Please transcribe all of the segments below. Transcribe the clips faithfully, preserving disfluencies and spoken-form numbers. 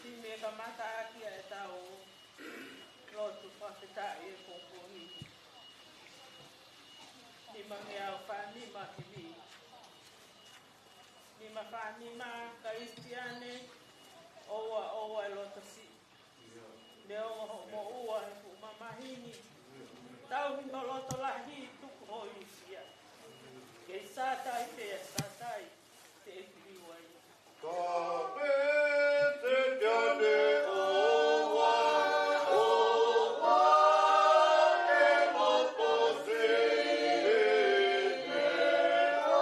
Kiʻi meʻa kamata ʻaki ʻa ʻetau lotu fakafetaʻi ʻi he pongipongi ni. Nimangeau fānima hivi. Nima fānima Kalisitiane, ʻoua, ʻoua e loto siʻi. Neongo hoʻo moʻua he fuʻu mamahi ni, tauhi ho loto lahi, tuku hoʻo ilifia. Kei Sātai pē ʻa Sātai, teʻeki liu ai. Ka pete te ane ʻoua, ʻoua e moto se e mea.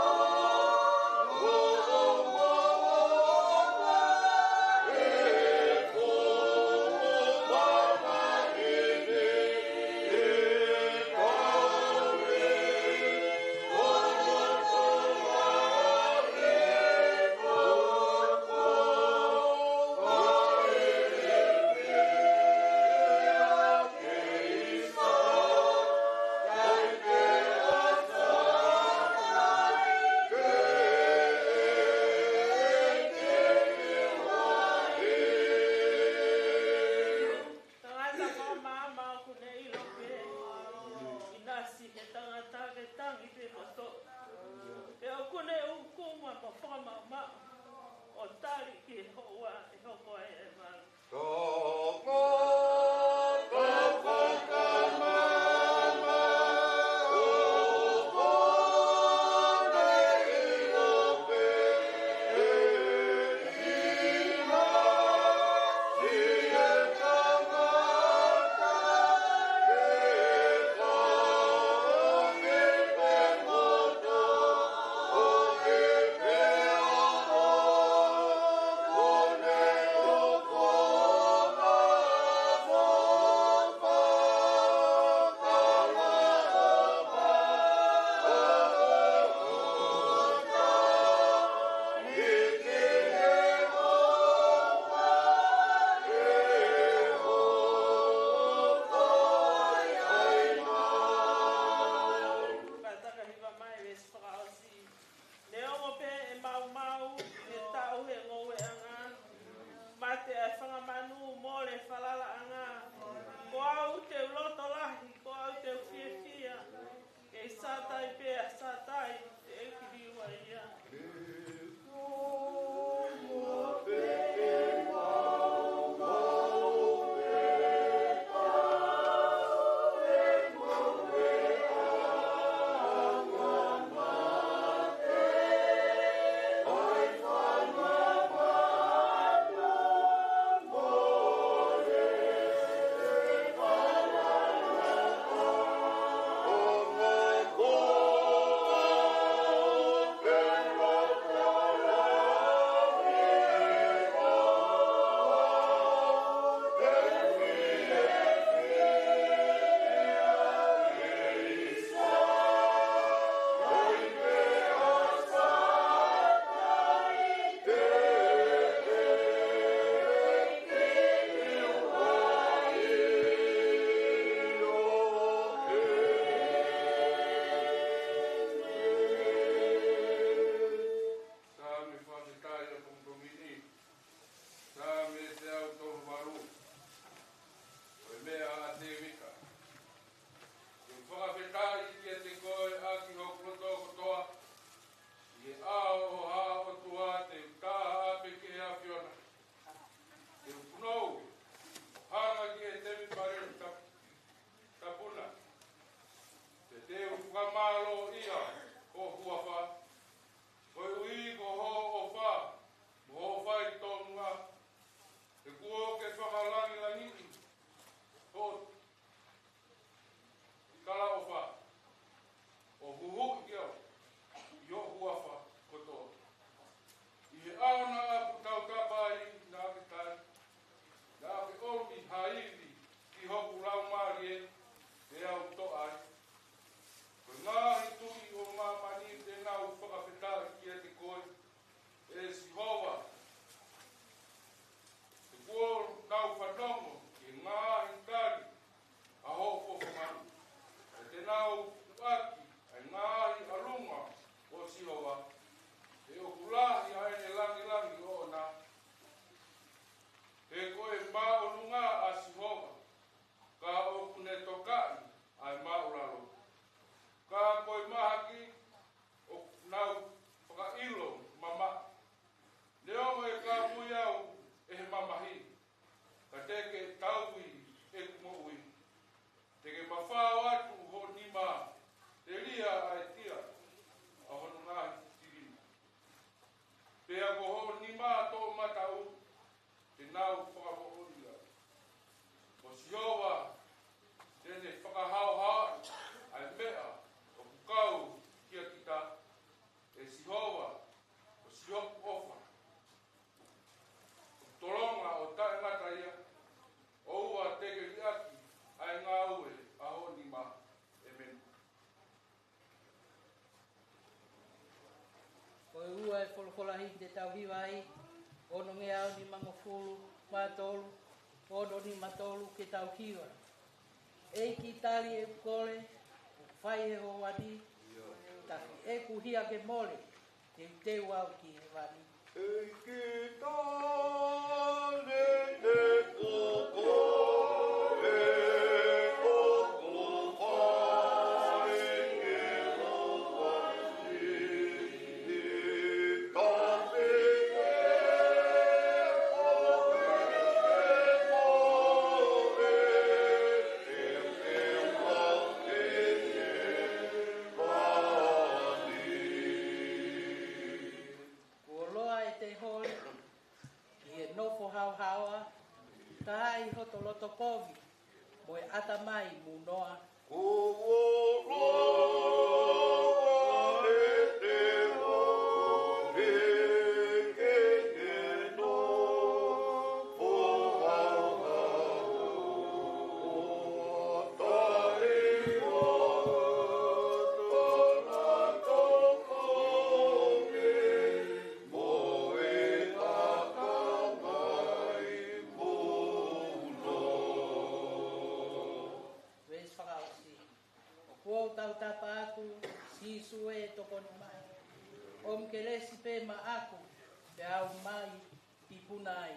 Tangata fakamāmā ʻoku ne ʻilo pē ʻinasi he tangata ke tangi pē kotoa. Pea ʻoku ne ʻuku ma mo fakamaʻumaʻu ʻo tali ki he houa ʻe hoko ai e malu. Tangata fakamāmā ʻoku ne ʻilo pē Neongo pē ʻe maumau ʻi he taʻu he ngoueʻanga, mate ʻa e fanga manu, mole falalaʻanga, ko au te u loto lahi, ko au te u fiefia, kei Sātai pē ʻa Sātai, teʻeki liu ai ia. te ke tauhi ʻeku moʻui. Te ke mafao atu ho nima, telia ʻa e tia ʻa hono ngaahi tilima. Pea ko ho nima toʻomataʻu te nau fakamoʻoni ai. Ko Sihova te ne fakahaohaoaʻi ʻa e meʻa ʻoku kau kia kita. ʻE Sihova, ko Sihova ʻofa, tolonga ʻo taʻengata ia, ʻoua te ke liʻaki ʻa e ngāue ʻa ho nima. ʻĒmeni. Ko e ua e folofola himi te tau hiva ai, ono ngeau nimangofulu mā tolu, ono nima tolu ke tau hiva. ʻEiki, tali ʻeku kole, ʻoku fai ʻe ho ʻaho ni, tafi ʻeku hia ke mole, teuteu au ki hēvani. ʻEiki, tali ʻeku kole, ʻoku fai ʻe ho ʻaho ni, tafi ʻeku hia ke mole, teuteu au ki hēvani. Kuo loa ʻete holi ki he nofo haohaoa, ka ʻi hoto loto kovi mo e ʻatamai mūnoa. Kuo loa ʻete holi ki he nofo haohaoa, Veesi fakaʻosi. ʻOku ou tautapa atu, Sīsū ē, tokoni mai. ʻOmi kelesi pē maʻaku, pea u mai tipuna ai.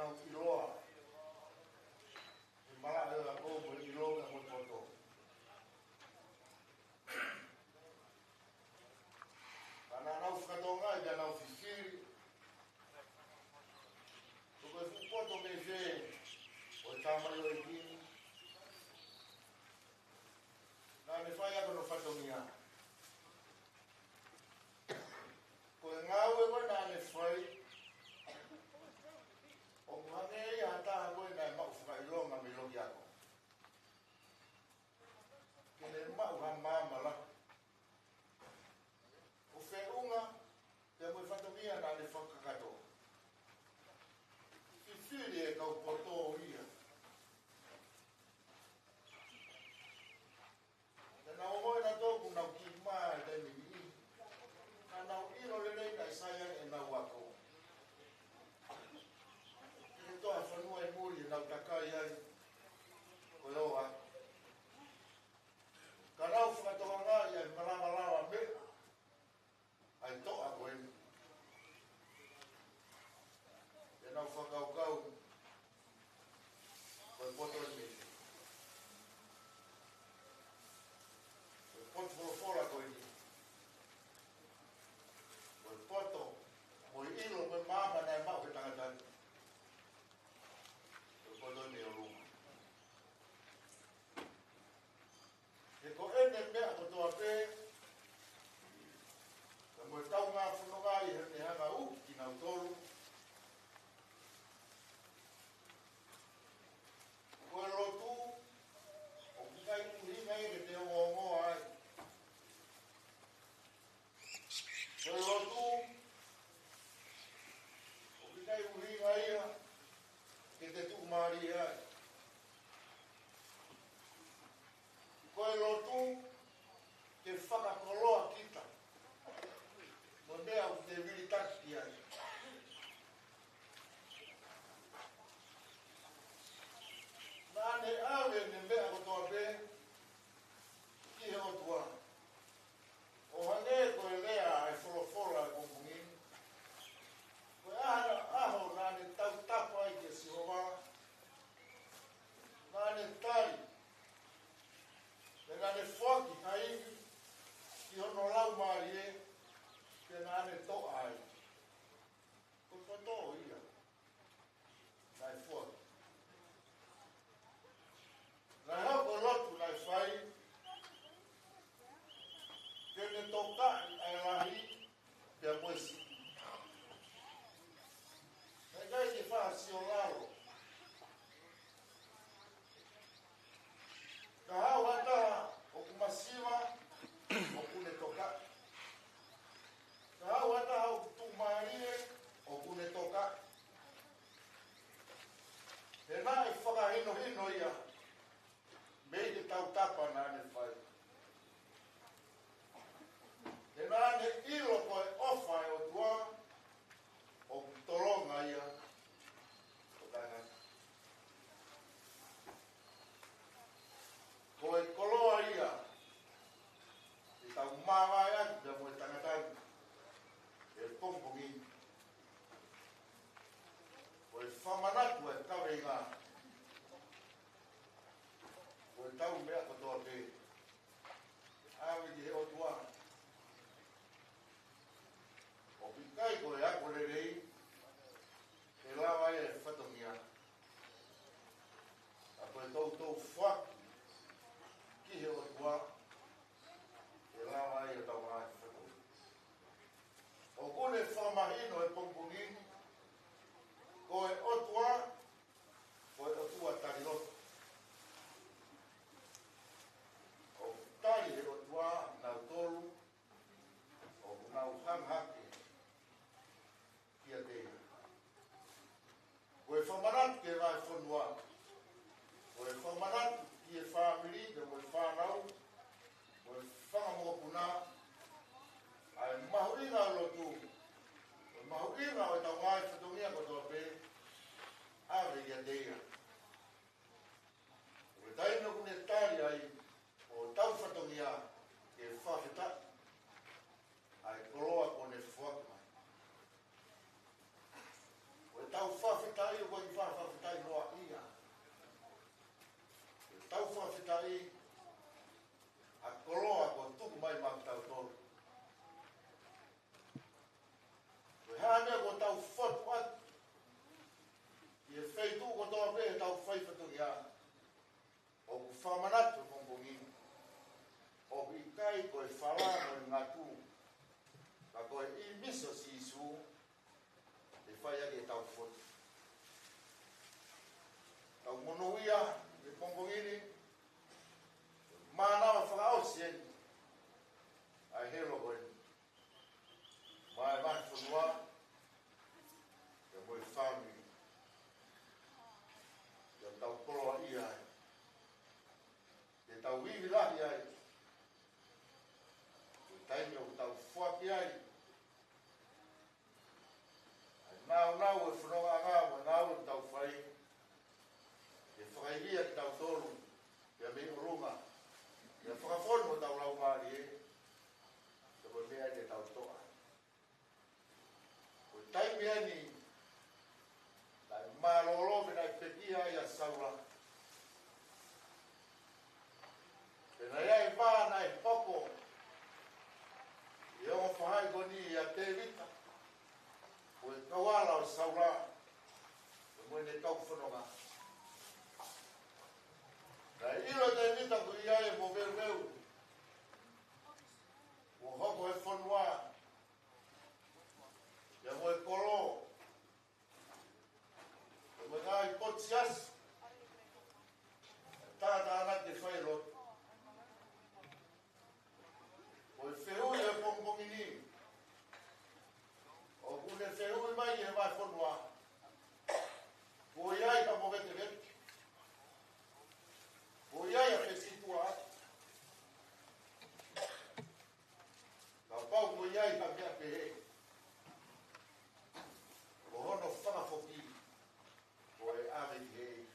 nau ʻiloa, he malaʻe ʻo e ako mo e ʻilo mo e poto. Ka naʻa nau fakatokangaʻi, ka nau fifili, ko e fuʻu poto mei fē ʻo e tamaioʻeiki ni. Naʻa ne fai ʻaki hono fatongia. Ko e ngāue ko ē naʻa ne fai, ʻoku hangē ia ha taha ko ē naʻe maʻu fakaʻilonga mei loki ako, ke ne maʻu ha maama lahi ʻo feʻunga pea mo e fatongia naʻa ne fakakakato. Fifili e kau poto ia. Naʻa nau ongoʻi nautolu ʻoku nau kiʻi mā he taimi ni, ka nau ʻilo lelei naʻe sai ange ʻenau ako. Ke ne toʻo ha fonua ʻi muli ʻenau takai ai ko e ō ako. Ka nau fakatokangaʻi ʻa e malamalama meʻa ʻa e toʻa ko eni. Pea nau fakakaukau, ko e poto eni. Ko e poto folofola ko eni. Ko e poto mo e ʻilo mo e maama naʻe maʻu he tangata ni. Ko e poto eni ʻo Luma. He ko ʻene meʻa kotoa pē, ka mo e kaungā fononga ʻi heʻene hanga ʻo uki kinautolu, ko e lotu, ʻoku ʻikai ʻuhinga ia ke te ongoongoa ai. Ko e lotu, ʻoku ʻikai ʻuhinga ia ke te tuʻumālie ai. Ko e lotu, ke fakakoloa kita mo e meʻa ʻoku te vilitaki ai. Naʻa ne ʻave ʻene meʻa kotoa pē ki he ʻOtua. ʻO hangē ko e lea ʻa e folofola ʻo e pongipongi ni, ko e ʻaho, ʻaho naʻa ne tautapa ai kia Sihova, naʻa ne tali, pea naʻa ne foaki ha ivi ki hono laumālie, pea naʻa ne toʻa ai. Ko e poto ia naʻe foaki. Naʻe hoko e lotu naʻe fai ke ne tokaʻi ʻa e lahi pea mo e siʻi. Naʻe ʻikai ke fai ha sio lalo. Ka haʻu ha taha ʻoku masiva, ʻoku ne tokaʻi. Ka haʻu ha taha ʻoku tuʻumālie, ʻoku ne tokaʻi. He naʻe fakahinohino ia mei he tautapa naʻa ne fai. He naʻa ne ʻilo ko e ʻofa ʻa e ʻOtua ʻoku tolonga ia ʻo taʻengata. Ko e koloa ia ʻe tau māvae atu pea mo e tangata ni he pongipongi ni. Ko e fakamanatu ʻa e kaveinga, ko e tau meʻa kotoa pē ʻave ki he ʻOtua. ʻOku ʻikai ko e ako lelei ʻe lava ai e fatongia. Ka ko e toutou foaki ki he ʻOtua ʻe lava ai ʻo tau ngaahi fatongia. ʻOku ne fakamahino he pongipongi ni, ko e ʻOtua, ko e ʻOtua tali loto. ʻOku tali he ʻOtua kinautolu ʻoku nau hanga hake kiate ia. Ko e fakamanatu ki he vahefonua, ko e fakamanatu ki he fāmili, ki he fānau, ko e fanga mokopuna, ʻa e mahuʻinga ʻo e lotu, ko e mahuʻinga ʻo e tau ngaahi fatongia kotoa pē, ʻave kiate ia. Ko e taimi ʻoku ne tali ai ʻo tau fatongia ke fakafetaʻi ʻa e koloa kuo ne foaki mai. Ko e tau fakafetaʻi ʻoku ʻikai ʻOku fakamanatu he pongipongi ni, ʻoku ʻikai ko e fala mo e ngatu, ka ko e ʻīmisi ʻo Sīsū ʻe fai ʻaki ʻetau fonu. Tau monūʻia he pongipongi ni, mānava fakaʻosi eni ʻa e helo ko eni maʻa e vahefonua, pea mo e fāmili, ke tau koloaʻia ai, ke tau ivi lahi ai, ko e taimi ʻoku tau foaki ai ʻa e nāunau ʻo e fonongaʻanga mo e ngāue ʻoku tau fai, ke fakaivia kitautolu pea mei ʻolunga, ke fakafonu hotau laumālie, pea ko e meʻa ia te tau toʻa. Ko e taimi eni naʻe mālōlō pea naʻe pekia ai ʻa Saula. Pea naʻe ʻi ai e vā naʻe hoko ʻi he ongo faʻahi ko eni ʻia Tēvita, ko e kau ala ʻo Saula, pea mo ʻene kau fononga. Naʻe ʻilo ʻe Tēvita ʻoku ʻi ai e moveuveu kuo hoko he fonua, pea mo e kolo, pea mo e ngaahi potu siasi, tātānaki ke fai e lotu. Ko e fehuʻi he pongipongi ni, ʻoku ne fehuʻi mai ʻe he vahefonua, kuo ʻi ai ha movetevete? Kuo ʻi ai ha fesituʻa? Kapau kuo ʻi ai ha meʻa pehē, ko hono fakafoki ko e ʻave ki hēʻi.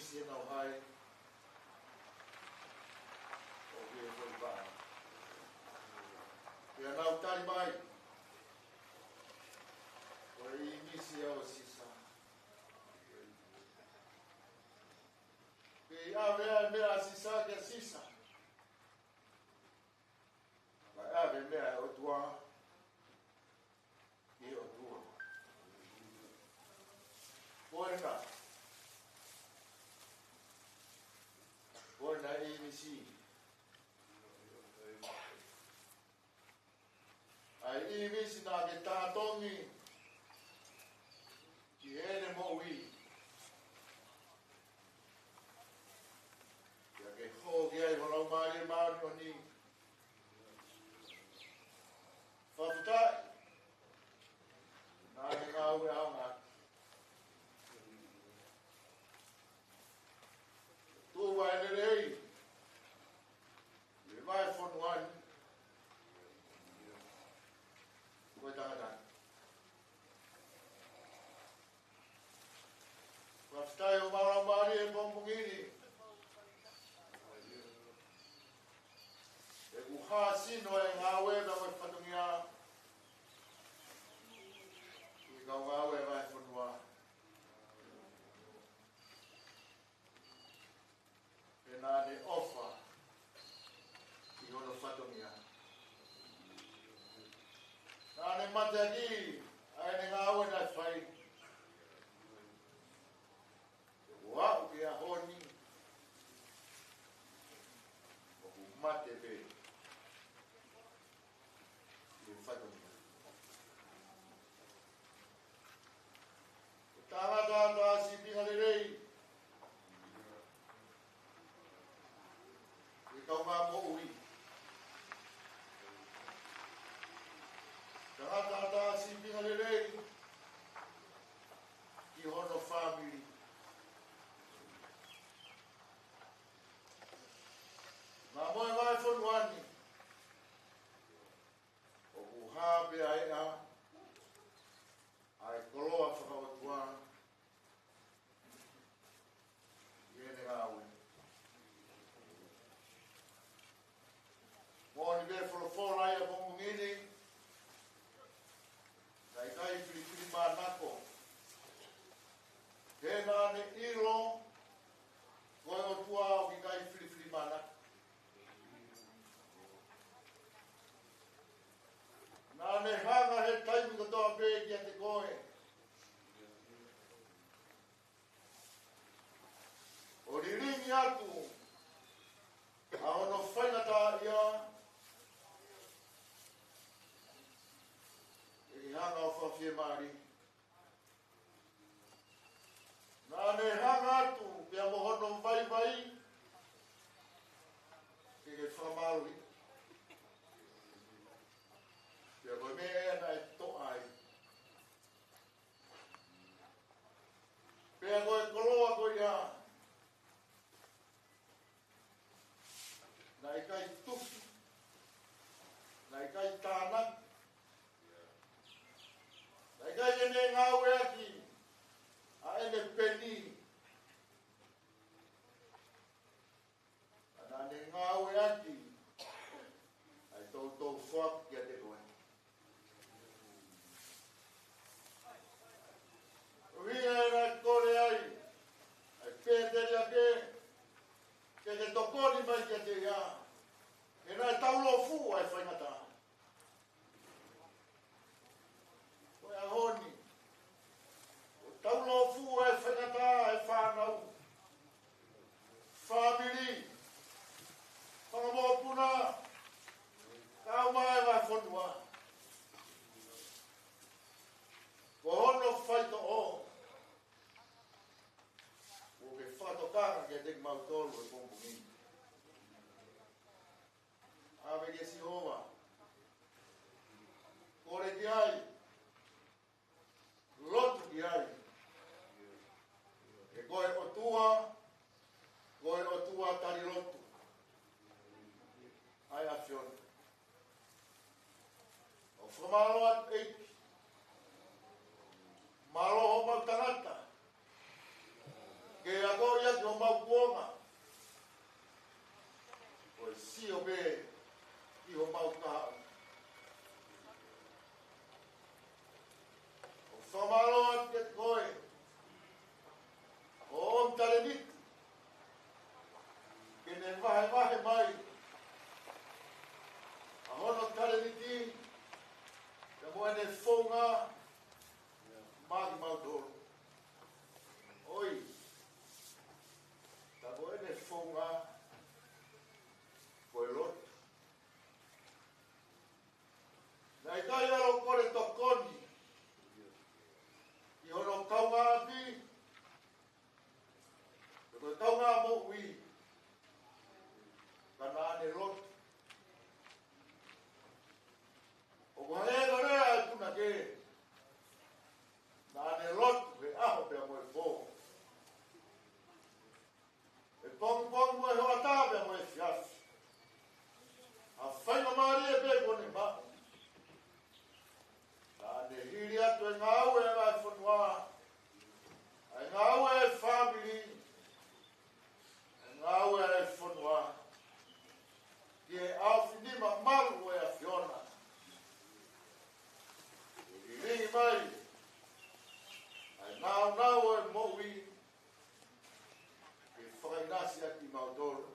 ʻImisi ʻenau hae ʻo ʻi he foʻi vaʻa. Pea nau tali mai, ko e ʻīmisi ia ʻo Sisa. Pea ʻave ʻa e meʻa ʻa Sisa kia Sisa, kae ʻave meʻa ʻa e ʻOtua ki he ʻOtua. Ko ena, ko ena ʻīmisi. ʻA e ʻīmisi naʻa ke tatongi ki heʻene moʻui. Pea ke hoko ai ho Laumālie Māʻoniʻoni. Fakafetaʻi naʻa ne ngāue ʻaonga. Tuʻu ʻa e lelei ʻi he vahefonua ni. Ko e tangata ni. Fakafetaʻi ʻo mālō mālie he pongipongi ni. ʻOku hāsino e ngāue ʻa e fatongia ʻi he kau ngāue ʻa e fonua. He naʻa ne ʻofa ʻi hono fatongia. Naʻa ne mateaki ʻa ʻene ngāue naʻe fai. Kuo aʻu ki he ʻaho ni, ʻoku mate pē ʻi he fatongia. Ko e tangata ʻa e sīpinga lelei ʻi he kaungā moʻui. Tangata ʻa e sīpinga lelei ki hono fāmili. Naʻa mo e vahefonua ni, ʻoku hā pē ʻa e, ʻa e koloa fakaʻotua ʻi heʻene ngāue. Moʻoni pē folofola ia pongipongi ni, naʻe ʻikai filifilimānako. He naʻa ne ʻilo ko e ʻOtua ʻoku ʻikai filifilimānako. Naʻa ne hanga he taimi kotoa pē kiate koe ʻo lilingi atu ʻa hono faingataʻaʻia, ʻe ke hanga ʻo fakafiemālie. Naʻa ne hanga atu pea mo hono vaivai, ke ke fakamālohi. Pea ko e meʻa ia naʻe toʻa ai. Pea ko e koloa ko ia, naʻe ʻikai tufi, naʻe ʻikai tānaki, naʻe ʻikai ke ne ngāueʻaki ʻa ʻene peni. Ka naʻa ne ngāueʻaki ʻa e toutou foaki kiate koe. ʻUhinga ia naʻe kole ai ʻa e pēteliake ke ke tokoni mai kiate ia. He naʻe taulōfuʻu ʻa e faingataʻa. Ko e ʻaho ni, ʻoku taulōfuʻu ʻa e faingataʻa, ʻa e fānau, fāmili, fanga mokopuna, kae ʻumaʻā e vahefonua. Ko hono faitoʻo, ʻoku ke fakatokanga kiate kimautolu he pongipongi ni. ʻAve kia Sihova. Kole ki ai. Lotu ki ai. He ko e ʻOtua, ko e ʻOtua tali lotu ʻa e ʻAfiona. ʻOku fakamālō atu ʻEiki. Mālō homau tangata ke akoʻi ʻaki ho Ka moʻui. Ka naʻa ne lotu. ʻOku hangē ko e lea ʻa e punake. Naʻa ne lotu he ʻaho pea mo e pō. He pongipongi mo e hoʻatā pea mo e efiafi. ʻA e faingamālie pē kuo ne maʻu. Naʻa ne hili atu e ngāue ʻa e fonua. ʻA e ngāue ʻa e fāmili. ʻA e ngāue ʻa e fonua. Ki he ʻaofinima malu ʻo e ʻAfiona. ʻE lilingi mai. ʻA e nāunau ʻo e moʻui. Ke fakaʻinasi ʻaki kimautolu.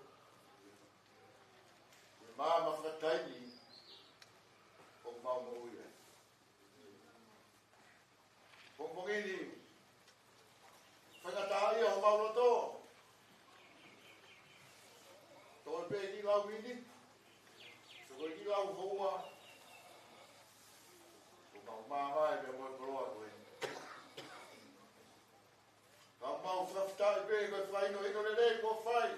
Ke maama fakataimi ʻoku mau moʻui ai. Pongipongi ni, faingataʻaʻia homau loto. Toe pē kiʻi lau miniti. Toe kiʻi lau houa. Ko mau māvae pea mo e koloa ko ē. Ka mau fakafetaʻi pē ko e fakahinohino lelei kuo fai.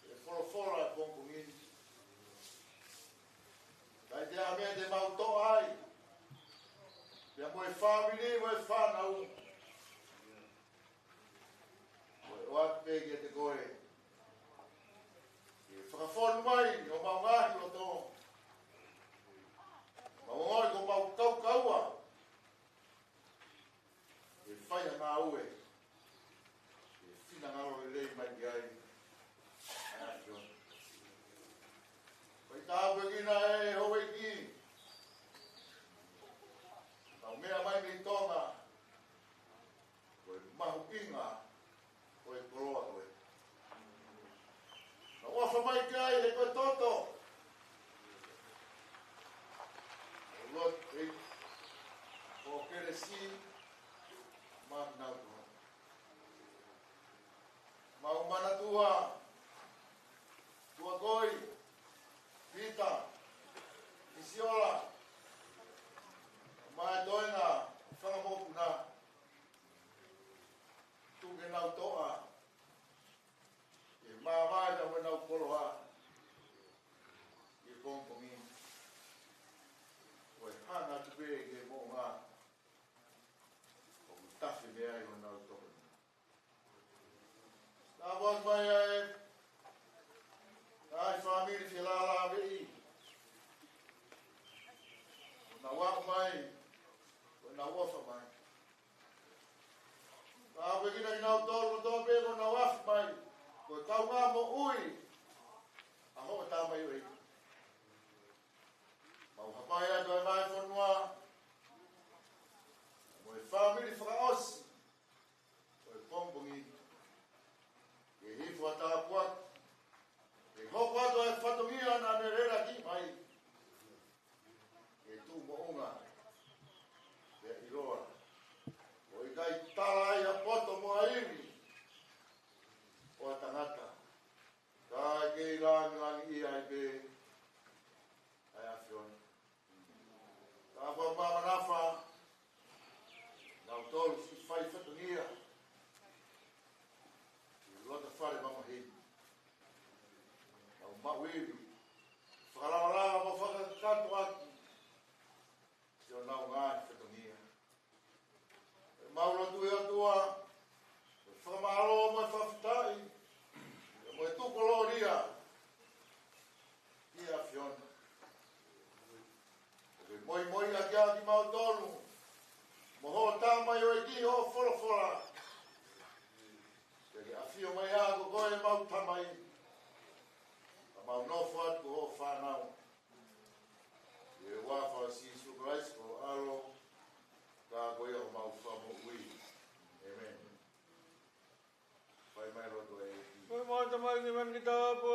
ʻE folofola ʻa e pongipongi ni. Kae ʻikai ha meʻa te mau toʻa ai. Pea mo e fāmili, mo e fānau. Ko e ʻoatu pē kiate koe. ʻE fakafonu mai, ʻo mau ngaahi loto. Mau ngoi ko mau kaukaua. ʻE fai ha ngāue. ʻE finangalo lelei mai ki ai. ʻA e ʻAfiona. Fai tāpuekina ʻe houʻeiki. Mau meʻa mai mei Tonga. Ko e mahuʻinga. Ko e koloa ko ē. Naʻa ʻofa mai ki ai he ko e toto. Lord, e, ko Kelesi, ma nau ko. Mau manatua, Tuakoi, Pita, Isiola, ma e toenga, fanga mokopuna. Tuku ke nau toʻa. ʻE māvae na mo ʻenau koloa. ʻI he pongipongi. Ko e hanga atu pē ki he moʻunga. ʻOku tafe mei ai honau tokoni. Naʻa ʻoatu mai ʻa e. ʻA e fāmili felālāveʻi. Naʻa ʻoatu mai. Naʻa ʻofa mai. Ka ko e kinautolu kotoa pē kuo nau afe mai, ko e kaungā moʻui ʻa hoʻo tamaioʻeiki. Mau hapai atu ʻa e vahefonua mo e fāmili fakaʻosi ʻo e pongipongi. Ke hifo ʻa e tāpuaki. Ke hoko atu ʻa e fatongia naʻa ne lelaki mai. Ke tuʻu moʻunga. Ke ʻiloa. ʻO ʻikai tala ai ʻa poto mo ʻa ivi. ʻO ʻa tangata. Ka ke ʻiloa ni langi ia ai pē. ʻA e ʻAfiona. Ka fai mamafa, nautolu siʻi fai fatongia. ʻI loto fale mamahi. Nau maʻu ivi. Fakalavalava mo fakakatoa ʻaki. Siʻonau ngaahi fatongia. Mau lotu ʻe ʻOtua, ʻo fakamālō mo e fakafetaʻi, mo e tukulōlia, ʻi he ʻAfiona. ʻO ke moimoi ʻaki ʻa kimautolu, mo hoʻo tamaioʻeiki hoʻo folofola. Ke ke ʻafio mai ʻa ko koe mau tamai, ka mau nofo atu ko hoʻo fānau. ʻI he huafa ʻo Sīsū Kalaisi ko ho ʻAlo, ka ko ia homau Fakamoʻui. ʻĒmeni. Fai mai lotu ʻEiki. Fai mai tamai ki mani ki tapu.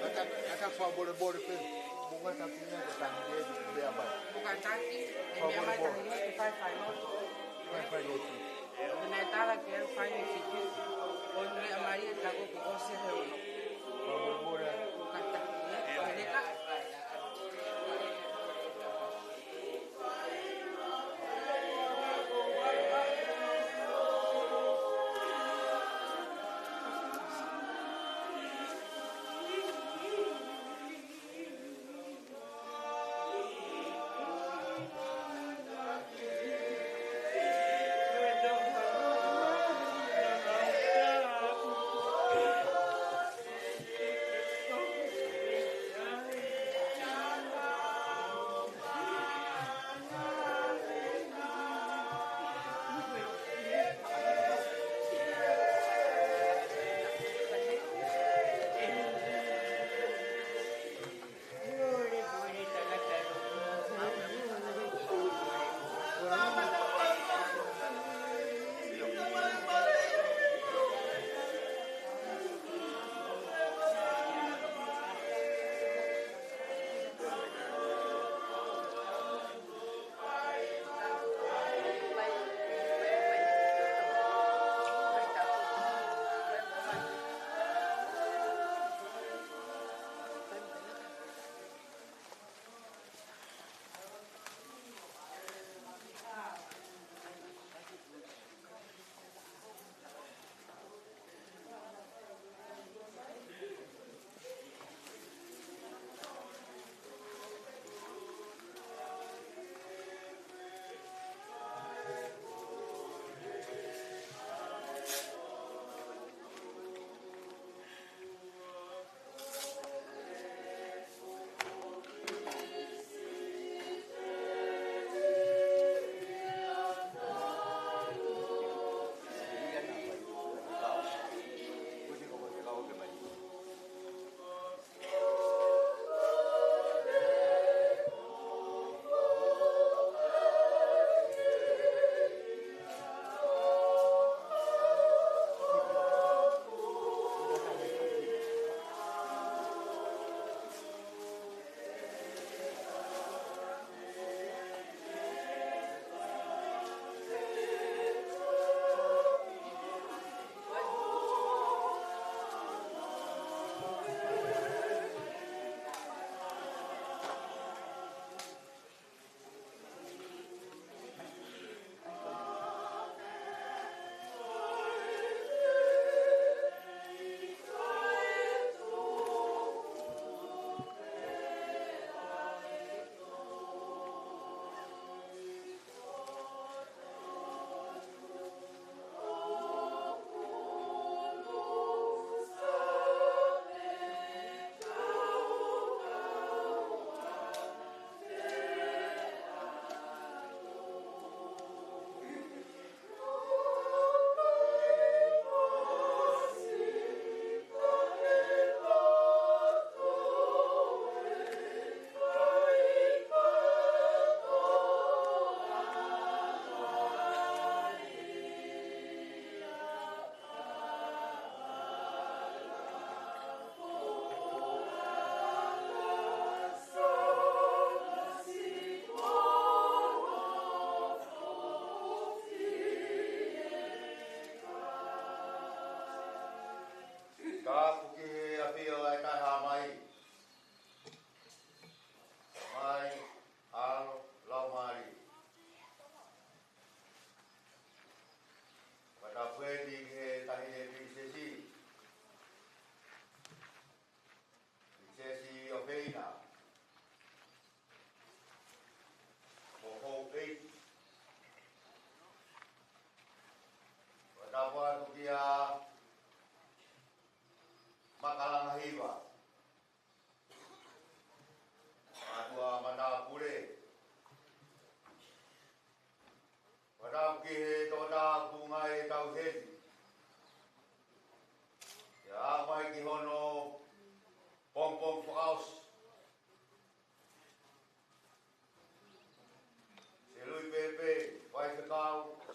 Aka, aka fakabolebole pē. Bunga tapi na ko tani de de bea mai. Buka taki, e meʻa mai tahi lotu, fai fai lotu. Fai fai lotu. Ko e meʻa tala ke fai e fiki. Ko e meʻa mai e tako ko ʻosi he ono. Fakabolebole. Buka taki, e, ko e leka.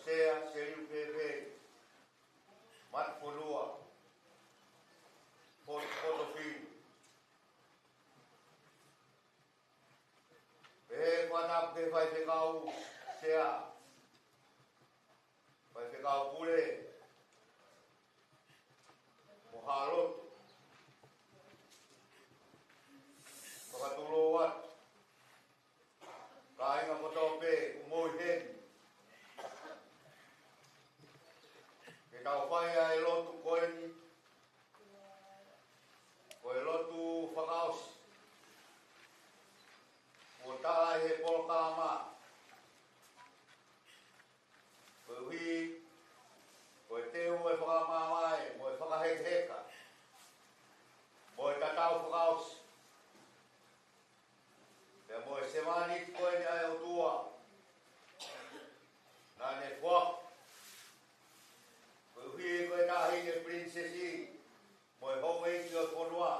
Sea Seliu Pepe, Matafonua, Pot-, Potofini. Pehē fakatapu ki he Faifekau Sea, Faifekau Pule, mo Haʻa Lotu. Fakatulou atu, kāinga kotoa pē ʻoku mou ʻi heni, ke tau fai ʻa e lotu ko eni, ko e lotu fakaʻosi kuo tala ʻe he polokalama, koeʻuhi ko e teu ʻo e fakamavae mo e fakahekeheka mo e tatau fakaʻosi, pea mo e sevāniti ko eni ʻa e ʻOtua naʻa ne foaki, koeʻuhi ko e Taʻahine Pilinisesi mo e Houʻeiki ʻo e fonua.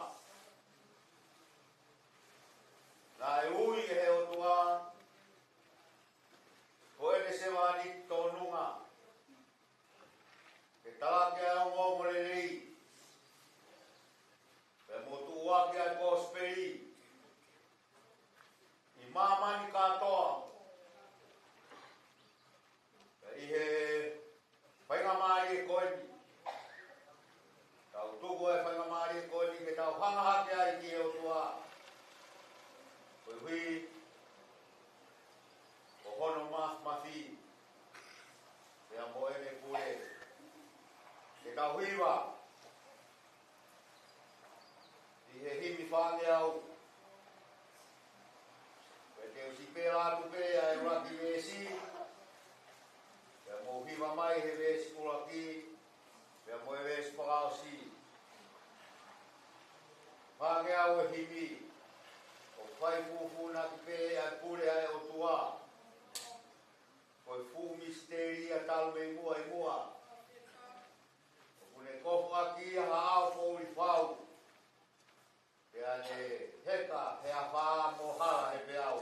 Naʻe ui ʻe he ʻOtua ko ʻene sevāniti tōnunga ke talaki ʻa e ongoongolelei, pea mo tuʻuaki ʻa e kosipeli ʻi māmani kātoa. Pea ʻi he faingamālie ko eni, tau tuku e faingamālie ko eni ke tau hanga hake ai ki he ʻOtua, koeʻuhi ko hono māfimafi pea mo ʻene pule. Ke tau hiva ʻi he himi fāngeau. Pea te u sipela atu pē ʻa e ʻuluaki veesi, pea mou hiva mai he veesi ʻuluaki pea mo e veesi fakaʻosi. Fāngeau e himi, ʻoku fai fūfūnaki pē ʻa e pule ʻa e ʻOtua. Ko e fuʻu misitelia talu mei muʻa ʻi muʻa. ʻOku ne kofuʻaki ia ha ʻao foʻou ʻi fau, pea ne heka he afā mo hala he peau.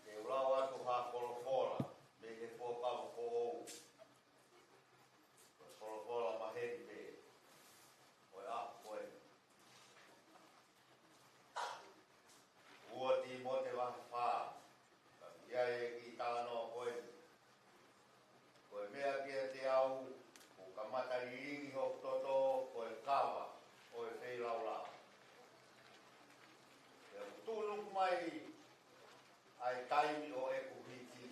Te u lau atu ha folofola mei he Fuakava Foʻou. Ko e folofola maheni pē ʻo e ʻaho ko eni. Ua Tīmote vahe fā, ka ʻi ai e kiʻi talanoa ko eni. Ko e meʻa kiate au, kuo kamata lilingi hoku toto ko e kava ʻo e feilaulau. Pea ʻoku tuʻunuku mai ʻa e taimi ʻo ʻeku hiki.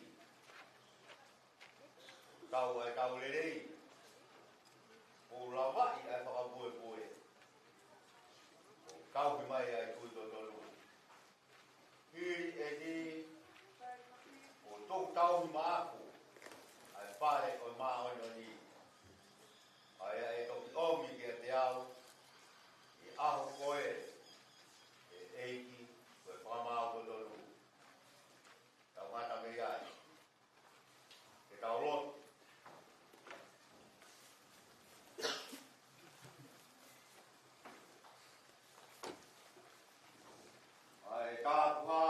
Tau ʻa e tau lelei, ʻo lavaʻi ʻa e fakapuepue, ʻo tauhi mai ʻa e tui totonu. Hili eni, ʻo toki tauhi maʻaku ʻa e Faʻē ʻo e māʻoniʻoni. ʻA ia ʻe toki ʻomi kiate au ʻi he ʻaho ko ē, ʻe ʻEiki, ko e fakamaau ko tonu. Tau ngata mei ai. Ke tau lotu. ʻA e tāpuhā,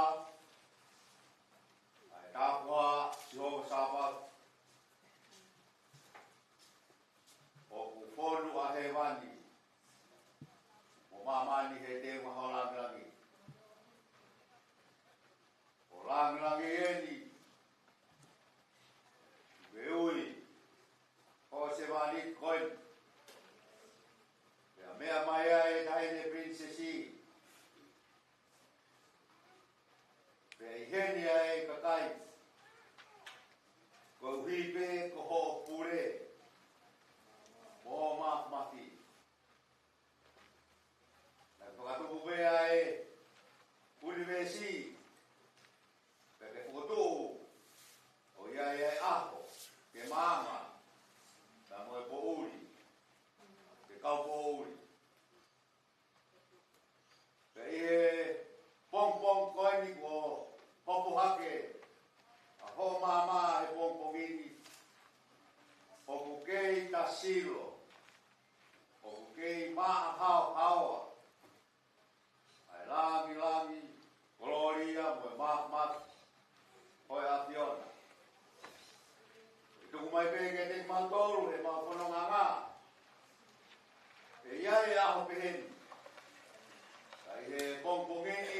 ʻa e tāpuhā, Sihova Sāpaoti. ʻOku fonu ʻa hēvani mo māmani he teunga ho langilangi. Ko e langilangi eni, ʻoku ui hoʻo sevāniti ko eni. Pea meʻa mai ai e taʻahine pilinisesi. Pea ʻi heni ʻa e kakai, koeʻuhi pē ko hoʻo pule mo hoʻo māfimafi. Naʻe fakatupu pē ʻa e ʻunivēsi, pea ke fokotuʻu ʻo ʻi ai ʻa e ʻaho, ke maama, pea mo e poʻuli, ke kau poʻuli. Pea ʻi he pongipongi ko eni kuo hopo hake ʻa hoʻo maama he pongipongi ni, ʻoku kei tasilo, ʻoku kei maʻa haohaoa ʻa e langilangi, kolōlia mo e māfimafi ʻo e ʻAfiona. ʻE tuku mai pē kiate kimautolu ʻemau fonongaʻanga. ʻE ʻi ai e ʻaho pehē ni. Ka ʻi he pongipongi ni,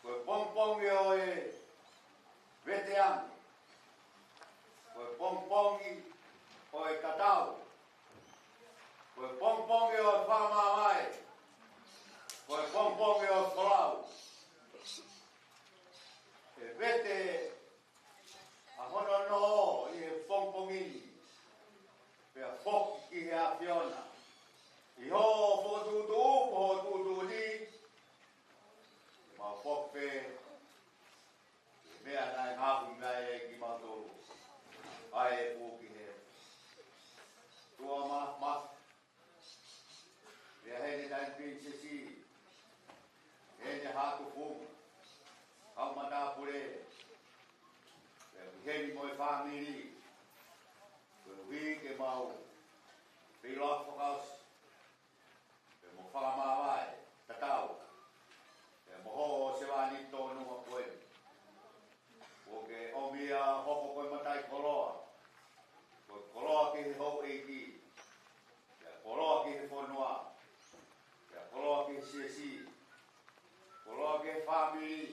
ko e pongipongi ʻo e veteange. Ko e pongipongi ʻo e tatau. Ko e pongipongi ʻo e fakamāvae. Ko e pongipongi ʻo e folau. ʻE vete ʻa hono noʻo ʻi he pongipongi ni, pea foki ki he ʻAfiona. ʻI hoʻo fokotuʻutuʻu, ko hoʻo tuʻutuʻuni, mau foki pē ki he meʻa naʻe ngaohi mai ai kimautolu, ʻa e pū ki he ʻOtua Māfimafi. Pea ʻi heni taʻahine pilinisesi, ʻi heni haʻa tufunga, kau matāpule, pea ʻi heni mo e fāmili, koeʻuhi ke mau feʻiloaki fakaʻosi, pea mo fakamāvae tatau, pea mo hoʻo sevāniti tōnunga ko eni. Kuo ke ʻomi ia ʻo hoko ko e mataʻikoloa. Ko e koloa ki he houʻeiki, pea koloa ki he fonua, pea koloa ki he siasi, koloa ki he fāmili,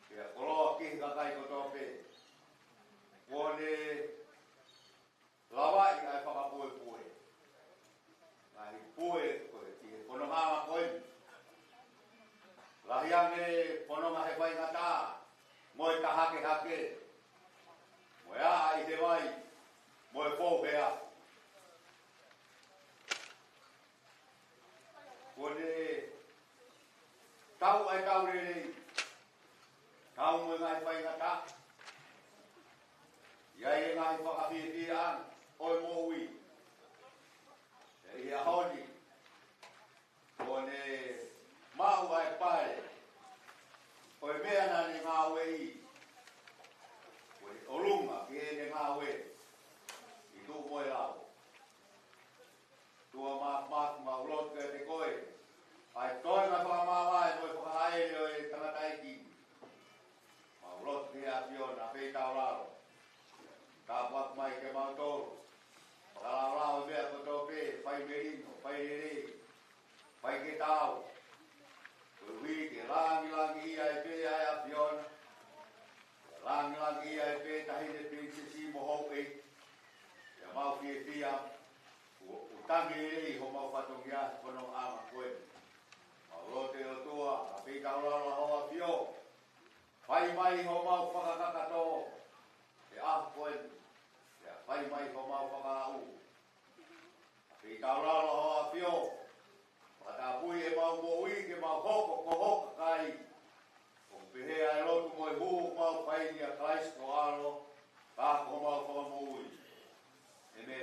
pea koloa ki he kakai kotoa pē. Kuo ne lavaʻi ʻa e fakapuepue. Ngaahi pue ko ē ʻi he fononga ko eni. Lahi ange fononga he faingataʻa, mo e tahakehake, mo e aʻa ʻi he vai, mo e fou he afi. Kuo ne tau ʻa e tau lelei, tau mo e ngaahi faingataʻa. ʻI ai e ngaahi fakafiefiaʻanga ʻo e moʻui. Pea ʻi he ʻaho ni, kuo ne maʻu ʻa e pale ʻo e meʻa naʻa ne ngāueʻi. Kuo ne ʻolunga ki heʻene ngāue ʻi tuʻa mo e lao. ʻOtua Māfimafi, mau lotu kiate koe, ʻa e toenga fakamāvae mo e fakahāʻele ʻo e tangataʻeiki ni. Mau lotu ki he ʻAfiona, feitaulalo. Tāpuaki mai kiate kimautolu. Fakalaulauloto e meʻa kotoa pē, fai melino, fai lelei, fai ke taau. Koeʻuhi ke langilangiʻia ai pē ʻa e ʻAfiona. Langilangiʻia ai pē taʻahine pilinisesi mo houʻeiki. Pea mau fiefia, ʻo, ʻo tangi lelei homau fatongia he fononga ko eni. Mau lotu ʻe ʻOtua, ʻa e feitaulalo ʻa hoʻo ʻAfio. Fai mai homau fakakakato he ʻaho ko eni. Pea fai mai homau fakaʻau. ʻA e feitaulalo ʻa hoʻo ʻAfio. Fakatapui ʻemau moʻui ke mau hoko ko ho kakai. ʻOku pehē ʻa e lotu mo e hū ʻoku mau fai ni ʻia Kalaisi ko ho ʻAlo. Ka ko homau Fakamoʻui. ʻĒmeni.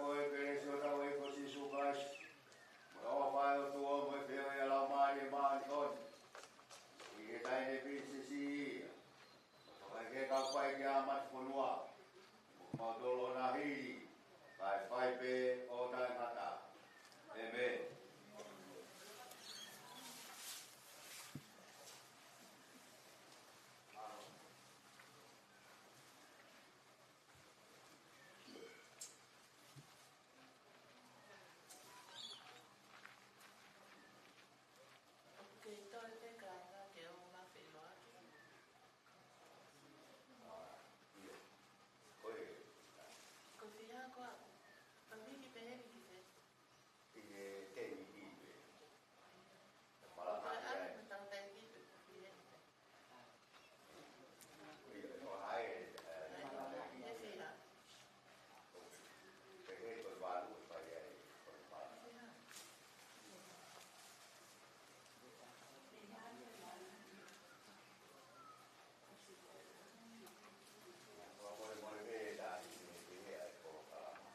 Ko e kelesi ʻa hotau ʻEiki ko Sīsū Kalaisi, mo e ʻofa ʻa e ʻOtua, mo e feohi ʻa e Laumālie Māʻoniʻoni, ʻi he taimi ni pē siʻisiʻi ia, ʻo fakaʻeke kau fai ki he mate fonua, mo kimautolu ʻo na hili, kae fai pē ʻo taʻengata. ʻĒmeni. ʻOku kei toe pē kāinga ke ō mai ʻo feʻiloaki. ʻA ia. Ko e. Ko e fiha koā? Ko e miki pē heni ki fē? ʻI he tēniti pē. Ko e ʻalu mo tau taiki pē ko fē heni pē. ʻIo, ko hai, ʻe, ʻe fiha. Ko e, ko e valu, ko e ai, ko e valu. Ko e molemole pē ʻa e, ʻa e polokalama.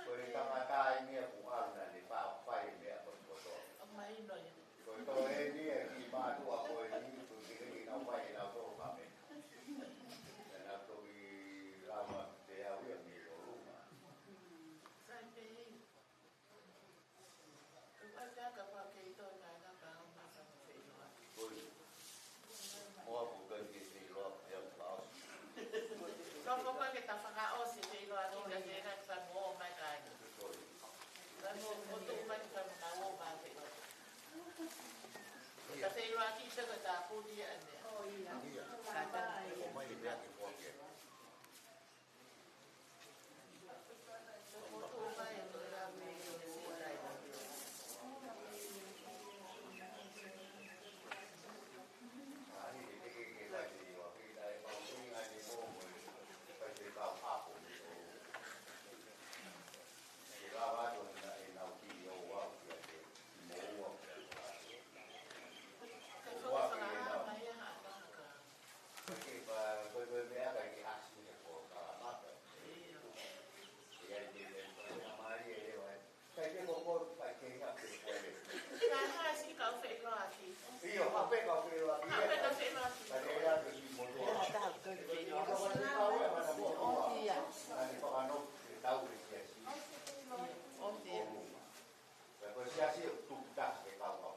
Ko e tangata ia ʻoku ʻalu naʻa ne fai e meʻa kotoa. Ko e toe eni e kiʻi mātuʻa ko eni, ko e kiʻi nau fai ʻenau tō kame. Naʻa nau toki lava pē au ia mei ʻolunga. Sai pē. Ko e pātaka pā kei tō nā nā pā o mā sa feʻiloa. Ko e. Moa ko kai ke feʻiloa pea pao. Tō ko kai ke ta fakaʻosi feʻiloa ki ka ke na ka mo mai kai. Ko e. Ka mo, mo tō mai ka mo na o mai feʻiloa. Ka feʻiloa ki te ka ta puli ane. Ia. Ia. Ka ta. Ko mai le pea ke po ke. Kai ke ko ko, kai ke ka ke ko e. Ka ha si kau feʻiloaki. ʻIo, ka pe kau feʻiloaki. Ka pe kau feʻiloaki. Ka ke ia ke si motu. Ka ta kau feʻiloaki. ʻIo, ka pe kau ia mana motu. ʻOsi ia. Ka ni whakano ke tau ke siasi. ʻOsi ia. Ka ko siasi ʻo tuku taha ke kau kau.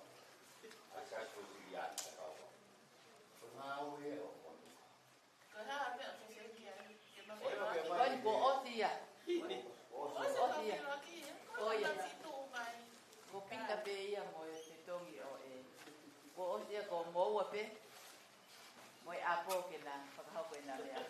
A siasi ko sili atu ke kau kau. Ko ngā ue ʻo motu. Ko e hā e meʻa ʻoku ke sio ki ai? Ke ma feʻiloaki. Ko eni kuo ʻosi ia. ʻOsi ia. Ko ia. Ko Pita pē ia mo e fetongi ʻo e. Kuo ʻosi ia ko moua pē. Mo e ʻapo ke na fakahoko ʻena meʻa.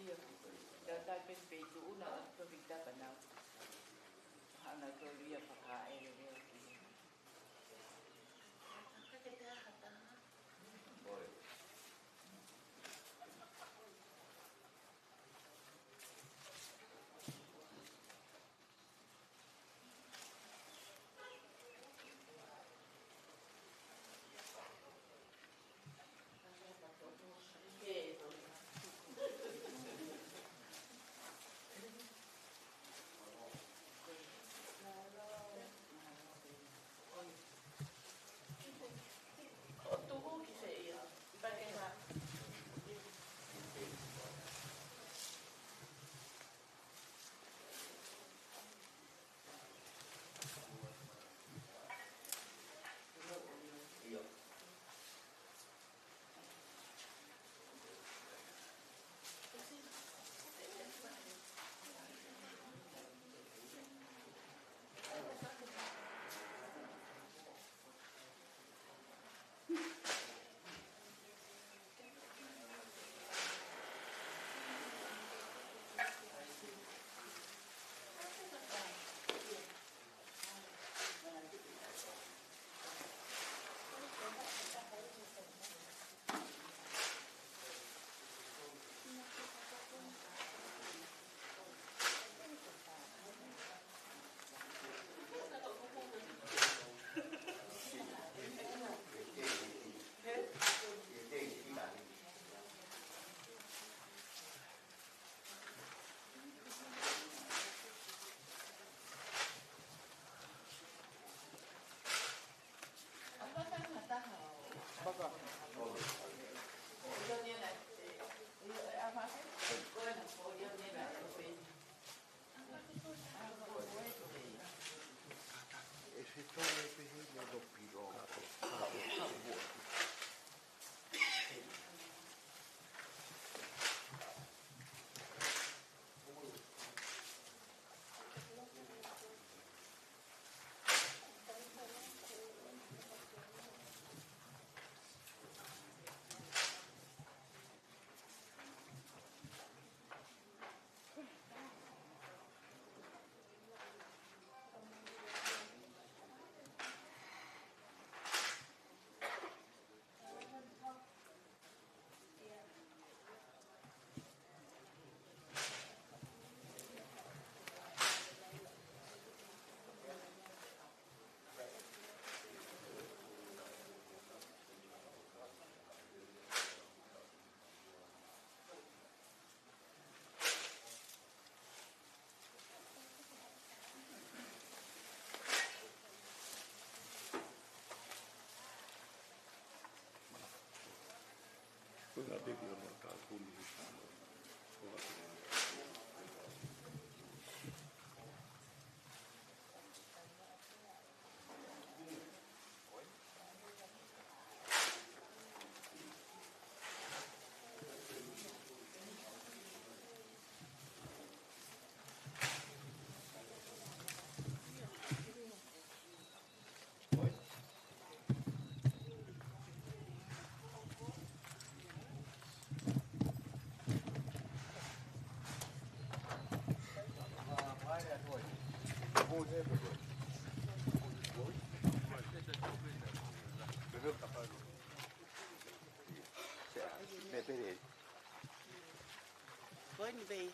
ʻIo. Tau tai pē pē tuʻu na ʻo toki tapa nau. Hana tolu ia fakaʻele leo ki. Join me.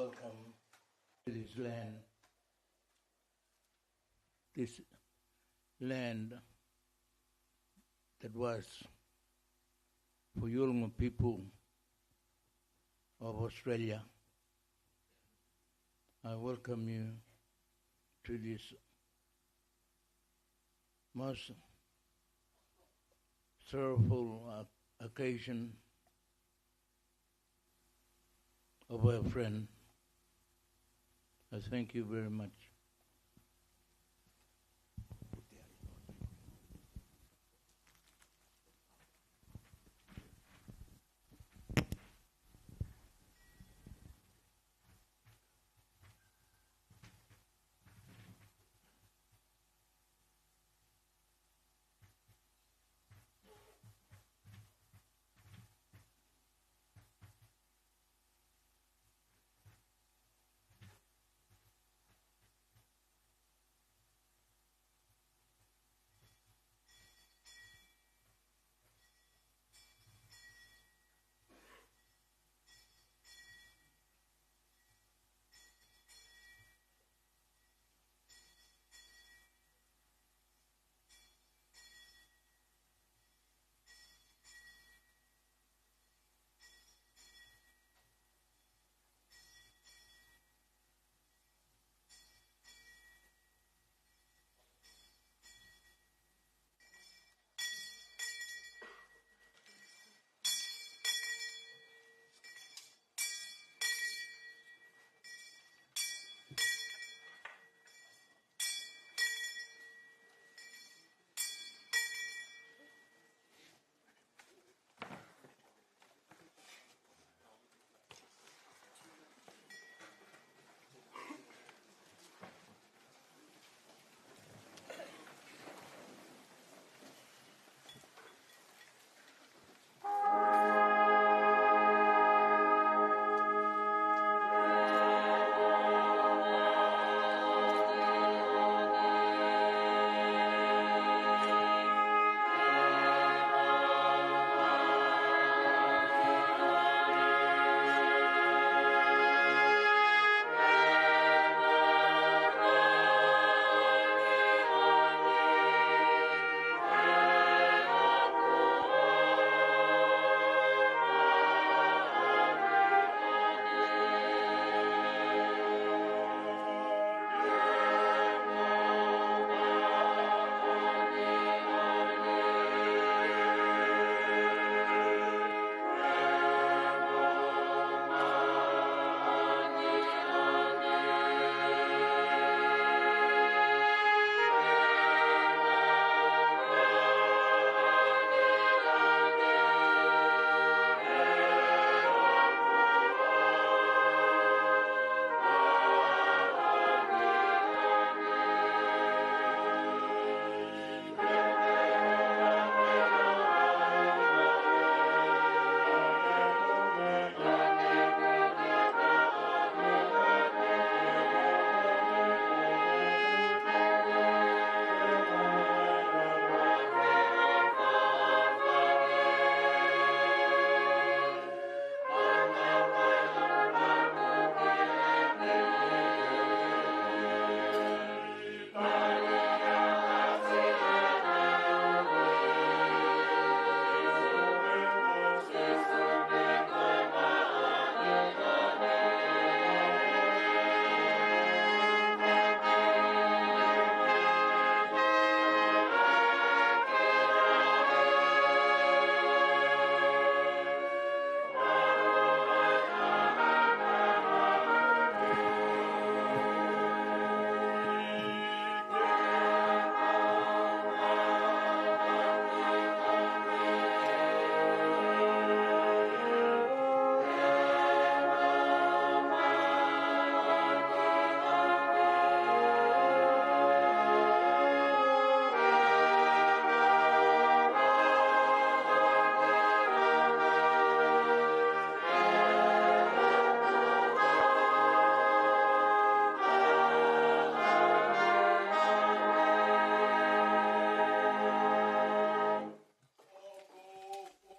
Welcome to this land, this land that was for Yolngu people of Australia. I welcome you to this most sorrowful oc-, occasion of our friend. I thank you very much.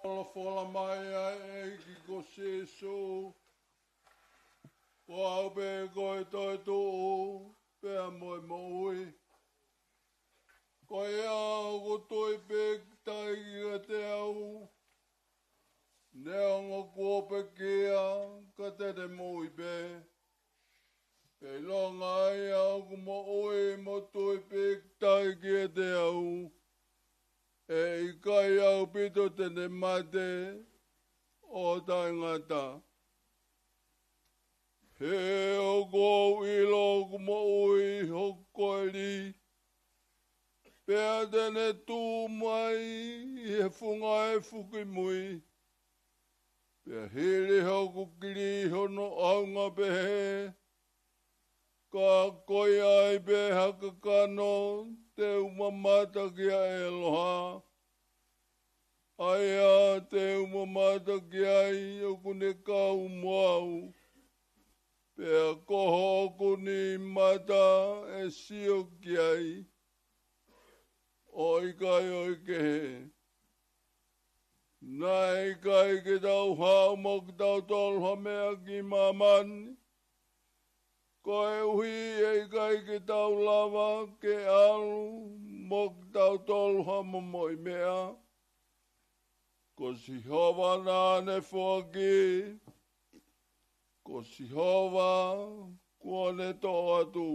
Folofola mai ʻa e ʻEiki ko Sīsū, Ko au pē ko e toetuʻu pea mo e moʻui. Ko ia ʻoku tui pīkitai kiate au, neongo kuo pekia, ka te ne moʻui pē. Pea ʻilonga ia ʻoku moʻui mo tui pīkitai kiate au, ʻe ʻikai ʻaupito te ne mate ʻo taʻengata. He ʻoku ou ʻilo ʻoku moʻui hoku koeli, pea te ne tuʻu mai ʻi he funga ʻo e fuki mui. Pea hili hoku kili hono ʻaunga pehē, ka ko ia ai pē ha kakano te u mamata ki ai ʻi he ʻaloha. ʻA ia te u mamata ki ai ʻoku ne kau mo au. Pea ko hoku niʻihi mata ʻe sio ki ai, ʻo ʻikai ʻo e kehe. Naʻe ʻikai ke tau haʻu mo kitautolu ha meʻa ki māmani, koeʻuhi ʻe ʻikai ke tau lava ke ʻalu mo kitautolu ha momoʻi meʻa. Ko Sihova naʻa ne foaki, ko Sihova kuo ne toʻo atu,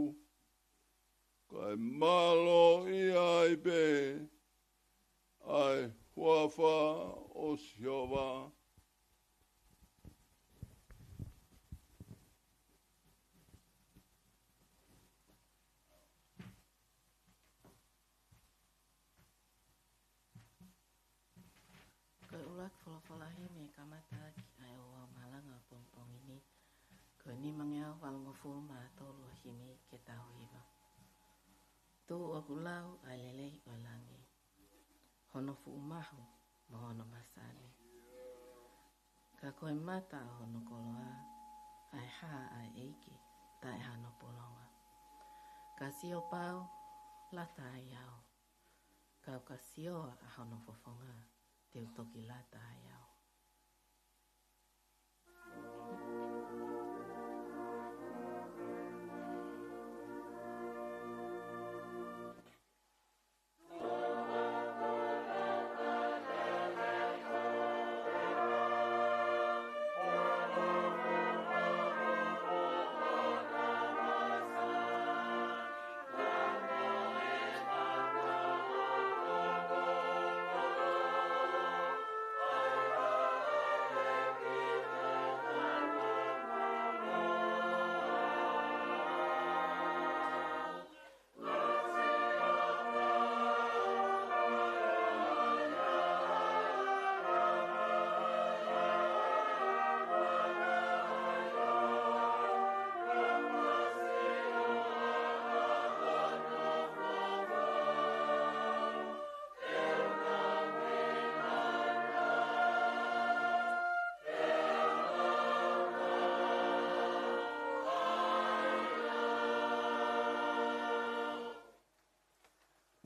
kae mālō ia ai pē ʻa e huafa ʻo Sihova. Ko e ʻuluaki folofola himi ʻe kamata ʻaki ʻa e ouau malanga ʻo e pongipongi ni, ko e nimangeau valungofulu mā tolu ʻo e himi ke tau hiva. Tuʻu ʻoku lau ʻa e lelei ʻo e langi, hono fuʻu mahu mo hono masani. Ka ko e mata ʻo hono koloa, ʻa e hā ʻa e ʻEiki, taʻe hano polonga. Ka sio pau, lata ai au. Ka u ka sio ʻa hono fofonga, te u toki lata ai au.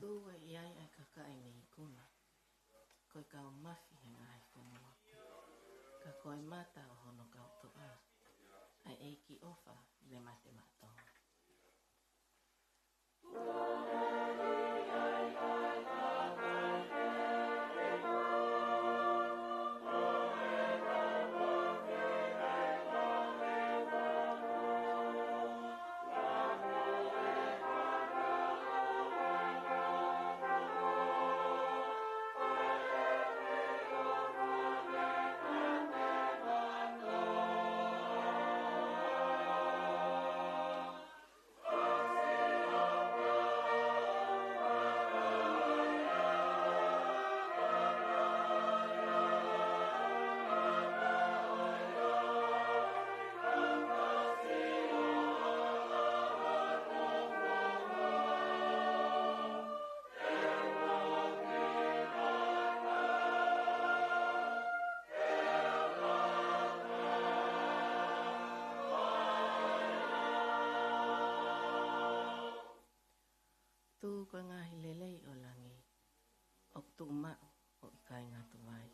Tuʻu ʻe ʻi ai ʻa e kakai mei ikuna, ko e kau mafi he ngaahi fonua. Ka ko e mata ʻo hono kau toʻa, ʻa e ʻEiki ʻofa ne mate maʻa Tonga. Tuʻu ko e ngaahi lelei ʻo langi, ʻoku tuʻu maʻu ʻo ʻikai ngata ai.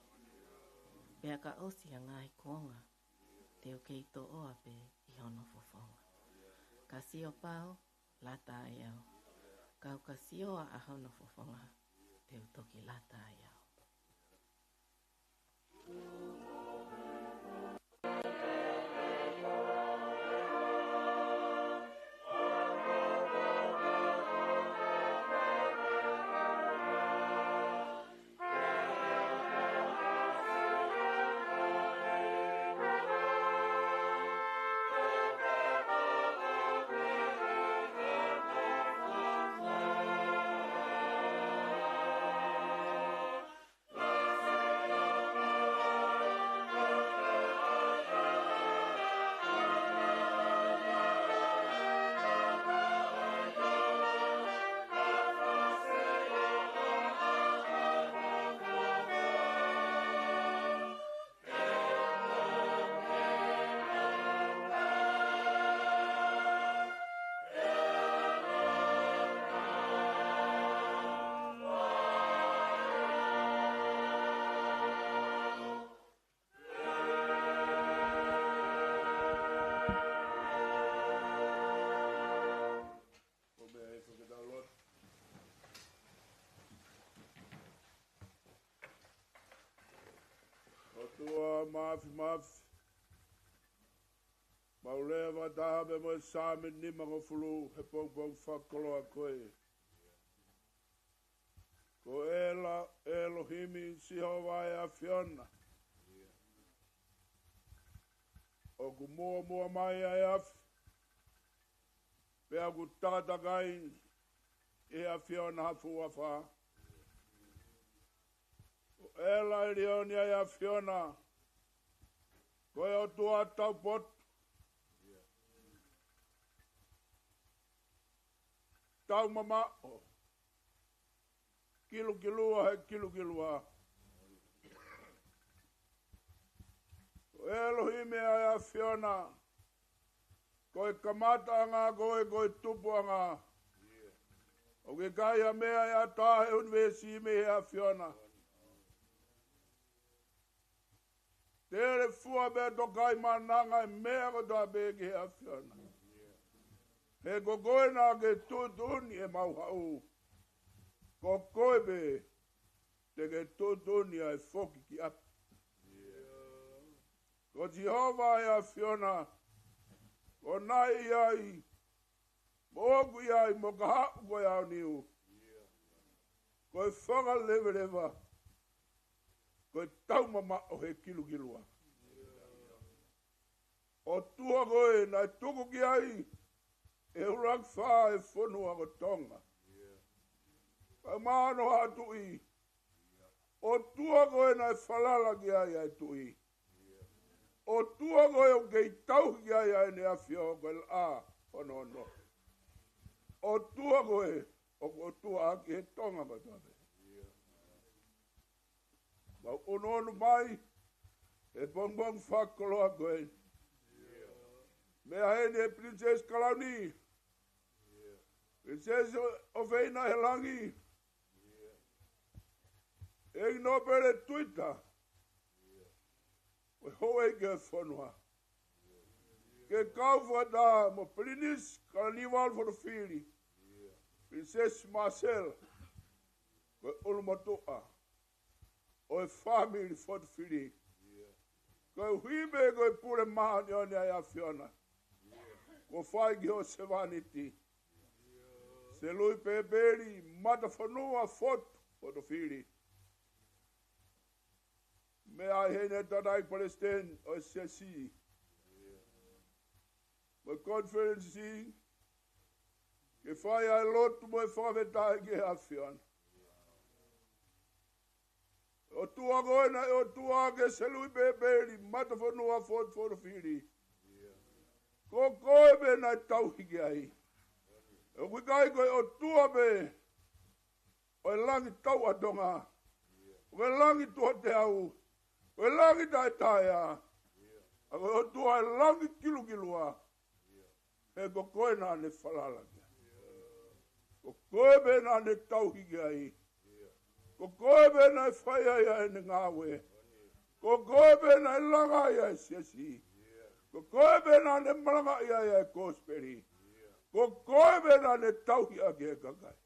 Pea ka ʻosi ʻa e ngaahi kuonga, te u kei toʻoa pē ʻi hono fofonga. Ka sio pau, lata ai au. Ka u ka sio ʻa hono fofonga, te u toki lata ai au. ʻOtua Māfimafi, mau lea fakataha pē mo e Saame nimangofulu he pongipongi fakakoloa ko ē. Ko ʻEla-, ʻElohimi, Sihova ʻa e ʻAfiona. ʻOku muʻomuʻa mai ʻa e afi, pea ʻoku takatakai ʻe he ʻAfiona ha fuʻu afā. Ko ʻEla-ʻElioni ʻa e ʻAfiona, ko e ʻOtua taupotu, taumamaʻo, kilukilua he kilukilua. Ko ʻElohimi ʻa e ʻAfiona, ko e kamataʻanga koe, ko e tupuʻanga. ʻOku ʻikai ha meʻa ʻe ʻatā he ʻunivēsi mei he ʻAfiona. Telefua pea tokaimaʻananga e meʻa kotoa pē ki he ʻAfiona. He ko koe naʻa ke tuʻutuʻuni ʻemau haʻu. Ko koe pē te ke tuʻutuʻuni ʻa e foki ki ʻapi. Ko Sihova ʻa e ʻAfiona, ko naʻe ʻi ai, mo ʻoku ʻi ai, mo ka haʻu ko e aoniu. Ko e fakaleveleva, ko e taumamaʻo he kilukilua. ʻOtua ko ē naʻe tuku ki ai ʻe he ʻuluaki fā e fonua ko Tonga. Kae ʻumaʻā hono haʻa tuʻi. ʻOtua ko ē naʻe falala ki ai ʻa e tuʻi. ʻOtua ko ē ʻoku kei tauhi ki ai ʻa ʻene ʻafio ko e laʻā hono ono. ʻOtua ko ē ʻoku ʻOtua ʻaki he Tonga kotoa pē. Mau ʻunuʻunu mai he pongipongi fakakoloa ko ē. Meʻa heni ʻe Princess Kalauni, Princess ʻo, ʻofeina he langi, ʻEiki Nōpele Tuita, ko e houʻeiki ʻo e fonua, ke kau fakataha mo Pilinisi Kalaniuvalu-Fotofili, Princess Marcella, ko e ʻulumotuʻa ʻo e fāmili Fotofili. Koeʻuhi pē ko e pule māʻoniʻoni ʻa e ʻAfiona kuo fai ki hoʻo sevāniti, Selui Pēpeli Matafonua Fotu Fotofili. Meʻa ai heni e tangataʻeiki palesiteni ʻo e siasi mo e konifelenisi, ke fai ʻa e lotu mo e fakafetaʻi ki he ʻAfiona. ʻOtua ko ē naʻe ʻOtua ʻaki ʻa Selui Pēpeli Matafonua Fotu Fotofili, ko koe pē naʻe tauhi ki ai. ʻOku ʻikai ko e ʻOtua pē ʻo e langi tauʻatonga, ʻo e langi tuʻateau, ʻo e langi taʻetaea, ka ko e ʻOtua ʻo e langi kilukilua. He ko koe naʻa ne falala ki ai. Ko koe pē naʻa ne tauhi ki ai. Ko koe pē naʻe fai ai ʻa ʻene ngāue. Ko koe pē naʻe langa ai ʻa e siasi. Ko koe pē naʻa ne malangaʻi ai e kosipeli. Ko koe pē naʻa ne tauhi ʻaki e kakai.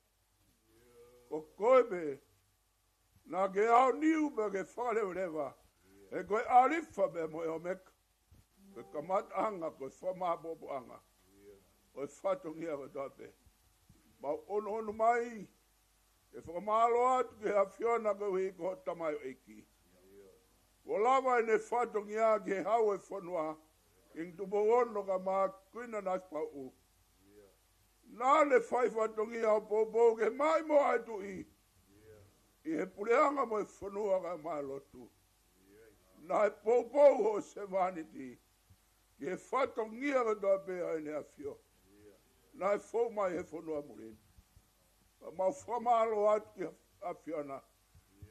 Ko koe pē naʻa ke aoniu pea ke fakalevaleva. He ko e ʻAlifa pea mo e ʻOmeka. Ko e kamataʻanga, ko e fakamāʻopoʻopoʻanga ʻo e fatongia kotoa pē. Mau ʻunuʻunu mai ke fakamālō atu ki he ʻAfiona koeʻuhi ko e tamaioʻeiki. Kuo lava ʻene fatongia ki he hau ʻo e fonua, Kingi Tupou Ono kae ʻumaʻā Kuini Nanasipauʻu. Naʻa ne fai fatongia ʻo poupou ke maʻimoa e tuʻi ʻi he puleʻanga mo e fonua kae ʻumaʻā e lotu. Naʻe poupou hoʻo sevāniti ki he fatongia kotoa pē ʻa ʻEne ʻAfio naʻe fou mai he fonua muli ni. Pea mau fakamālō atu ki he ʻAfiona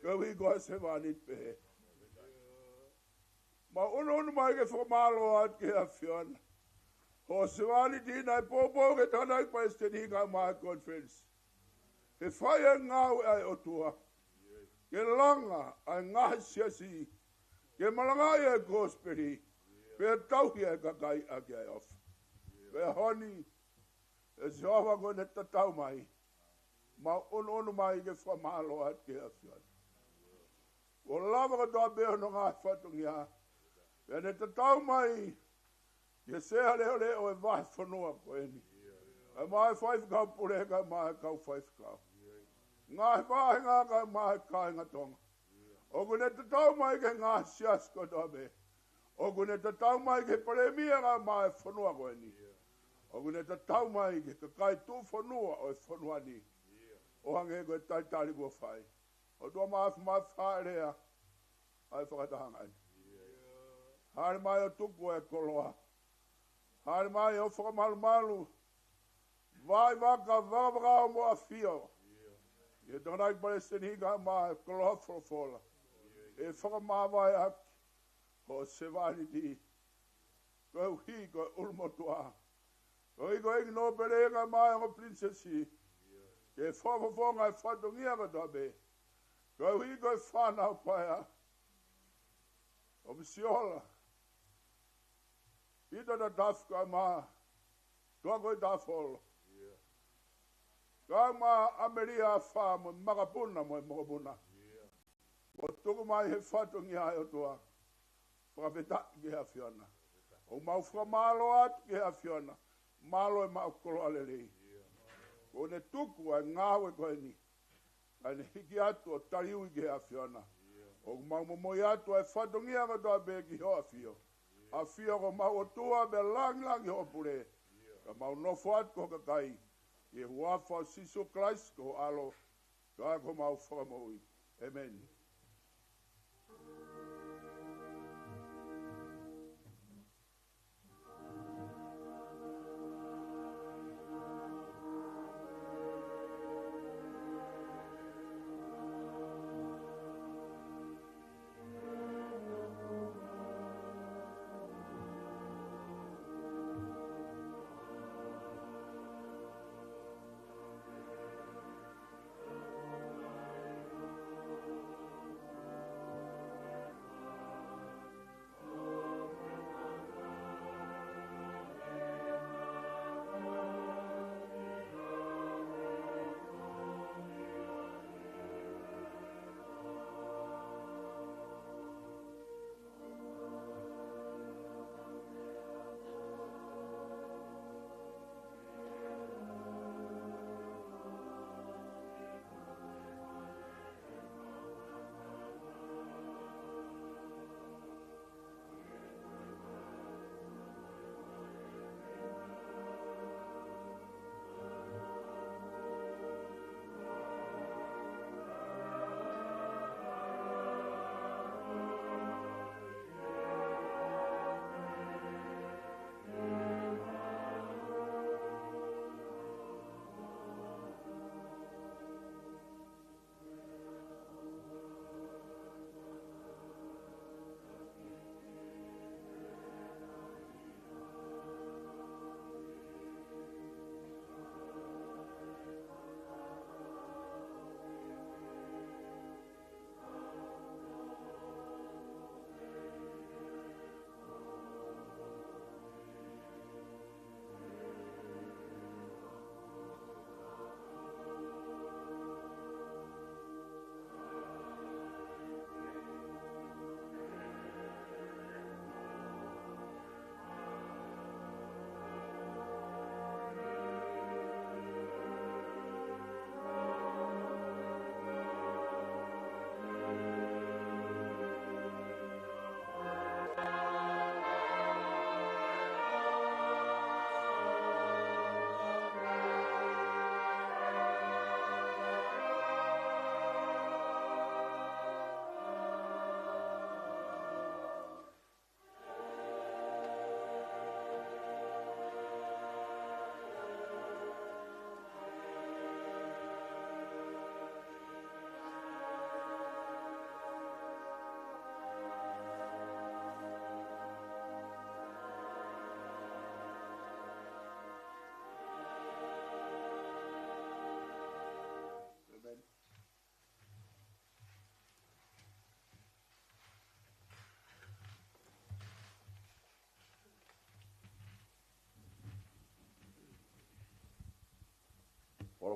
koeʻuhi ko e sevāniti pehē. Mau ʻunuʻunu mai ke fakamālō atu ki he ʻAfiona. Hoʻo sevāniti naʻe poupou ki he tangataʻeiki palesiteni kae ʻumaʻā e konifelenisi. Ke fai e ngāue ʻa e ʻOtua. Ke langa ʻa e ngaahi siasi. Ke malangaʻi e kosipeli. Pea tauhi e kakai ʻaki ʻa e ʻofa. Pea honi, ʻe Sihova, ko ʻene tatau mai. Mau ʻunuʻunu mai ke fakamālō atu ki he ʻAfiona. Kuo lava kotoa pē hono ngaahi fatongia. Pea ne tatau mai ki he sea leʻoleʻo ʻo e vahefonua ko eni. Kae ʻumaʻā e faifekau pule, kae ʻumaʻā e kau faifekau. Ngaahi vāhenga kae ʻumaʻā e kāinga Tonga. ʻOku ne tatau mai ki he ngaahi siasi kotoa pē. ʻOku ne tatau mai ki he palēmia kae ʻumaʻā e fonua ko eni. ʻOku ne tatau mai ki he kakai tuʻufonua ʻo e fonua ni. ʻO hangē ko e talitali kuo fai. ʻOtua Māfimafi, hāʻele ʻa e fakatahaʻanga ni. Hāʻele mai ʻo tuku e koloa. Hāʻele mai ʻo fakamalumalu. Vaivaka, vakavakau mo ʻafio ʻi he tangataʻeiki palesiteni kae ʻumaʻā e koloa folofola. ʻE fakamāvaeʻaki hoʻo sevāniti koeʻuhi ko e ʻulumotuʻa. Koeʻuhi ko e ʻEiki Nōpele kae ʻumaʻā e ongo pilinisesi. Ke fakafofonga e fatongia kotoa pē. Koeʻuhi ko e fānau paea ʻo Misiola, Pita Tatafu kae ʻumaʻā Tuʻakoitafolo. Kae ʻumaʻā ʻAmelia Afā mo e makapuna mo e mokopuna. Kuo tuku mai he fatongia ʻa e ʻOtua. Fakafetaʻi ki he ʻAfiona. ʻOku mau fakamālō atu ki he ʻAfiona. Mālō e maʻu koloa lelei. Kuo ne tuku ʻa e ngāue ko eni. Kae ne hiki atu ʻo taliui ki he ʻAfiona. ʻOku mau momoi atu ʻa e fatongia kotoa pē ki hoʻo ʻAfio. ʻAfio, ko homau ʻOtua, pea langilangiʻia hoʻo pule. Ka mau nofo atu ko ho kakai. ʻI he huafa ʻo Sīsū Kalaisi ko ho ʻAlo, ka ko homau Fakamoʻui. ʻĒmeni.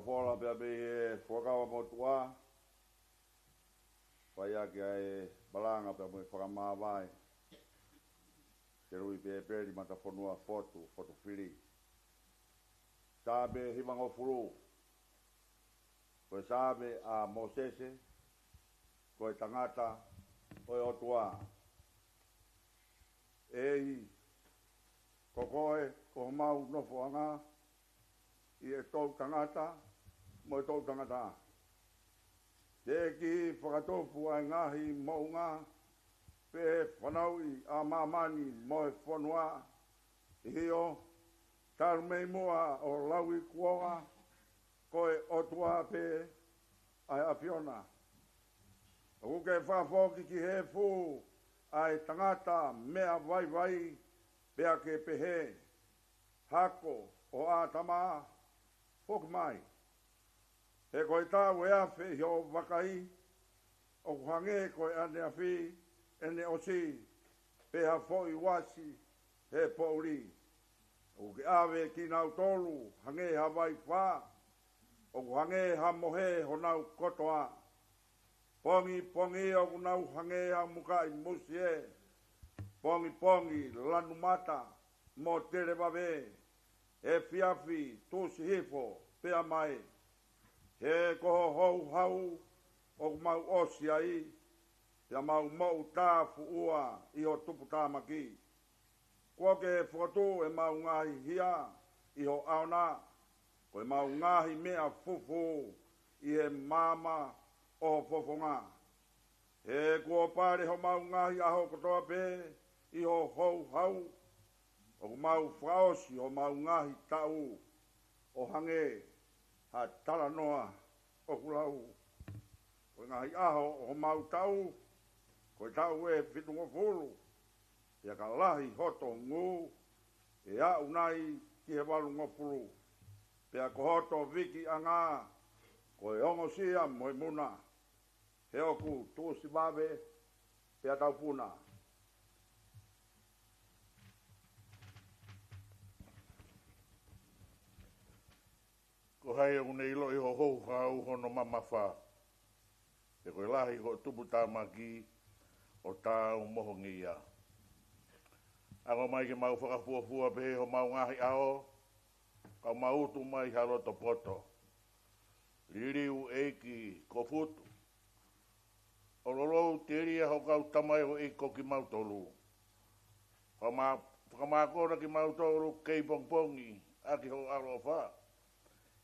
Folofola pea mei he Fuakava Motuʻa, fai ʻaki ʻa e malanga pea mo e fakamāvae. Te Lui Pēpeli, Matafonua Fotu, Fotu Fili. Saame hivangofulu. Ko e Saame ʻa Mōsese, ko e tangata ʻo e ʻOtua. ʻEiki, ko koe ko homau nofoʻanga ʻi he toʻutangata mo e toʻutangata. Teʻeki fakatupu ʻa e ngaahi moʻunga pe fanauʻi ʻa māmani mo e fonua. ʻIo, talu mei muʻa ʻo lauikuonga, ko e ʻOtua pē ʻa e ʻAfiona. ʻOku ke fakafoki ki he efu ʻa e tangata meʻa vaivai, pea ke pehē: Hako ʻo ʻĀtama, foki mai. He ko e taʻu ʻe afe ʻi hoʻo vakai, ʻoku hangē ko e ʻaneafi ʻene ʻosi, pe ha foʻi uasi he poʻuli. ʻOku ke ʻave kinautolu hangē ha vaifā, ʻoku hangē ha mohe honau kotoa. Pongipongi ʻoku nau hangē ha mukaʻi musie, pongipongi lanu mata mo televave, efiafi tuʻusi hifo pea mae. He ko ho houhau ʻoku mau ʻosi ai, pea mau moʻutāfuʻua ʻi ho tuputāmaki. Kuo ke fokotuʻu ʻemau ngaahi hia ʻi ho ʻaona, ko ʻemau ngaahi meʻa fufū ʻi he maama ʻo ho fofonga. He kuo pale homau ngaahi ʻaho kotoa pē ʻi ho houhau, ʻoku mau fakaʻosi homau ngaahi taʻu ʻo hangē ha talanoa ʻoku lau. Ko e ngaahi ʻaho ʻo homau taʻu, ko e taʻu ʻe fitungofulu, pea ka lahi hoto ngū, ʻe aʻu nai ki he valungofulu. Pea ko hoto vikiʻanga, ko e ongosia mo e muna. He ʻoku tuʻusi vave pea taupuna. Ko hai ʻoku ne ʻiloʻi ho houhau hono mamafa? He ko e lahi hoʻo tuputāmaki ʻo taau mo ho ngeia. Ako mai ke mau fakafuofua pehē homau ngaahi ʻaho, ka mau utu mai ha loto poto. Liliu ʻEiki ko Futu, ʻo lolou telia ho kau tamaioʻeiki ko kimautolu. Fakamā-, fakamākona kimautolu kei pongipongi ʻaki ho ʻaloʻofa,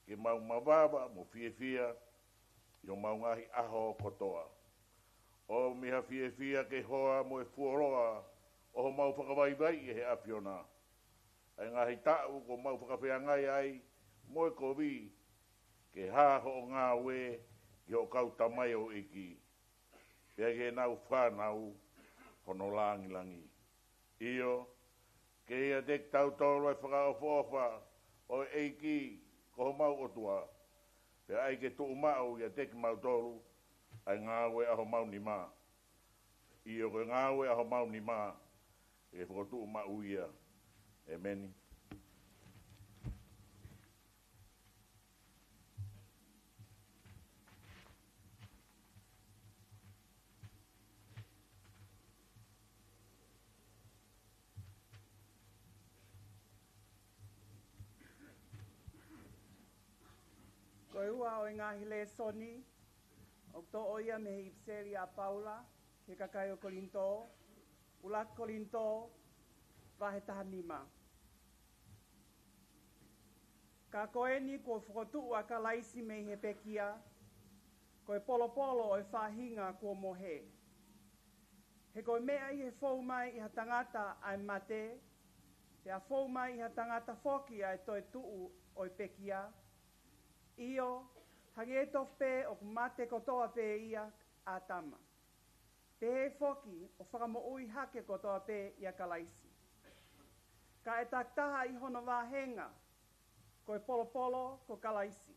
ke mau mavava mo fiefia ʻi homau ngaahi ʻaho kotoa. ʻOmi ha fiefia ke hoa mo e fuoloa ʻo homau fakavaivaiʻi ʻe he ʻAfiona ʻa e ngaahi taʻu kuo mau fakafeangai ai mo e kovi, ke hā hoʻo ngāue ki hoʻo kau tamaioʻeiki, pea ki heʻenau fānau hono lāngilangi. ʻIo, ke ʻiate kitautolu ʻa e fakaʻofoʻofa ʻo e ʻEiki ko homau ʻOtua, pea ʻai ke tuʻumaʻu ʻiate kimautolu ʻa e ngāue ʻa homau nima. ʻIo, ko e ngāue ʻa homau nima, ʻe fokotuʻu maʻu ia. ʻEmeni. Ko e ua ʻo e ngaahi lēsoni, ʻoku toʻo ia mei he ʻipiseli ʻa Paula ki he kakai ʻo Kolinitō, ʻUluaki Kolinitō, vahe taha nima. Ka ko eni kuo fokotuʻu ʻa Kalaisi mei he pekia, ko e polopolo ʻo e faʻahinga kuo mohe. He ko e meʻa ʻi he fou mai ʻi ha tangata ʻa e mate, pea fou mai ʻi ha tangata foki ʻa e toetuʻu ʻo e pekia. ʻIo, hangē tofu pē ʻoku mate kotoa pē ʻia ʻĀtama, pehē foki ʻo fakamoʻui hake kotoa pē ʻia Kalaisi. Ka ʻe takitaha ʻi hono vāhenga, ko e polopolo ko Kalaisi.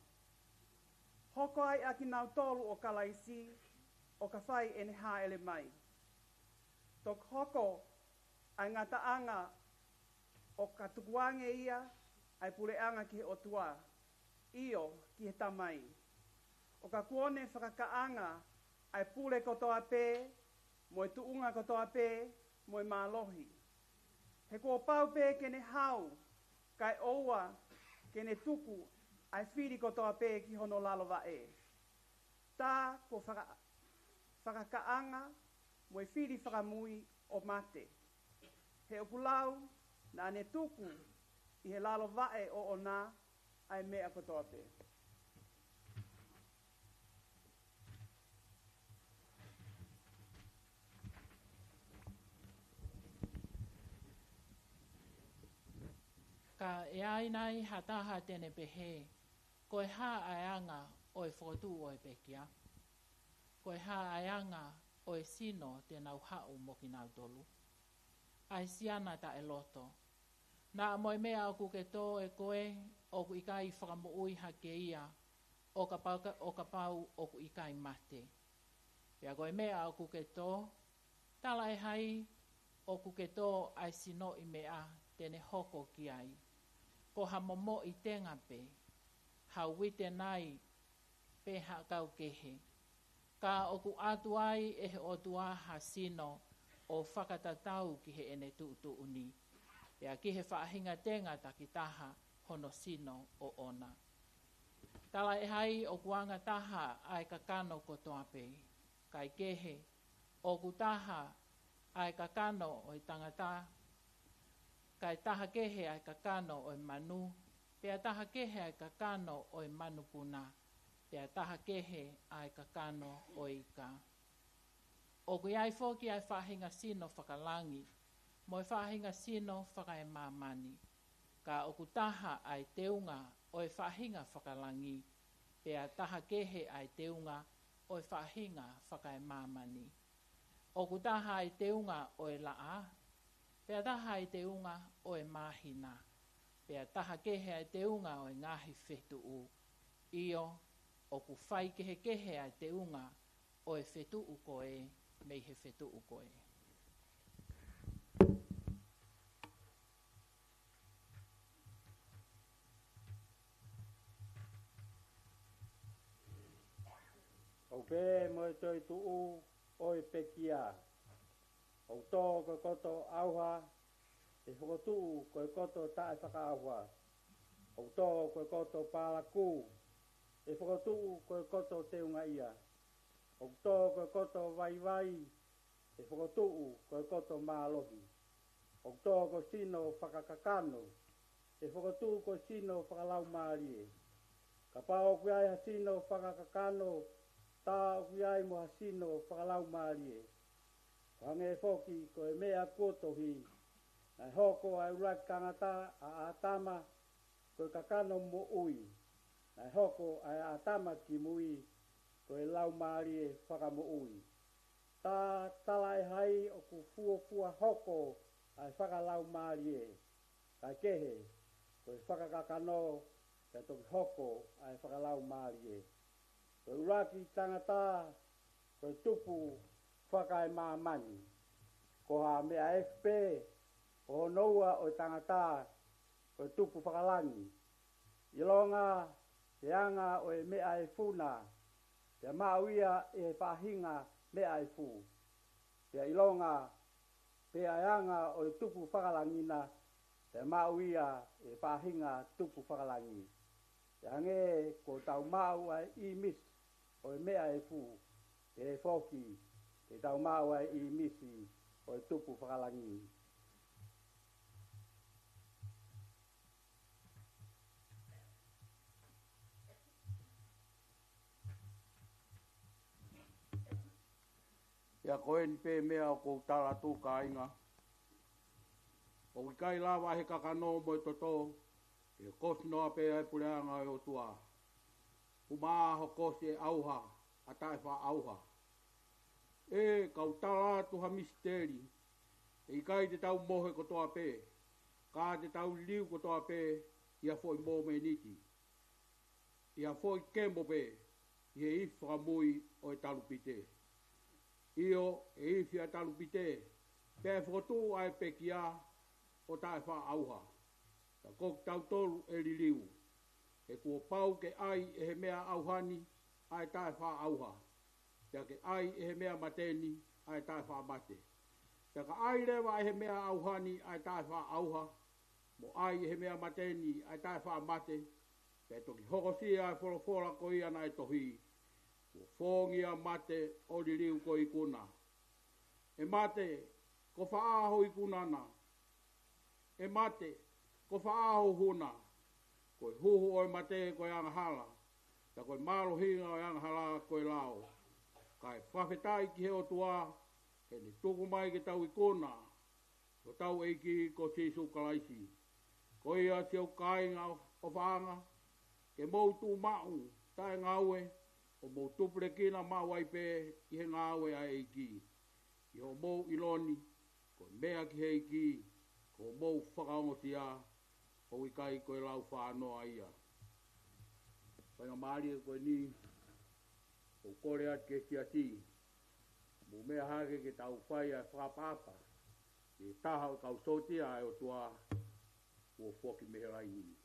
Hoko ai ʻa kinautolu ʻo Kalaisi, ʻo ka fai ʻene hāʻele mai. Toki hoko ʻa e ngataʻanga, ʻo ka tukuange ia ʻa e puleʻanga ki he ʻOtua. ʻio ki he Tamai, ʻo ka kuo ne fakakaʻanga ʻa e pule kotoa pē, mo e tuʻunga kotoa pē, mo e mālohi. He kuo pau pē ke ne hau, kae ʻoua ke ne tuku ʻa e fili kotoa pē ki hono lalo vaʻe. Tā kuo faka-, fakakaʻanga mo e fili fakamui ʻo mate. He ʻoku lau naʻa ne tuku ʻi he lalo vaʻe ʻoʻona ʻa e meʻa kotoa pē. Ka ʻe ʻi ai nai ha taha te ne pehē, ko e hā ʻa e anga ʻo e fokotuʻu ʻo e pekia? Ko e hā ʻa e anga ʻo e sino te nau haʻu mo kinautolu? ʻA e siana taʻeloto. Naʻa mo e meʻa ʻoku ke tō ʻe koe, ʻoku ʻikai fakamoʻui hake ia, ʻo kapau, ʻo kapau ʻoku ʻikai mate. Pea ko e meʻa ʻoku ke tō, talaʻehai ʻoku ke tō ʻa e sinoʻi meʻa te ne hoko ki ai, ko ha momoʻi tenga pē, ha uite nai pe ha ʻakau kehe. Ka ʻoku ʻatu ai ʻe he ʻOtua ha sino ʻo fakatatau ki heʻene tuʻutuʻuni, pea ki he faʻahinga tenga takitaha hono sino ʻoʻona. Talaʻehai ʻoku anga taha ʻa e kakano kotoa pē, kae kehe, ʻoku taha ʻa e kakano ʻo e tangata, kae taha kehe ʻa e kakano ʻo e manu, pea taha kehe ʻa e kakano ʻo e manupuna, pea taha kehe ʻa e kakano ʻo e ika. ʻOku ʻi ai foki ʻa e faʻahinga sino fakalangi, mo e faʻahinga sino fakaemāmani. Ka ʻoku taha ʻa e teunga ʻo e faʻahinga fakalangi, pea taha kehe ʻa e teunga ʻo e faʻahinga fakaemāmani. ʻOku taha ʻa e teunga ʻo e laʻā, pea taha ʻa e teunga ʻo e māhina, pea taha kehe ʻa e teunga ʻo e ngaahi fetuʻu. ʻIo, ʻoku faikehekehe ʻa e teunga ʻo e fetuʻu ko ē mei he fetuʻu ko ē. ʻOku pehē mo e toetuʻu ʻo e pekia. ʻOku tō ko e koto ʻauha, ʻe fokotuʻu ko e koto taʻefakaʻauha. ʻOku tō ko e koto pālaku, ʻe fokotuʻu ko e koto teungaʻia. ʻOku tō ko e koto vaivai, ʻe fokotuʻu ko e koto mālohi. ʻOku tō ko e sino fakakakano, ʻe fokotuʻu ko e sino fakalaumālie. Kapau ʻoku ʻi ai ha sino fakakakano, tā ʻoku ʻi ai mo ha sino fakalaumālie. ʻO hangē foki ko e meʻa kuo tohi, naʻe hoko ʻa e ʻuluaki tangata, ʻa ʻĀtama, ko e kakano moʻui. Naʻe hoko ʻa ʻĀtama ki mui, ko e laumālie fakamoʻui. Tā talaʻehai ʻoku fuofua hoko ʻa e fakalaumālie, kae kehe, ko e fakakakano, pea toki hoko ʻa e fakalaumālie. Ko e ʻuluaki tangata, ko e tupu fakaemāmani. Ko ha meʻa efu pē, ko hono ua ʻo e tangata, ko e tupu fakalangi. ʻIlonga, he anga ʻo e meʻa efu na, pea maʻu ia ʻe he faʻahinga meʻa efu. Pea ʻilonga, pea ʻe anga ʻo e tupu fakalangi na, pea maʻu ia ʻe he faʻahinga tupu fakalangi. Pea hangē kuo tau maʻu ʻa e ʻīmisi ʻo e meʻa efu, pehē foki, te tau maʻu ʻa e ʻīmisi ʻo e tupu fakalangi. Pea ko eni pē meʻa ʻoku ou tala atu kāinga. ʻOku ʻikai lava ʻe he kakano mo e toto, ke kosi noa pē ʻa e puleʻanga ʻo e ʻOtua. Kuo mā ho kosi ʻe ʻauha, ʻa taʻefakaʻauha. ʻE, kau tala atu ha misiteli, ʻe ʻikai te tau mohe kotoa pē, ka te tau liliu kotoa pē, ʻi ha foʻi momeniti. ʻI ha foʻi kemo pē, ʻi he ifi fakamui ʻo e talupite. ʻIo, ʻe ifi ʻa e talupite, pea ʻe fokotuʻu ʻa e pekia ʻo taʻefakaʻauha. Ka ko kitautolu ʻe liliu. He kuo pau ke ʻai ʻe he meʻa ʻauha ni ʻa e taʻefaʻaʻauha, pea ke ʻai ʻe he meʻa mate ni ʻa e taʻefaʻamate. Pea ka ʻai leva ʻe he meʻa ʻauha ni ʻa e taʻefaʻaʻauha, mo ʻai ʻe he meʻa mate ni ʻa e taʻefaʻamate, pea toki hokosia ʻa e folofola ko ia naʻe tohi: Kuo fōngia mate ʻo liliu ko e ikuna. ʻE mate, ko fē ho ikuna na? ʻE mate, ko fē ho huna? Ko e huhu ʻo e mate ko e angahala, pea ko e mālohinga ʻo e angahala ko e lao. Kae fakafetaʻi ki he ʻOtua, he ne tuku mai ke tau ikuna ki hotau ʻEiki ko Sīsū Kalaisi. Ko ia, siʻoku kāinga ʻofaʻanga, ke mou tuʻu maʻu taʻengaue, ʻo mou tupulekina maʻu ai pē ʻi he ngāue ʻa e ʻEiki, ʻi hoʻomou ʻilo ni, ko e meʻa ki he ʻEiki ko hoʻomou fakaongosia, ʻoku ʻikai ko e lau fānoa ia. Faingamālie ko eni, ʻoku ou kole atu ki he siasi, mou meʻa hake ke tau fai ʻa e fakaʻapaʻapa ki he taha ʻo e kau sōtia ʻa e ʻOtua kuo foki mei he laini.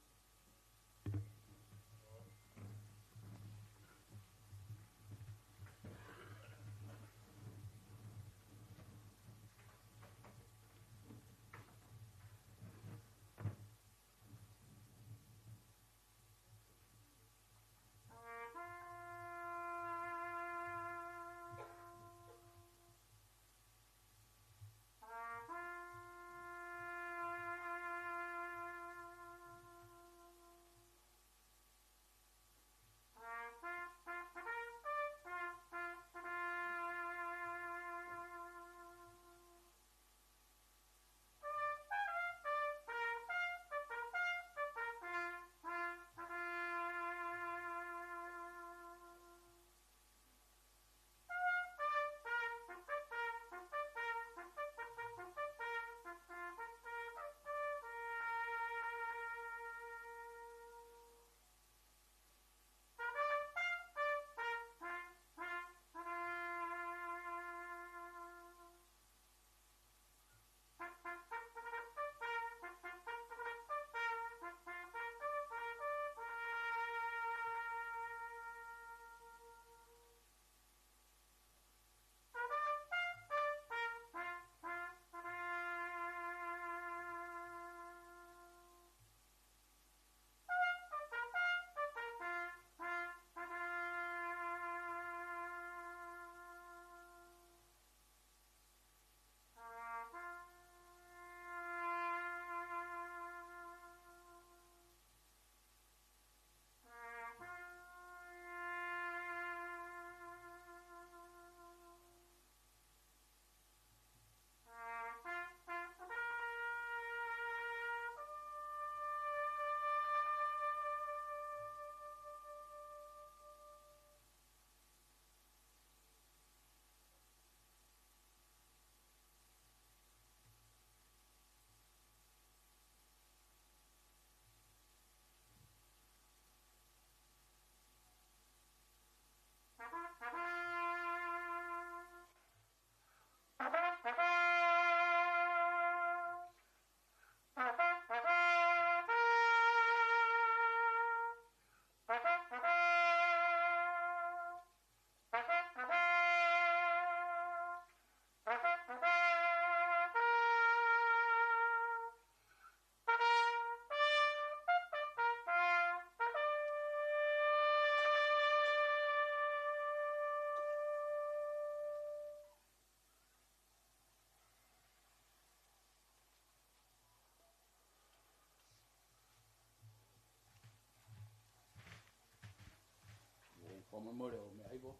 ʻOku fakamolemole ʻo meʻa hifo.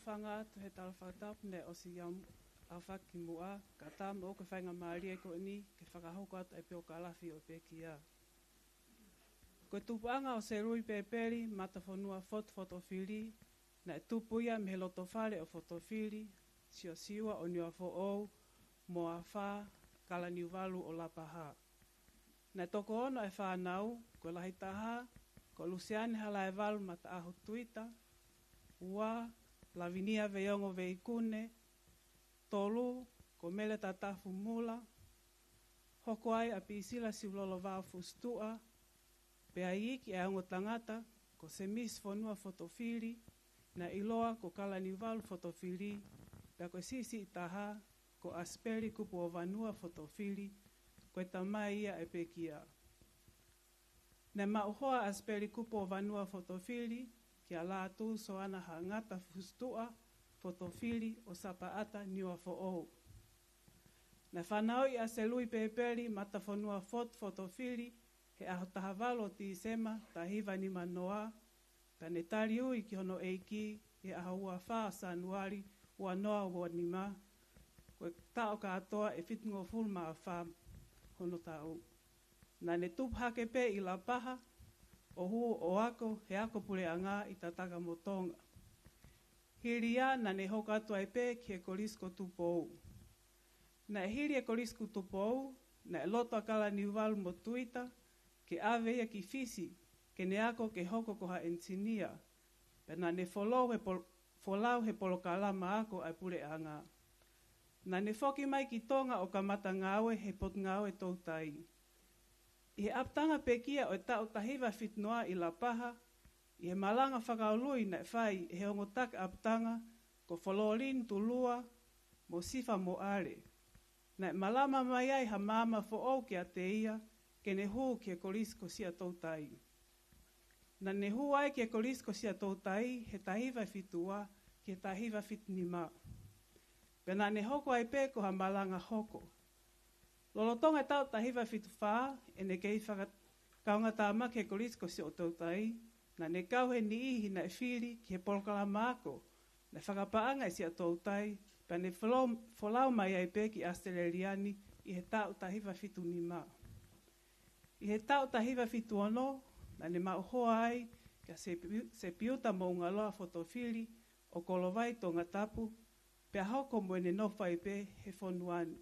Hūfanga atu he tala fakatapu naʻe ʻosi ʻaofaki muʻa, kae ʻatā moʻoku e faingamālie ko eni ke fakahoko atu e piokalafi ʻo e pekia. Ko e tupuʻanga ʻo Selui Pepeli Matafonua Fotu Fotofili, naʻe tupu ia mei he lotofale ʻo Fotofili, Siosiua ʻo Niuafoʻou, mo Afā Kalaniuvalu ʻo Lapaha. Naʻe toko ono e fānau, ko e lahi taha ko Luseane Halaevalu Mataʻaho Tuita, ua, Lavinia Veiongo Veikune, tolu, ko Mele Tatafu Mula, hoko ai ʻa Pisila Siulolo Vao Fusituʻa, pea iiki e ongo tangata ko Semisi Fonua Fotofili, naʻe ʻiloa ko Kalaniuvalu Fotofili, pea ko e siʻisiʻi taha ko ʻAsipeli Kupuovanua Fotofili, ko e tamai ia e pekia. Naʻe maʻu hoa ʻa ʻAsipeli Kupuovanua Fotofili kia Lātū Soana Hangata Fusituʻa Fotofili ʻo Sapaʻata, Niuafoʻou. Naʻe fanauʻi ʻa Selui Pepeli Matafonua Fotu Fotofili he ʻaho taha valu ʻo Tīsema taha hiva nima noa, pea ne taliui ki hono ʻEiki he ʻaho ua fā ʻo Sānuali ua noa ua nima, ko e taʻu kātoa ʻe fitungofulu mā fā hono taʻu. Naʻa ne tupu hake pē ʻi Lapaha, ʻo hū ʻo ako he ako puleʻanga ʻi Tatakamotonga. Hili ia naʻa ne hoko atu ai pē ki he Kolisi ko Tupou. Naʻe hili e Kolisi ko Tupou, naʻe loto ʻa Kalaniuvalu mo Tuita ke ʻave ia ki Fisi ke ne ako ke hoko ko ha ʻenisinia, pea naʻa ne folau he pol-, folau he polokalama ako ʻa e puleʻanga. Naʻa ne foki mai ki Tonga ʻo kamata ngāue he Potungāue Toutai. ʻI he ʻapitanga pekia ʻo e taʻu taha hiva fitu noa ʻi Lapaha, ʻi he malanga fakaului naʻe fai ʻe he ongo taki ʻapitanga ko Fololini Tulua mo Sifa Moʻale, naʻe malama mai ai ha maama foʻou kiate ia ke ne hū ki he Kolisi ko Siaʻatoutai. Naʻa ne hū ai ki he Kolisi ko Siaʻatoutai he taha hiva fitu ua ki he taha hiva fitu nima. Pea naʻa ne hoko ai pē ko ha malanga hoko. Lolotonga e taʻu taha hiva fitu fā, ʻene kei fakakaungātāmaki he Kolisi ko Siaʻatoutai, naʻa ne kau he niʻihi naʻe fili ki he polokalama ako naʻe fakapaʻanga ʻe Siaʻatoutai, pea ne folau, folau mai ai pē ki ʻAositelēlia ni ʻi he taʻu taha hiva fitu nima. ʻI he taʻu taha hiva fitu ono, naʻa ne maʻu hoa ai kia Sepiu-, Sepiuta Moʻungaloa Fotofili ʻo Kolovai, Tongatapu, pea hoko mo ʻene nofo ai pē he fonua ni.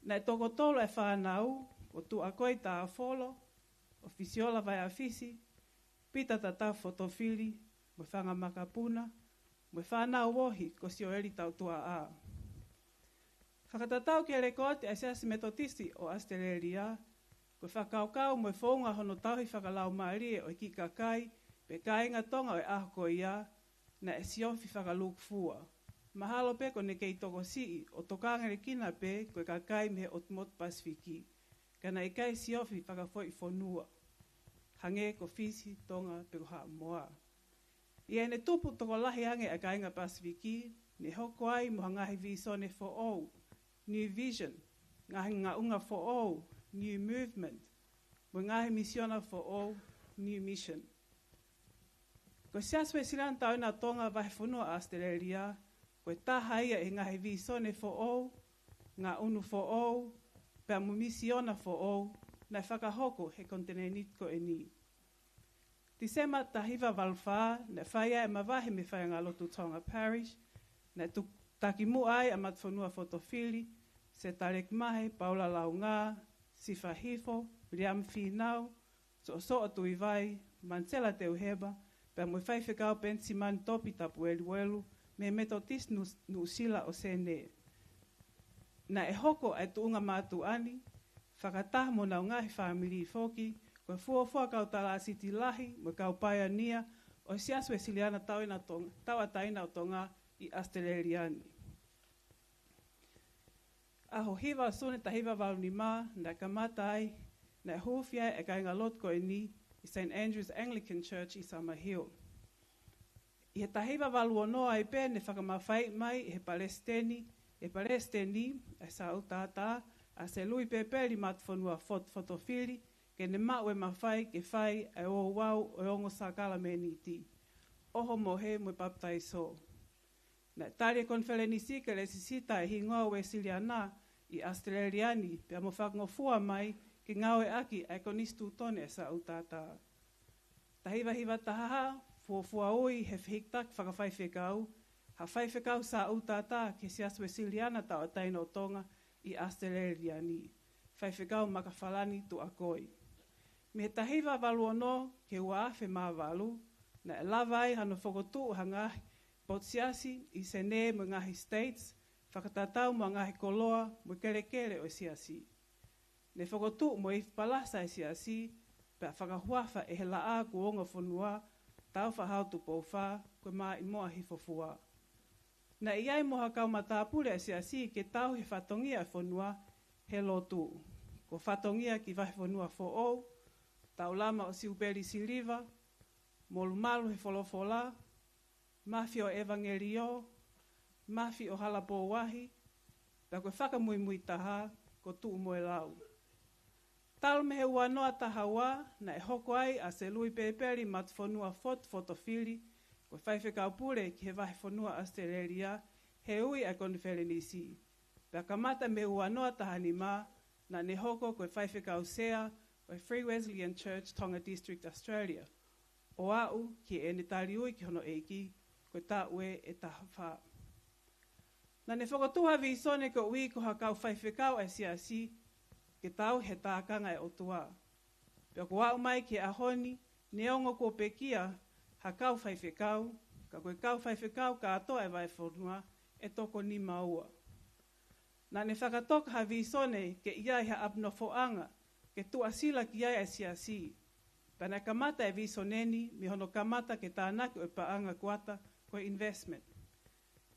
Naʻe toko tolu e fānau, ko Tuʻakoi Tāfolo ʻo Fisiola Vaiafisi, Pita Tatafu Fotofili mo e Fanga Makapuna, mo e fānau ohi ko Sioeli Tautuaʻā. Fakatatau ki he lekooti ʻa e Siasi Metotisi ʻo ʻAositelēlia, ko e fakakaukau mo e founga hono tauhi fakalaumālie ʻo e kiʻi kakai pe kāinga Tonga ʻo e ʻaho ko ia, naʻe siofi fakalūkufua. Mahalo pē ko ʻene kei tokosiʻi ʻo tokanga lelei pē ko e kakai mei he ʻotu motu Pasifiki, ka naʻe ʻikai siofi fakafoʻi fonua, hangē ko Fisi, Tonga pe ko Haʻamoa. ʻI heʻene tupu tokolahi ange ʻa e kāinga Pasifiki, ne hoko ai mo ha ngaahi vīsone foʻou, new vision, ngaahi ngaʻunga foʻou, new movement, mo e ngaahi misiona foʻou, new mission. Ko e Siasi Uēsiliana Tauʻatāina ʻo Tonga Vahefonua ʻAositelēlia, ko e taha ia ʻi he ngaahi vīsone foʻou, ngaʻunu foʻou, pea mo e misiona foʻou, naʻe fakahoko he konitinēniti ko eni. Tīsema taha hiva valu fā, naʻe fai ai e mavahe mei he Faingalotu Tonga Parish, naʻe tu-, takimuʻa ai ʻa Matafonua Fotofili, Sētā Lekimahe, Paula Laungā, Sifa Hifo, Viliami Fīnau, Soʻosoʻo Tuivai, Manisela Teuhema, pea mo e Faifekau Penisimani Topi Tapueluelu, mei he Metotisi Nu-, Nuʻusila ʻo Senē. Naʻe hoko ʻa e tuʻunga mātuʻa ni, fakataha mo honau ngaahi fāmili foki, ko e fuofua kau talāsiti lahi mo e kau paionia ʻo e Siasi Uēsiliana Tauʻatāina ʻo Tong-, Tauʻatāina ʻo Tonga ʻi ʻAositelēlia ni. ʻAho hiva ʻo Sune taha hiva valu nima, naʻe kamata ai, naʻe huufi ai e kāingalotu ko eni ʻi Saint Andrew's Anglican Church ʻi Summerhill. ʻI he taha hiva valu ono ai pē ne fakamafaiʻi mai ʻe he Palesiteni, ʻe he Palesiteni, ʻa e Sāutaata, ʻa Selui Pepeli Matafonua Fot-, Fotofili, ke ne maʻu e mafai ke fai e ouau ʻo e ongo sākalamēniti. ʻoho mohe mo e papitaiso. Naʻe tali ʻe he konifelenisi ke lesisita e hingoa Uesiliana ʻi ʻAositelēlia ni, pea mo fakangofua mai ke ngāueʻaki ʻa e konisitūtone ʻa e Saʻutata. Taha hiva hiva taha, fuofua ui ʻe he fehikitaki fakafaifekau ha faifekau Saʻutata ki he Siasi Uesiliana Tauʻatāina ʻo Tonga ʻi ʻAositelēlia ni, Faifekau Makafalani Tuʻakoi. Mei he taha hiva valu ono ki he ua afe mā valu, naʻe lava ai hano fokotuʻu ha ngaahi potu siasi ʻi Senē mo e ngaahi States, fakatatau mo e ngaahi koloa mo e kelekele ʻo e siasi. Ne fokotuʻu mo ifi palasa e siasi, pea fakahuafa ʻe he Laʻā Kuonga Fonua, Tāufaʻāhau Tupou Fā, ko e Maʻimoa Hifofua. Naʻe ʻi ai mo ha kau matāpule ʻa e siasi ke tauhi e fatongia ʻa e fonua he lotu. Ko e fatongia ki Vahefonua Foʻou, Taulama ʻo Siupeli Siliva, Molumalu he Folofola, Mafi ʻo ʻEvangelio, Mafi ʻo Halapouahi, pea ko e fakamuimui taha ko Tuʻumoelau. Talu mei he ua noa taha ua, naʻe hoko ai ʻa Selui Pēpeli Matafonua Fotu Fotofili ko e faifekau pule ki he Vahefonua ʻAositelēlia he ui ʻa e konifelenisi. Pea kamata mei he ua noa taha nima, naʻa ne hoko ko e faifekau sea ʻo e Free Wesleyan Church Tonga District, Australia, ʻo aʻu ki heʻene tali ui ki hono ʻEiki, ko e taʻu ē ʻe taha fā. Naʻa ne fokotuʻu ha vīsone koeʻuhi ko ha kau faifekau ʻa e siasi ke tauhi e tākanga ʻa e ʻOtua. Pea kuo aʻu mai ki he ʻaho ni, neongo kuo pekia ha kau faifekau, ka ko e kau faifekau kātoa ʻa e vahefonua ʻe toko nima ua. Naʻa ne fakatoka ha vīsone ke ʻi ai ha ʻapi nofoʻanga ke tuʻasila ki ai ʻa e siasi. Pea naʻe kamata e vīsone ni mei hono kamata ke tānaki ʻo e paʻanga kuata ko e investment.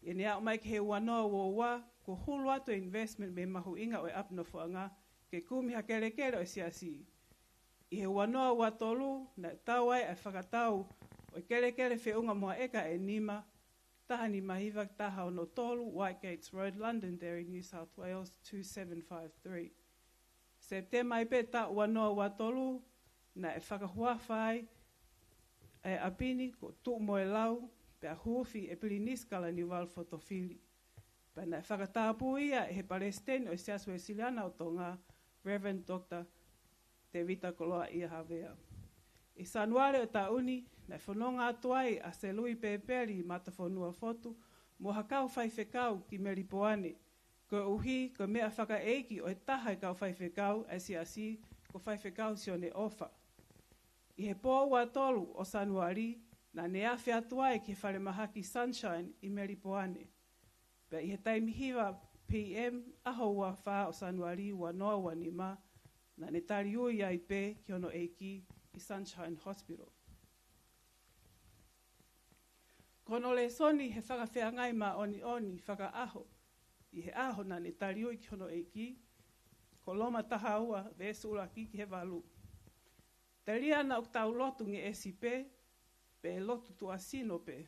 ʻI heʻene aʻu mai ki he ua noa ua ua, kuo hulu atu e investment mei he mahuʻinga ʻo e ʻapi nofoʻanga ke kumi ha kelekele ʻo e siasi. ʻI he ua noa ua tolu, naʻe tau ai ʻa e fakatau ʻo e kelekele feʻunga mo ha ʻeka ʻe nima, taha nima hiva taha ono tolu White Gates Road, Londonderry, New South Wales, two seven five three. Sepitema ai pē taʻu ua noa ua tolu, naʻe fakahuafa ai e ʻapi ni ko Tuʻumoelau, pea huufi ʻe Pilinisi Kalaniuvalu Fotofili. Pea naʻe fakatapui ia ʻe he Palesiteni ʻo e Siasi Uesiliana ʻo Tonga, Reverend Doctor Tevita Koloaʻia Havea. ʻI Sānuali ʻo e taʻu ni, naʻe fononga atu ai ʻa Selui Pēpeli Matafonua Fotu mo ha kau faifekau ki Melipoane, koeʻuhi ko e meʻa fakaʻeiki ʻo e taha e kau faifekau ʻa e siasi, ko Faifekau Sione ʻOfa. ʻI he pō ua tolu ʻo Sānuali, naʻa ne afe atu ai ki he falemahaki Sunshine ʻi Melipoane. Pea ʻi he taimi hiva P M ʻaho ua fā ʻo Sānuali ua noa ua nima, naʻa ne tali ui ai pē ki hono ʻEiki ʻi Sunshine Hospital. Ko hono lēsoni he fakafeangai māʻoniʻoni fakaʻaho ʻi he ʻaho naʻa ne tali ui ki hono ʻEiki, ko Loma taha ua, veesi ʻuluaki ki he valu. Telia naʻa ʻoku tau lotu ngeʻesi pē, pe lotu tuʻasino pē,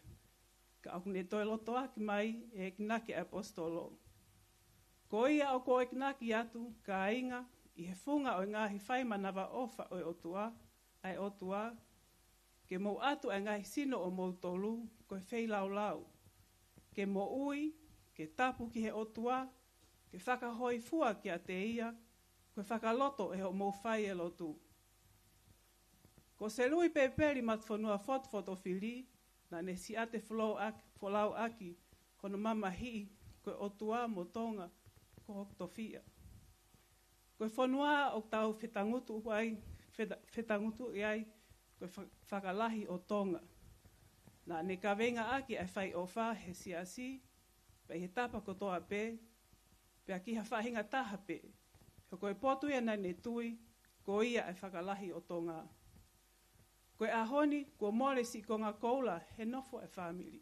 ka ʻoku ne toe lotoʻaki mai e enginaki ʻa e ʻaposetolo. Ko ia ʻoku ou enginaki atu, kāinga, ʻi he funga ʻo e ngaahi fai manavaʻofa ʻo e ʻOtua, ʻa e ʻOtua, ke mou ʻatu ʻa e ngaahi sino ʻomoutolu ko e feilaulau, ke moʻui, ke tapu ki he ʻOtua, ke fakahōifua kiate ia, ko e fakaloto ʻe hoʻomou fai e lotu. Ko Selui Pēpeli Matafonua Fotu Fotofili, naʻa ne siʻate folauʻaki, folauʻaki hono mamahiʻi ko e ʻOtua mo Tonga ko hoku tofiʻa. Ko e fonua ʻoku tau fetangutu ai, feta-, fetangutuʻi ai, ko e fa-, fakalahi ʻo Tonga. Naʻa ne kaveingaʻaki ʻa e fai ʻofa he siasi, pea ʻi he tapa kotoa pē, pea ki ha faʻahinga taha pē. He ko e potu ia naʻa ne tui, ko ia ʻa e fakalahi ʻo Tonga. Ko e ʻaho ni, kuo mole siʻi konga koula he nofo e fāmili,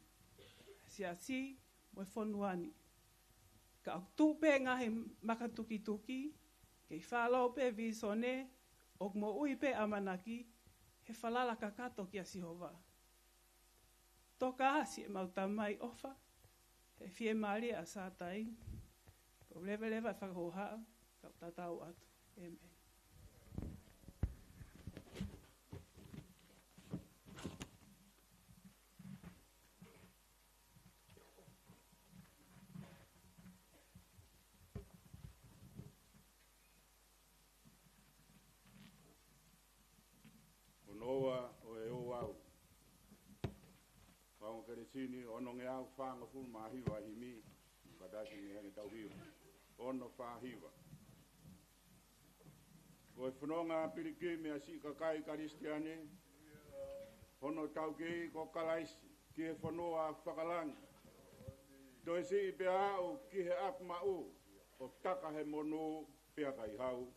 siasi mo e fonua ni. Ka ʻoku tuʻu pē ngaahi makatukituki, kei fālō pē vīsone, ʻoku moʻui pē ʻamanaki, he falala kakato kia Sihova. Toka ā siʻemau Tamai ʻofa, he fiemālie ʻa Sātai, pea ʻoku leveleva e fakahōhaʻa, kau tatau atu. ʻĒmeni. Peresini, onongeau fāngofulu mā hiva himi, ka tasi ni henge tau hiva. Ono fā hiva. Ko e fononga pilikimi ʻa e siʻi kakai Kalisitiane, hono taukei ko Kalaisi, ki he fonua fakalangi. Toe siʻi pea aʻu ki he ʻapi maʻu, ʻo taka he monū pea kai hau.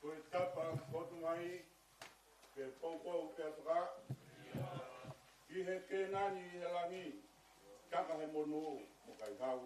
Ko e tapa ʻo e ʻOtua, ke poupou pea toka, ki he Kēnani ʻi he langi, taka he monū mo kai hau.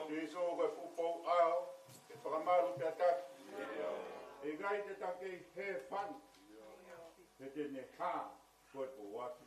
Sīsū ko e fuʻu pou ʻao, ʻe fakamalu pea taki. ʻIkai te taki he fanga, he te ne hā ko e pou atu.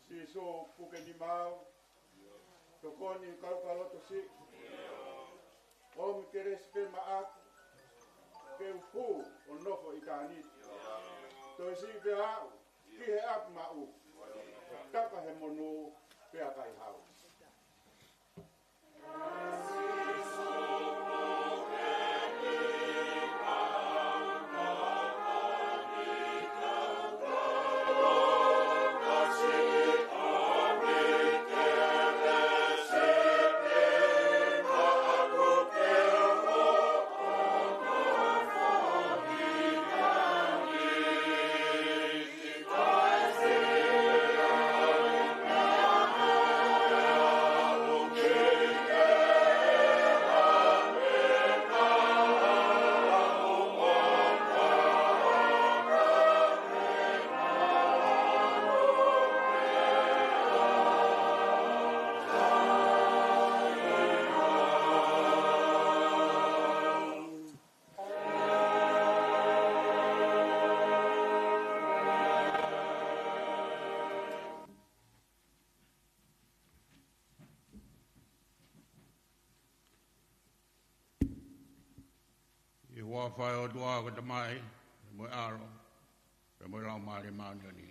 Sīsū, puke nima au, tokoni kau ka loto siʻi. ʻOmi kelesi pē maʻaku, ke u hū ʻo nofo ʻitāniti. Toe siʻi pea aʻu ki he ʻapi maʻu, ʻo taka he monū pea kai hau. ʻI he huafa ʻo e ʻOtua ko e Tamai, mo e ʻAlo, mo e Laumālie Māʻoniʻoni.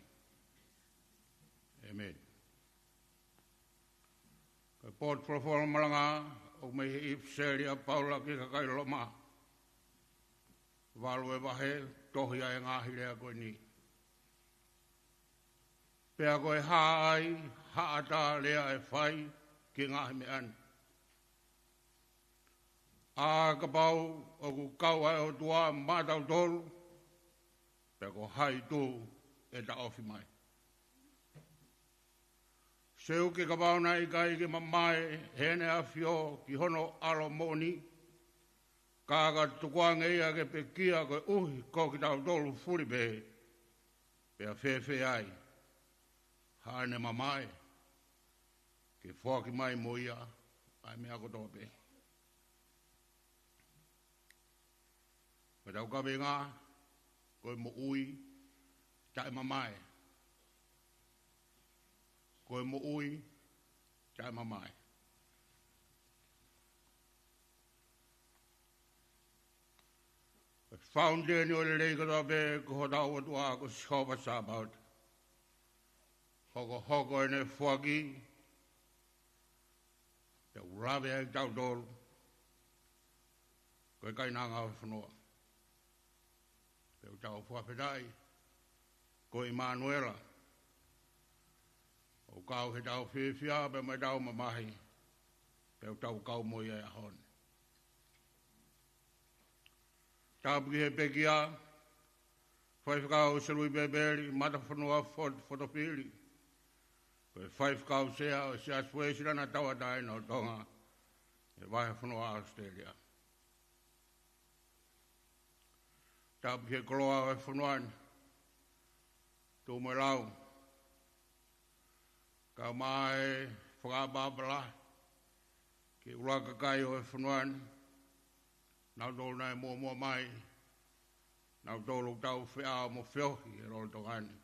ʻĒmeni. Ko e potu folofola malanga, ʻoku mei he ʻIpiseli ʻa Paula ki he kakai Loma. Valu e vahe, tohi ʻa e ngaahi lea ko eni. Pea ko e hā ai haʻata lea ʻe fai ki he ngaahi meʻa ni? ʻA kapau ʻoku kau ʻa e ʻOtua maʻatautolu, pea ko hai tū ʻe taʻofi mai? Seuke kapau naʻe ʻikai ke mamae ʻe Heʻene ʻAfio ki Hono ʻAlo moʻoni, ka ka tukuange ia ke pekia koeʻuhi ko kitautolu fulipē, pea fēfē ai haʻane mamae ke foaki mai mo ia ʻa e meʻa kotoa pē? Ko ʻetau kaveinga, ko e moʻui taʻemamae. Ko e moʻui taʻemamae. Ko e fauniteni ʻo e lelei kotoa pē ko hotau ʻOtua ko Sihova Sāpaoti. Hokohoko ʻene foaki, pea ʻoku lave ai kitautolu ko e kainanga ʻo e fonua. Pea ʻoku tau fakafetaʻi ko ʻImanuela, ʻoku kau heʻetau fiefia pea mo ʻetau mamahi, pea ʻoku tau kau mo ia he ʻaho ni. Tapu ki he pekia, Faifekau Selui Pepeli Matafonua Fot-, Fotofili, ko e Faifekau Sea ʻo e Siasi Uēsiliana Tauʻatāina ʻo Tonga he Vahefonua ʻAositelēlia. Tapu ki he koloa ʻo e fonua ni, Tuʻi mo e Lau, kae ʻumaʻā e fakaʻapaʻapa lahi ki he ʻuluaki kakai ʻo e fonua ni, nautolu naʻe muʻomuʻa mai, nautolu ʻoku tau feʻao mo feohi he lolotonga ni,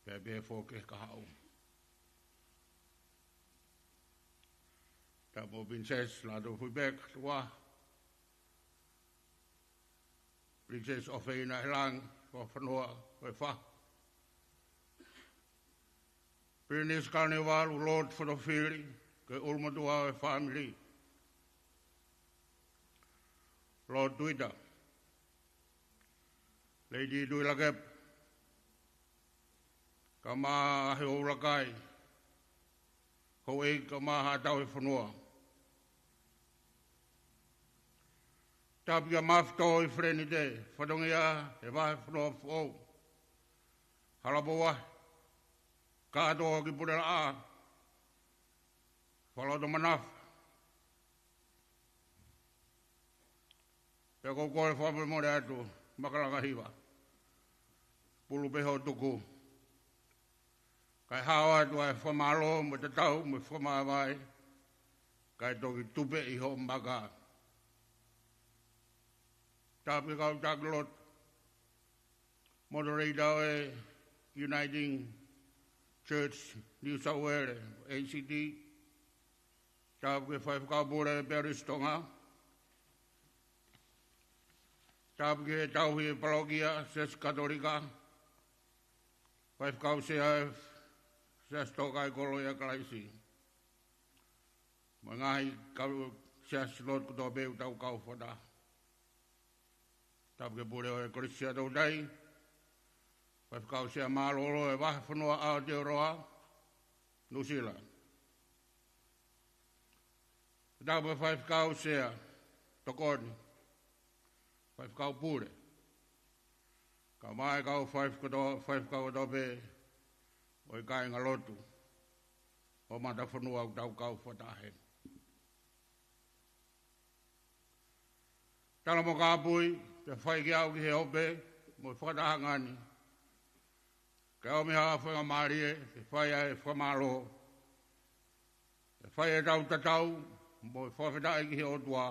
pea pehē foki ki he kahaʻu. Tapu mo Pilinisesi Lātūfuipeka Tukuʻaho, Pilinisesi ʻofeina ʻi langi, Fakafanua ko e Fahu, Pilinisi Kalaniuvalu Lord Fotofili, ko e ʻulumotuʻa ʻo e fāmili, Lord Tuita, Lady Tuʻilakepa, kae ʻumaʻā e ʻuluaki houʻeiki kae ʻumaʻā haʻa tauhi fonua. Tapu kia Mafitoi Felenite, fatongia he Vahefonua Foʻou, Halapovahe, kātoa ki Pulelaʻā, Fakalotomanava, pea ʻoku ou kole fakamolemole atu, Makalanga Hiva, pulu pē hoʻo tuku, kae hao atu ʻa e fakamālō mo e tatau mo e fakamāvae, kae toki tupeʻi hoʻo maka. Tapu ki he kau taki lotu, moderator ʻo e Uniting Church New South Wales, A C T. Tapu ki he Faifekau Pule Pearisi Tonga. Tapu ki he tauhi e palokia Siasi Katolika, Faifekau Sea Siasi Tōkaikolo ʻia Kalaisi, mo e ngaahi kau siasi lotu kotoa pē ʻoku tau kau fakataha. Tapu ki he pule ʻo e Kolisi ʻa Toutai, Faifekau Sea Mālōlō e Vahefonua Aotearoa, Nuʻusila. Tapu ki he Faifekau Sea, Tokoni, Faifekau Pule, kae ʻumaʻā e kau faifekau kotoa, faifekau kotoa pē ʻo e kāinga lotu ʻo Matafonua ʻoku tau kau fakataha heni. Tala mo kāpui, pea fai kiate au ki he ope mo e fakatahaʻanga ni, ke ʻomi ha faingamālie ke fai ai e fakamālō, ke fai ʻetau tatau mo e fakafetaʻi ki he ʻOtua,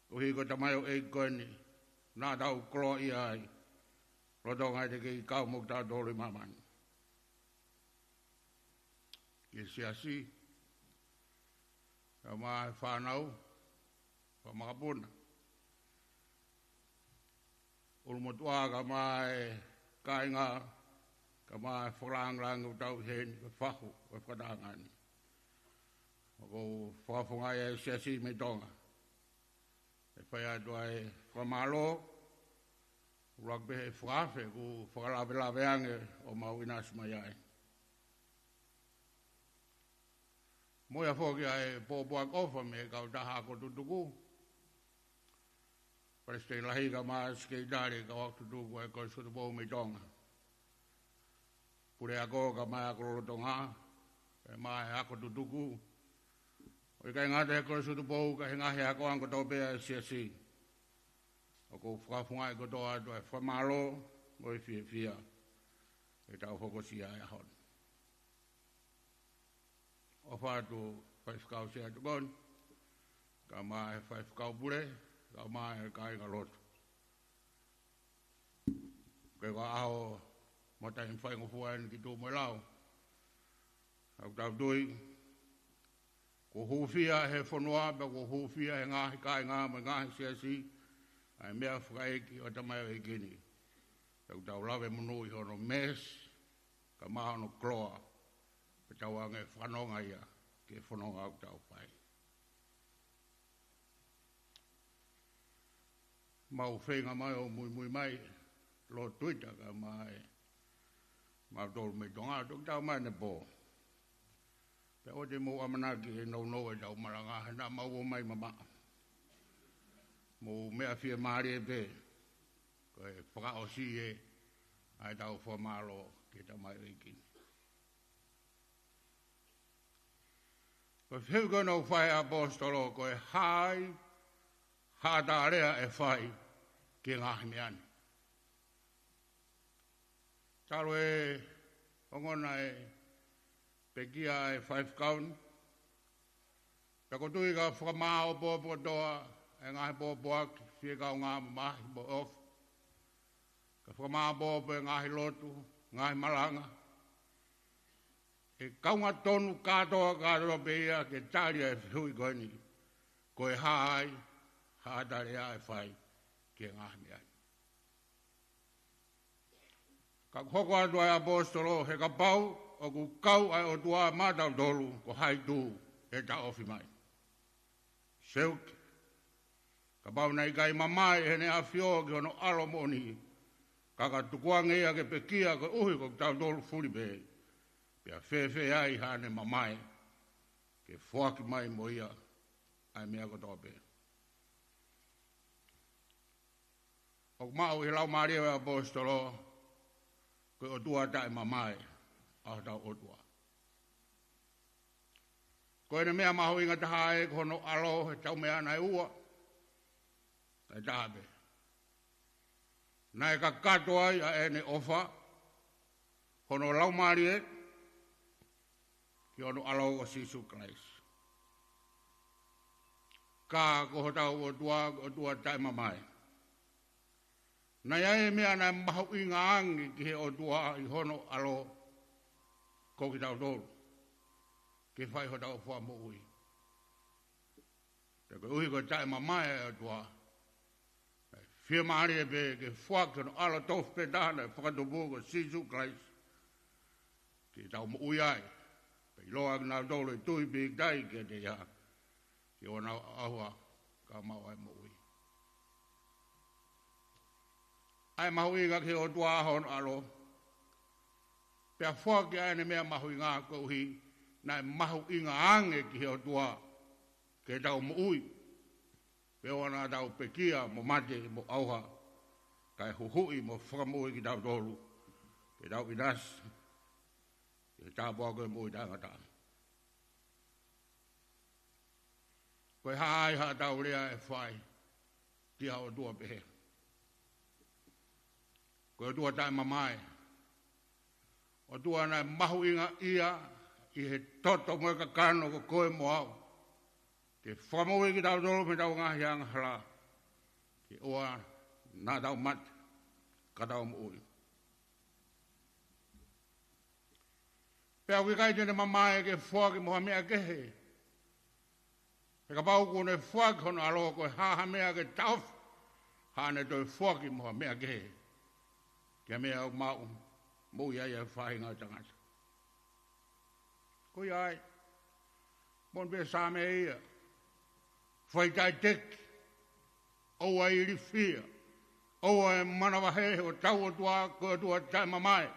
koeʻuhi ko e tamaioʻeiki ko eni naʻa tau koloaʻia ai, lolotonga ʻete kei kau mo kitautolu ʻi māmani. Ki he siasi, kae ʻumaʻā e fānau, fakamakapuna, ʻulumotuʻa kae ʻumaʻā e kāinga, kae ʻumaʻā e fakalāngilangi ʻoku tau ʻi heni, ko e fahu ʻo e fakatahaʻanga ni. ʻOku ou fakafofongaʻi e siasi mei Tonga ʻe fai atu ʻa e fakamālō, ʻUluaki pē he fakaafe, ʻoku fakalavelave ange ʻo mau ʻinasi mai ai. Mo ia foki ʻa e pōpoaki ʻofa mei he kautaha ako tutuku. Palesiteni Lahi kae ʻumaʻā e Sekelitali e kau ako tutuku ʻa e Kolisi Tutuku mei Tonga. Puleako kae ʻumaʻā e ako lolotonga, kae ʻumaʻā e ako tutuku. ʻOku ʻikai ngata he Kolisi Tutuku ka he ngaahi ako anga kotoa pē ʻa e siasi. ʻOku ou fakafofongaʻi kotoa atu ʻa e fakamālō mo e fiefia ʻi heʻetau hokosia ʻa e ʻaho ni. ʻOfa atu Faifekau Sea Tokoni, kae ʻumaʻā e Faifekau Pule, kae ʻumaʻā e kāingalotu. Ko e ʻaho mo e taimi faingofua eni ki tuʻa mo e lao. ʻOku tau tui, kuo hūfia he fonua, pea kuo hūfia he ngaahi kāinga mo e ngaahi siasi ʻa e meʻa fakaʻeiki ʻo e tamaioʻeiki ni. Pea ʻoku tau lave monū ʻi hono mēsi, kae ʻumaʻā hono koloa, pea tau hanga ʻo fanongo ia ki he fononga ʻoku tau fai. Mau feinga mai ʻo muimui mai, lōtuita kae ʻumaʻā e mautolu mei Tonga, toki tau mai ʻanepō. Pea ʻoua te mou ʻamanaki ʻe nounou ʻetau malanga, he naʻa mau ō mai mamaʻo. Mou meʻa fiemālie pē, ko e fakaʻosi ē ʻa ʻetau fakamālō ki he tamaioʻeiki ni. Ko e fehuʻi ko ē naʻe fai ʻe he ʻaposetolo, ko e hā ai haʻata lea ʻe fai ki he ngaahi meʻa ni. Talu e ongona ʻe pekia ʻa e faifekau ni. Pea ʻoku ou tui ka fakamāʻopoʻopo kotoa e ngaahi pōpoaki, fie kaungā mamahi mo ʻofa. Ka fakamāʻopoʻopo e ngaahi lotu, ngaahi malanga. ʻE kaunga tonu kātoa, kātoa pē ia ke tali ʻa e fehuʻi ko eni. Ko e hā ai haʻata lea ʻe fai ki he ngaahi meʻa ni. Ka ʻoku hoko atu ʻa e ʻaposetolo, he kapau ʻoku kau ʻa e ʻOtua maʻatautolu, ko hai tū ʻe taʻofi mai? Seuke. Kapau naʻe ʻikai mamae ʻe heʻene ʻAfio ki hono ʻAlo moʻoni, ka ka tukuange ia ke pekia koeʻuhi ko kitautolu fulipē, pea fēfē ai haʻane mamae ke foaki mai mo ia ʻa e meʻa kotoa pē? ʻOku maʻu ʻi he laumālie ʻo e ʻaposetolo, ko e ʻOtua taʻemamae ʻa hotau ʻOtua. Ko ʻene meʻa mahuʻinga taha ē ko hono ʻAlo, he tau meʻa naʻe ua, naʻe taha pē. Naʻe kakato ai ʻa ʻene ʻofa, hono laumālie, ki hono ʻAlo ko Sīsū Kalaisi. Ka ko hotau ʻOtua, ko e ʻOtua taʻemamae. Naʻe ʻi ai e meʻa naʻe mahuʻinga ange ki he ʻOtua ʻi hono ʻAlo, ko kitautolu, ke fai hotau fakamoʻui. Pea koeʻuhi ko e taʻemamae ʻa e ʻOtua, naʻe fiemālie pē ke foaki hono ʻAlo tofu pē taha naʻe fakatupu ko Sīsū Kalaisi, ke tau moʻui ai. Pea ʻiloa kinautolu ʻe tui pīkitai kiate ia, ke ʻoua naʻa ʻauha, ka maʻu ʻa e moʻui. ʻA e mahuʻinga ki he ʻOtua ʻa hono ʻAlo, pea foaki ʻa ʻene meʻa mahuʻinga koeʻuhi naʻe mahuʻinga ange ki he ʻOtua ke tau moʻui. Pea ʻoua naʻa tau pekia mo mate mo ʻauha, kae huhuʻi mo fakamoʻui kitautolu, ke tau ʻinasi ʻi he tāpuaki ʻo e moʻui taʻengata. Ko e hā ai haʻatau lea ʻe fai ki ha ʻOtua pehē? Ko e ʻOtua taʻemamae. ʻOtua naʻe mahuʻinga ia ʻi he toto mo e kakano ko koe mo au, ke fakamoʻui kitautolu mei heʻetau ngaahi angahala, ke ʻoua naʻa tau mate, ka tau moʻui. Pea ʻoku ʻikai te ne mamae ke foaki mo ha meʻa kehe. He kapau kuo ne foaki hono ʻAlo, ko e hā ha meʻa ke taʻofi haʻane toe foaki mo ha meʻa kehe, ki ha meʻa ʻoku maʻu moʻui ai ʻa e faʻahinga ʻo e tangata? Ko ia ai, moʻoni pē Saame ia, fai taʻeteki, ʻoua ʻe ilifia, ʻOua ʻe manavahē, he ko hotau ʻOtua ko e ʻOtua taʻemamae.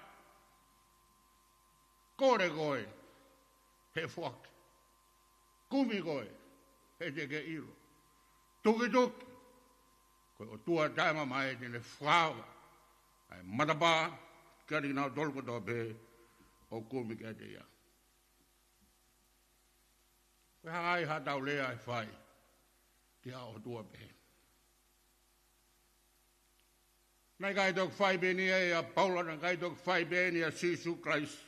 Kole koe, he ʻe foaki. Kumi koe, he te ke ʻilo. Tukituki, ko e ʻOtua taʻemamae te ne fakaava ʻa e matapā kiate kinautolu kotoa pē ʻoku kumi kiate ia. Ko e hā ai haʻatau lea ʻe fai ki ha ʻOtua pehē? Naʻe ʻikai toki fai pē eni ia ʻia Paula, naʻe ʻikai toki fai pē eni ʻia Sīsū Kalaisi.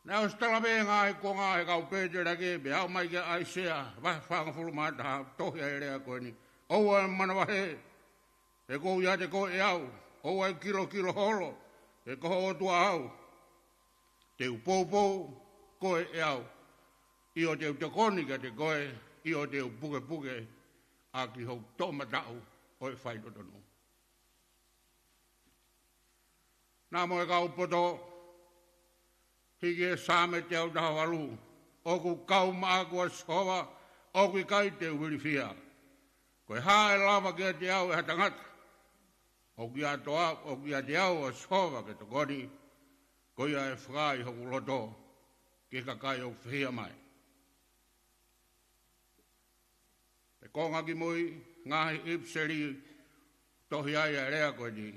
Naʻe ʻosi tala pē ngaahi kuonga ʻe he kau Pēteli ke pea aʻu mai kia ʻAisea, vahe fāngofulu mā taha, tohi ai e lea ko eni: ʻOua ʻe manavahē, he ʻoku ou ʻiate koe au. ʻOua ʻe kilokilo holo, he ko ho ʻOtua au. Te u poupou koe ʻe au, ʻio te u tokoni kiate koe, ʻio te u pukepuke ʻaki hoku toʻomataʻu ʻo e faitotonu. Naʻa mo e kau poto, hiki e Saame teau taha valu: ʻOku kau maʻaku ʻa Sihova, ʻoku ʻikai te u ilifia. Ko e hā ʻe lava kiate au ʻe ha tangata? ʻOku ʻiate au, ʻoku ʻiate au ʻa Sihova ke tokoni, ko ia ʻe fakaai hoku loto ki he kakai ʻoku fehiʻa mai. Pea konga kimui, ngaahi ʻIpiseli, tohi ai ʻa e lea ko eni: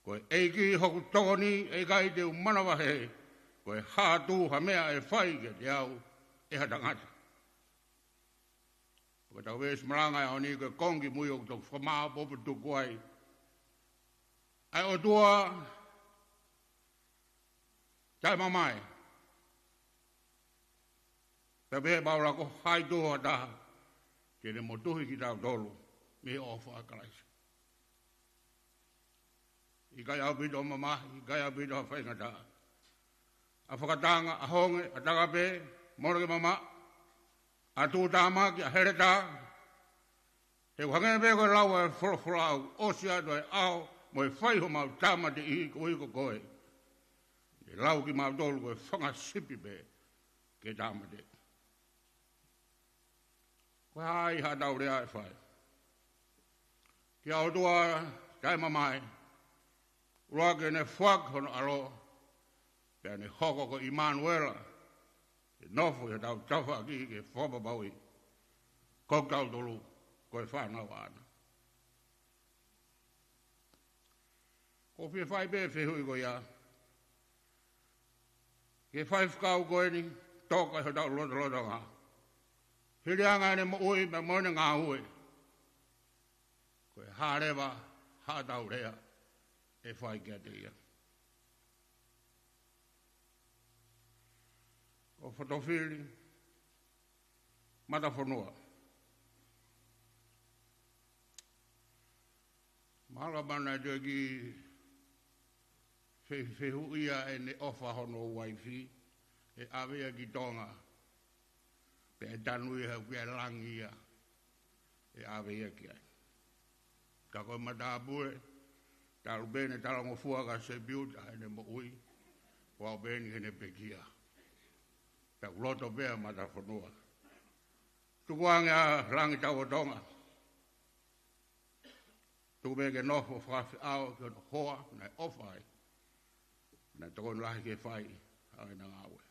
Ko e ʻEiki hoku tokoni, ʻe ʻikai te u manavahē, ko e hā atu ha meʻa ʻe fai kiate au ʻe ha tangata. Ko ʻetau veesi malanga ʻaho ni, ko e konga kimui ʻoku toki fakamāʻopoʻopo tuku ai ʻa e ʻOtua taʻemamae. Pea pehē ʻe Paula, ko hai tuʻo taha te ne motuhi kitautolu mei he ʻofa ʻa Kalaisi? ʻIkai ʻaupito mamahi, ʻikai ʻaupito ha faingataʻa. ʻA fakatanga, ʻa honge, ʻa takape, mole ke mamaʻo, ʻa tuʻutāmaki, ʻa heletā. He ʻoku hangē pē ko e lau ʻa e folofola: ʻOku ʻosi atu ʻa e ʻaho mo e fai homau tāmateʻi koeʻuhi ko koe. Te lau kimautolu ko e fanga sipi pē ke tāmateʻi. Ko e hā ai haʻatau lea ʻe fai ki ha ʻOtua taʻemamae? ʻUluaki, ʻene foaki hono ʻAlo, pea ne hoko ko ʻImanuela, ke nofo ʻi hotau tafaʻaki ke fakapapauʻi ko kitautolu ko e fānau ʻaʻana. ʻOku ou fie fai pē fehuʻi ko ia ki he faifekau ko eni, toka ʻi hotau lotolotonga. Hili ange ʻene moʻui pea mo ʻene ngāue, ko e hā leva haʻatau lea ʻe fai kiate ia? ʻO fotofili, matafonua. Mālō, mana e toe kiʻi fe-, fehuʻia ʻene ʻofa hono uaifi, ʻe ʻave ia ki Tonga, pea ʻe tanu ia he ʻoku ʻi ai e langi ia ʻe ʻave ia ki ai. Ka ko e matāpule, talu pē ʻene talangofua kia Sepiuta heʻene moʻui, ʻo aʻu pē eni ki heʻene pekia. Tau loto pē ʻa matafonua. Tukuange ʻa langi tauʻatonga. Tuku pē ke nofo fakafeʻao ki hono hoa naʻe ʻofa ai, naʻe tokoni lahi ke fai ʻa ʻena ngāue.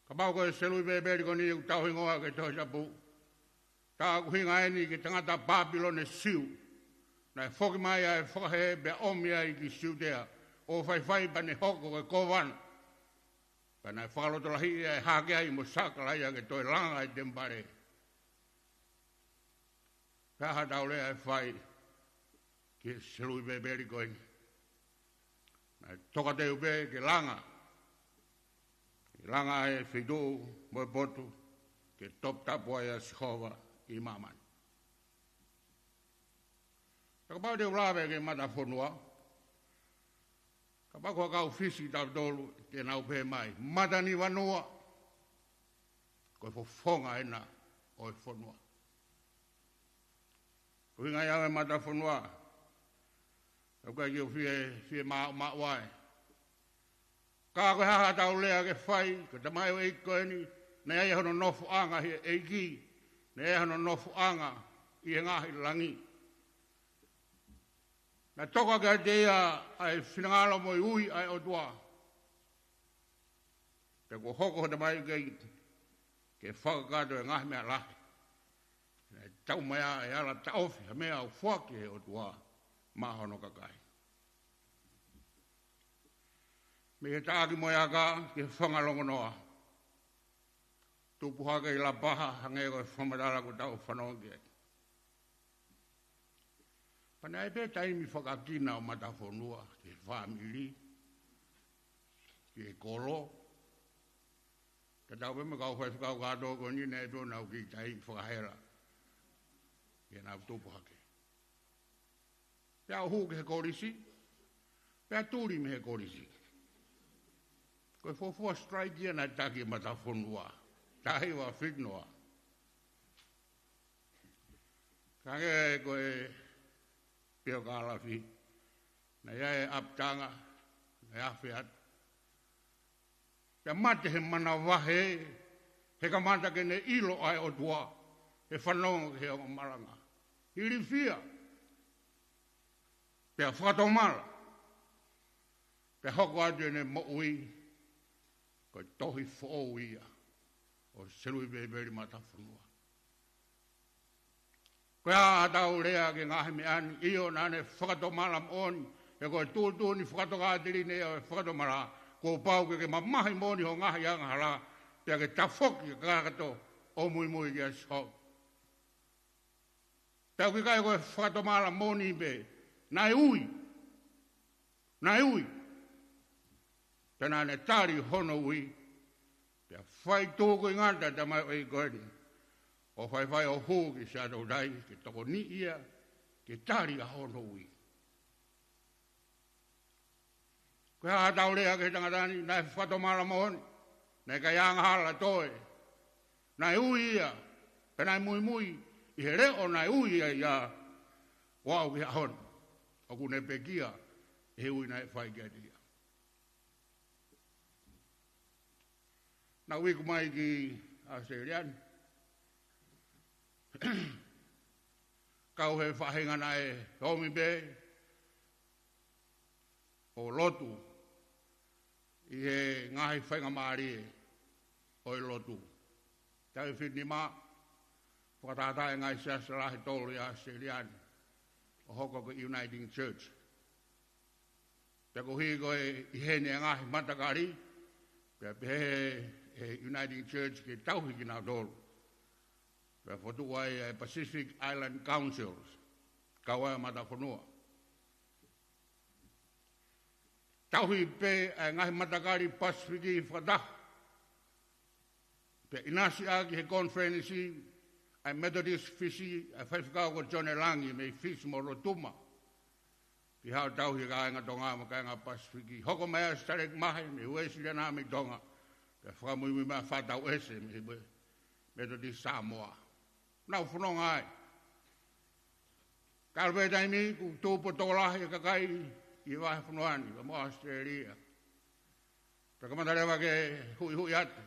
Kapau ko e selui pēpeli ko eni ʻoku tau hingoa ki he Tohi Tapu, tā ʻoku hinga eni ki he tangata Pāpilone Siu. Naʻe foki mai ʻa e fakahē pea ʻomi ai ki Siutea, ʻo faifai pea ne hoko ko e kōvana. Pea naʻe fakalotolahiʻi ʻa e hake ai mo Sakalaia ke toe langa e temipale. Ko e hā haʻatau lea ʻe fai ki he selui pēpeli ko eni? Naʻe tokateu pē ke langa, ke langa e feituʻu mo e potu ke toputapu ai ʻa Sihova ʻi māmani. Pea kapau te u lave ki he matafonua, kapau ko e kau Fisi kitautolu, te nau pehē mai, matanivanua, ko e fofonga ʻena ʻo e fonua. Ko e ʻuhinga ia ʻo e matafonua, ʻoku ʻikai ke u fie, fie maʻumaʻu ai. Ka ko e hā haʻatau lea ke fai, ko e tamaioʻeiki ko eni, naʻe ʻi ai hono nofoʻanga ʻi he ʻEiki, ʻi hono nofoʻanga ʻi he ngaahi langi. Naʻe toka kiate ia ʻa e finangalo mo e ui ʻa e ʻOtua. Pea kuo hoko hota mai ke, ke fakakakato e ngaahi meʻa lahi. Naʻe tau mai ʻa e ala taʻofi ha meʻa ʻoku foaki ʻe he ʻOtua maʻa hono kakai. Mei he taʻaki mo e aka ki he fanga longonoa. Tupu hake ʻi Lapaha, hangē ko e fakamatala kuo tau fanongo ki ai. Pea naʻe ʻi ai pē taimi fakakina ʻo Matafonua, ki he fāmili, ki he kolo. Ka tau pē mo e kau faifekau kātoa ko eni naʻe ʻi ai pē ʻenau kiʻi taimi fakahela. Ke nau tupu hake. Pea u hū ki he kolisi, pea tuli mei he kolisi. Ko e fuofua strike ia naʻe taki ʻe Matafonua, taha hiva fitu noa. Ka hangē ko e pio kalafi, naʻe ʻi ai e ʻapitanga, naʻe afe atu. Pea mate he manavahē, he kamata ke ne ʻilo ʻa e ʻOtua, he fanongo ki he ongo malanga. Ilifia, pea fakatomala, pea hoko atu ʻene moʻui, ko e tohi foʻou ia ʻo Selui Pēpeli Matafonua. Ko e hā haʻatau lea ki he ngaahi meʻa ni? ʻIo, naʻa ne fakatomala moʻoni, he ko e tuʻutuʻuni fakatokāteline ia ʻo e fakatomala, kuo pau ke ke mamahi moʻoni ho ngaahi angahala, pea ke tafoki kakato ʻo muimui kia Sihova. Pea ʻoku ʻikai ko e fakatomala moʻoni pē, naʻe ui. Naʻe ui. Pea naʻa ne tali hono ui. Pea fai tuku ʻi ngata e tamaioʻeiki ko eni ʻo faifai ʻo hū ki Siaʻatoutai, ke tokoniʻi ia ke tali ʻa hono ui. Ko e hā haʻatau lea ki he tangata ni? Naʻe fakatomala moʻoni. Naʻe ʻikai angahala toe. Naʻe ui ia. Pea naʻe muimui ʻi he leʻo naʻe ui ai ia. ʻO aʻu ki he ʻaho ni, ʻoku ne pekia ʻe he ui naʻe fai kiate ia. Naʻa ku iku mai ki ʻAositelēlia ni. Kau he faʻahinga naʻe omi pē ʻo lotu ʻi he ngaahi faingamālie ʻo e lotu. Taʻu fitu nima, fakatātā e ngaahi siasi lahi ʻe tolu ʻi ʻAositelēlia ni ʻo hoko ko e Uniting Church. Pea koeʻuhi ko e ʻi heni e ngaahi matakali, pea pehē ʻe he Uniting Church ke tauhi kinautolu. Pea fokotuʻu ai e Pacific Island Councils, kau ai ʻa Matafonua. Tauhi pē ʻa e ngaahi matakali Pasifiki fakataha. Pea ʻinasi ʻaki he konifelenisi ʻa e Methodist Fisi, ʻa e faifekau ko Sione Langi mei Fisi mo Rotuma. Ke haʻu ʻo tauhi e kāinga Tonga mo e kāinga Pasifiki. Hoko mai ʻa Sitaleki Mahe mei Uēsiliana mei Tonga. Pea fakamuimui mai ʻa Fatau ʻEse mei he Methodist Samoa. Naʻa ku fononga ai. Ka ʻalu pē taimi kuo tupu ʻo tokolahi e kakai ʻi he vahefonua ni, pea mo ʻAositelēlia. Pea kamata leva ke huʻihuʻi atu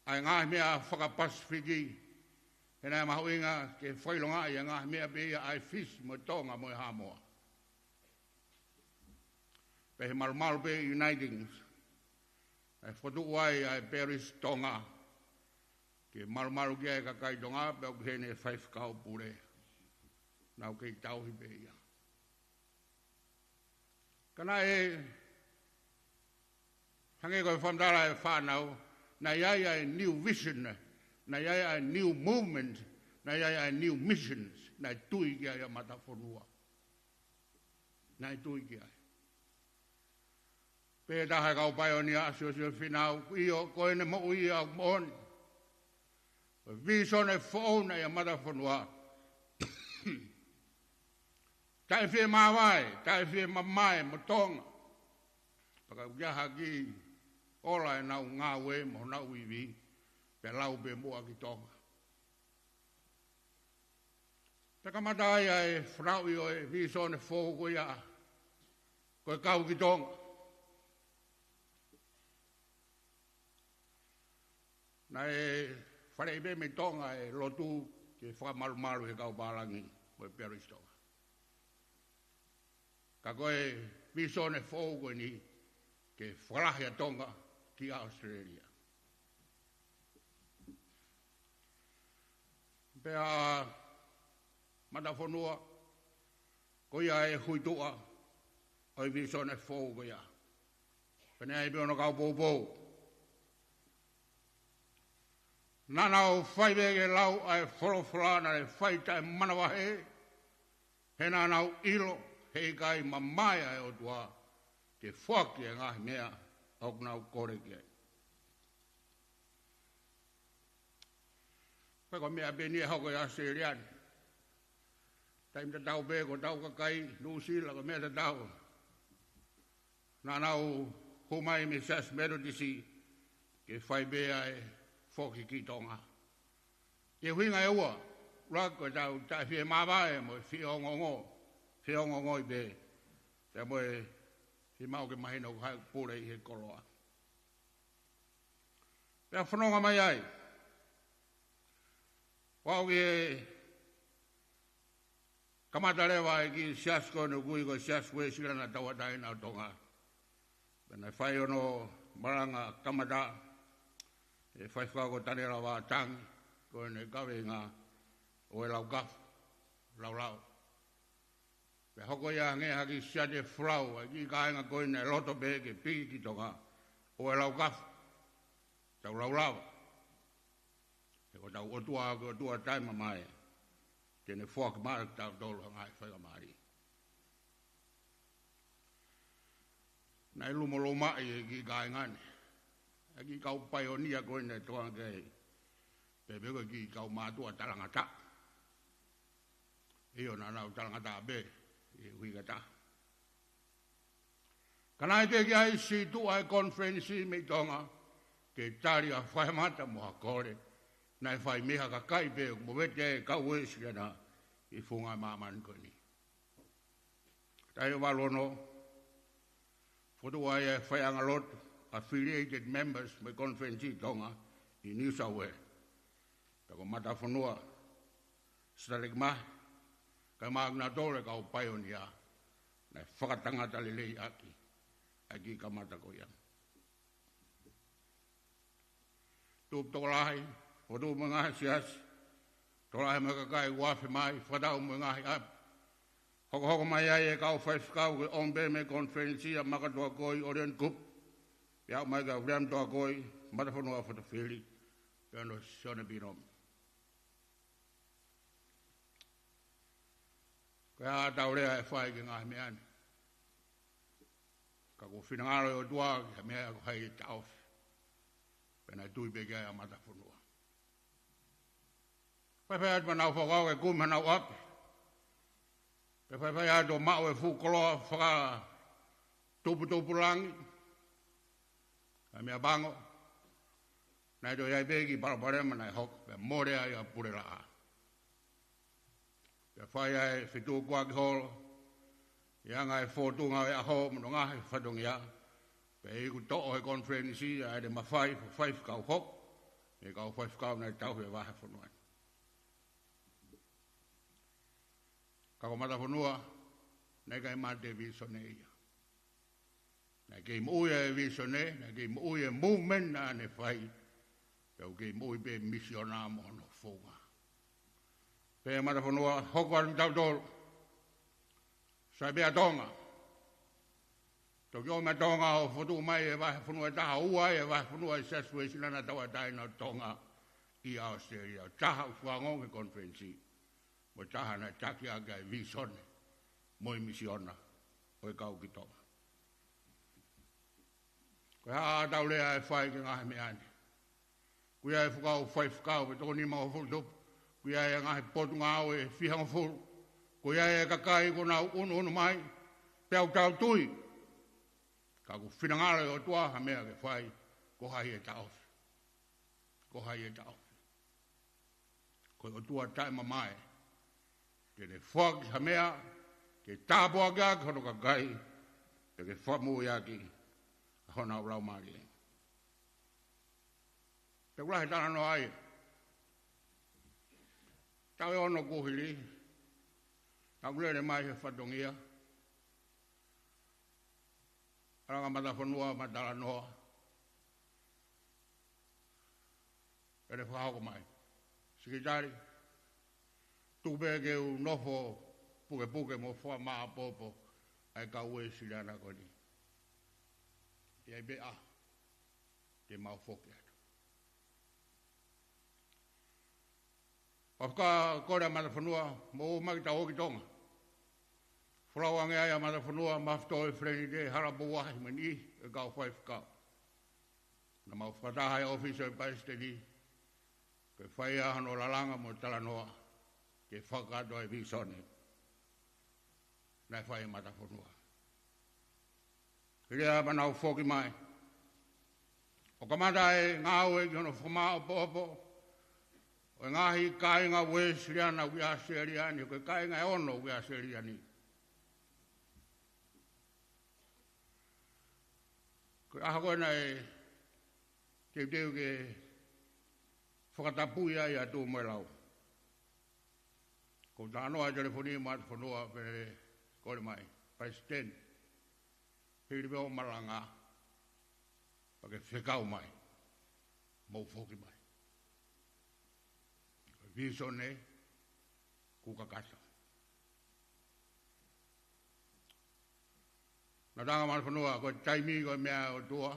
ʻa e ngaahi meʻa faka-Pasifiki, he naʻe mahuʻinga ke fakaʻilongaʻi e ngaahi meʻa pē ia ʻa e Fisi mo e Tonga mo e Haʻamoa. Pea ʻi he malumalu pē Uniting, naʻe fokotuʻu ai ʻa e Parish Tonga, ke malumalu ki ai e kakai Tonga, pea ʻoku ʻi heni e faifekau pule. Naʻa ku kei tauhi pē ia. Ka naʻe, hangē ko e fakamatala ʻa e fānau, naʻe ʻi ai ʻa e new vision, naʻe ʻi ai ʻa e new movement, naʻe ʻi ai ʻa e new missions, naʻe tui ki ai ʻa Matafonua. Naʻe tui ki ai. Pehē ʻe ha taha e kau paionia, Siosiua Fīnau, ʻio, ko ʻene moʻui ia ʻoku moʻoni. Ko e vīsone foʻou naʻe ʻi ai ʻa Matafonua. Taʻe fie māvae, taʻe fie mamae mo Tonga. Pea ka ʻoku ʻi ai ha kiʻi ola ʻenau ngāue mo honau ivi, pea lau pē muʻa ki Tonga. Pea kamata ai ʻa e fanauʻi ʻo e vīsone foʻou ko ia, ko e kau ki Tonga. Naʻe Faleʻi pē mei Tonga e lotu ke fakamalumalu he kau pālangi mo e Palesiteni. Ka ko e vīsone foʻou ko eni ke fakalahi ʻa Tonga ki ʻAositelēlia. Pea Matafonua, ko ia e huituʻa ʻo e vīsone foʻou ko ia. Pea naʻe ʻi ai pē hono kau poupou. Naʻa nau fai pē ke lau ʻa e folofola naʻe fai taʻemanavahē, he naʻa nau ʻilo heʻikai mamae ʻa e ʻOtua ke foaki e ngaahi meʻa ʻoku nau kole ki ai. Pea ko e meʻa pē eni ʻe hoko ʻi ʻAositelēlia ni. Taimi tatau pē ko hotau kakai Nuʻusila, ko e meʻa tatau. Naʻa nau hū mai mei he Siasi Metotisi ke fai pē ʻa e foki ki Tonga. ʻI he ʻuhinga ʻe ua, ʻuluaki ko ʻetau taʻefiemāvae mo e fieongoongo, fieongoongoi pē, pea mo e fiemaʻu ke mahino ko hai ʻoku pule ʻi he koloa. Pea fononga mai ai. Ua ʻo ke kamata leva e kiʻi siasi ko eni ʻoku ui ko e Siasi Uēsiliana Tauʻatāina ʻo Tonga. Pea naʻe fai hono malanga kamata ʻe he faifekau ko Taniela Vātangi, ko ʻene kaveinga ʻo e Laukafu, Laulau. Pea hoko ia hangē ha kiʻi siate folau ʻa e kiʻi kāinga ko eni ʻe loto pē ke piki ki Tonga, ʻo e Laukafu, tau laulava. He ko hotau ʻOtua ko e ʻOtua taʻemamae, te ne foaki mai kiate kitautolu ha ngaahi faingamālie. Naʻe lumolumaʻi e kiʻi kāinga ni ʻa e kiʻi kau paionia ko eni ʻe Tonga ki ai, pea pehē ko e kiʻi kau mātuʻa talangataʻa. ʻIo, naʻa nau talangataʻa pē ʻi he ʻuhinga ʻe taha. Ka naʻe teʻeki ai sītuʻa e konifelenisi mei Tonga ke tali ha fakamata mo ha kole naʻe fai mei ha kakai pē ʻoku movete ai e kau Uēsiliana ʻi he funga māmani ko eni. Taʻu valu ono, fokotuʻu ai e faiʻanga lotu, affiliated members, mei he konifelenisi ʻi Tonga ʻi New South Wales. Pea ko Matafonua, Sitaleki Mahe, kae ʻumaʻā kinautolu e kau paionia naʻe fakatangata lelei ʻaki ʻa e kiʻi kamata ko ia. Tupu tokolahi, fokotuʻu mo e ngaahi siasi, tokolahi mo e kakai ʻoku afe mai, fakatau mo e ngaahi ʻapi. Hokohoko mai ai e kau faifekau ke ʻomi pē mei he konifelenisi ʻa Maka Tuakoi, Orion Cope, pea aʻu mai kia William Tuakoi, Matafonua Fotofili, pea mo Sione Pinomi. Ko e hā ʻetau lea ʻe fai ki he ngaahi meʻa ni? Ka ko e finangalo ʻo e ʻOtua ki ha meʻa ko hai ʻe taʻofi. Pea naʻe tui pē ki ai ʻa Matafonua. Faifai atu pea nau fakakau ke kumi hanau ʻapi. Pea faifai atu ʻo maʻu e fuʻu koloa fakatuputupulangi. Ka meʻapango, naʻe toe ʻi ai pē kiʻi palopalema naʻe hoko, pea mole ai ʻa Pulelaʻā. Pea fai ai e fetukuaki holo, ʻi he anga e fōtunga ʻo e ʻaho mo hono ngaahi fatongia, pea iku toʻo ʻe he konifelenisi ʻa ʻene mafai fakafaifekau hoko mei he kau faifekau naʻe tauhi e vahefonua ni. Ka ko Matafonua, naʻe ʻikai mate e vīsone ia. Naʻe kei moʻui e vīsone, naʻe kei moʻui e movement naʻa ne fai, pea ʻoku kei moʻui pē misiona mo hono founga. Pea Matafonua, hoko atu kitautolu, sai pē ʻa Tonga. Toki ʻomi ʻa Tonga ʻo fokotuʻu mai e vahefonua ʻe taha, ua e vahefonua ʻo e Siasi Uēsiliana Tauʻatāina ʻo Tonga ʻi ʻAositelēlia. Taha ʻoku fakaongo ki he konifelenisi, mo e taha naʻe taki ʻaki ʻa e vīsone mo e misiona ʻo e kau ki Tonga. Ko e hā ʻetau lea ʻe fai ki he ngaahi meʻa ni? ʻOku ʻi ai e fuʻu kau faifekau ʻe toko nimangofulu tupu. ʻOku ʻi ai e ngaahi potungāue ʻe fihangofulu. ʻOku ʻi ai e kakai kuo nau ʻunuʻunu mai. Pea ʻoku tau tui, ka ko e finangalo ʻo e ʻOtua ha meʻa ke fai, ko hai ʻe taʻofi? Ko hai ʻe taʻofi? Ko e ʻOtua taʻemamae, te ne foaki ha meʻa ke tāpuakiʻaki hono kakai, pea ke fakamoʻuiʻaki ʻa honau laumālie. Pea ʻoku lahi e talanoa ia. Taʻu ʻe ono kuo hili, naʻa ku lele mai he fatongia, ʻa e langa matafonua mo e talanoa, pea ne fakahoko mai: Sekelitali, tuku pē ke u nofo pukepuke mo fakamāʻopoʻopo ʻa e kau Uēsiliana ko eni. ʻE ʻi ai pē ʻaho te mau foki atu. Pea fakakole ʻa e matafonua, mou ō mai ke tau ō ki Tonga. Folau ange ai ʻa e matafonua, Mafutoi, Felenite, Halapoua, Himenī, e kau faifekau. Naʻa mau fakataha he ʻōfisi ʻo e palesiteni, ke fai ai hono lalanga mo e talanoa, ke fakakakato ʻa e vīsone naʻe fai ʻe he matafonua. Hili ia pea nau foki mai. ʻO kamata e ngāue ki hono fakamāʻopoʻopo ʻo e ngaahi kāinga Uēsiliana ʻoku ʻi ʻAositelēlia ni, ko e kāinga ʻe ono ʻoku ʻi ʻAositelēlia ni. Ko e ʻaho ko ē naʻe teuteu ke fakatapui ai ʻa Tuʻamoelau, ko u talanoa he telefoni mo e matafonua, pea ne kole mai: Palesiteni, hili pē hoʻo malanga, pea ke fekau mai, mou foki mai. Ko e vīsone kuo kakato. Naʻa ku talaange, matafonua, ko e taimi ko e meʻa ʻa e ʻOtua,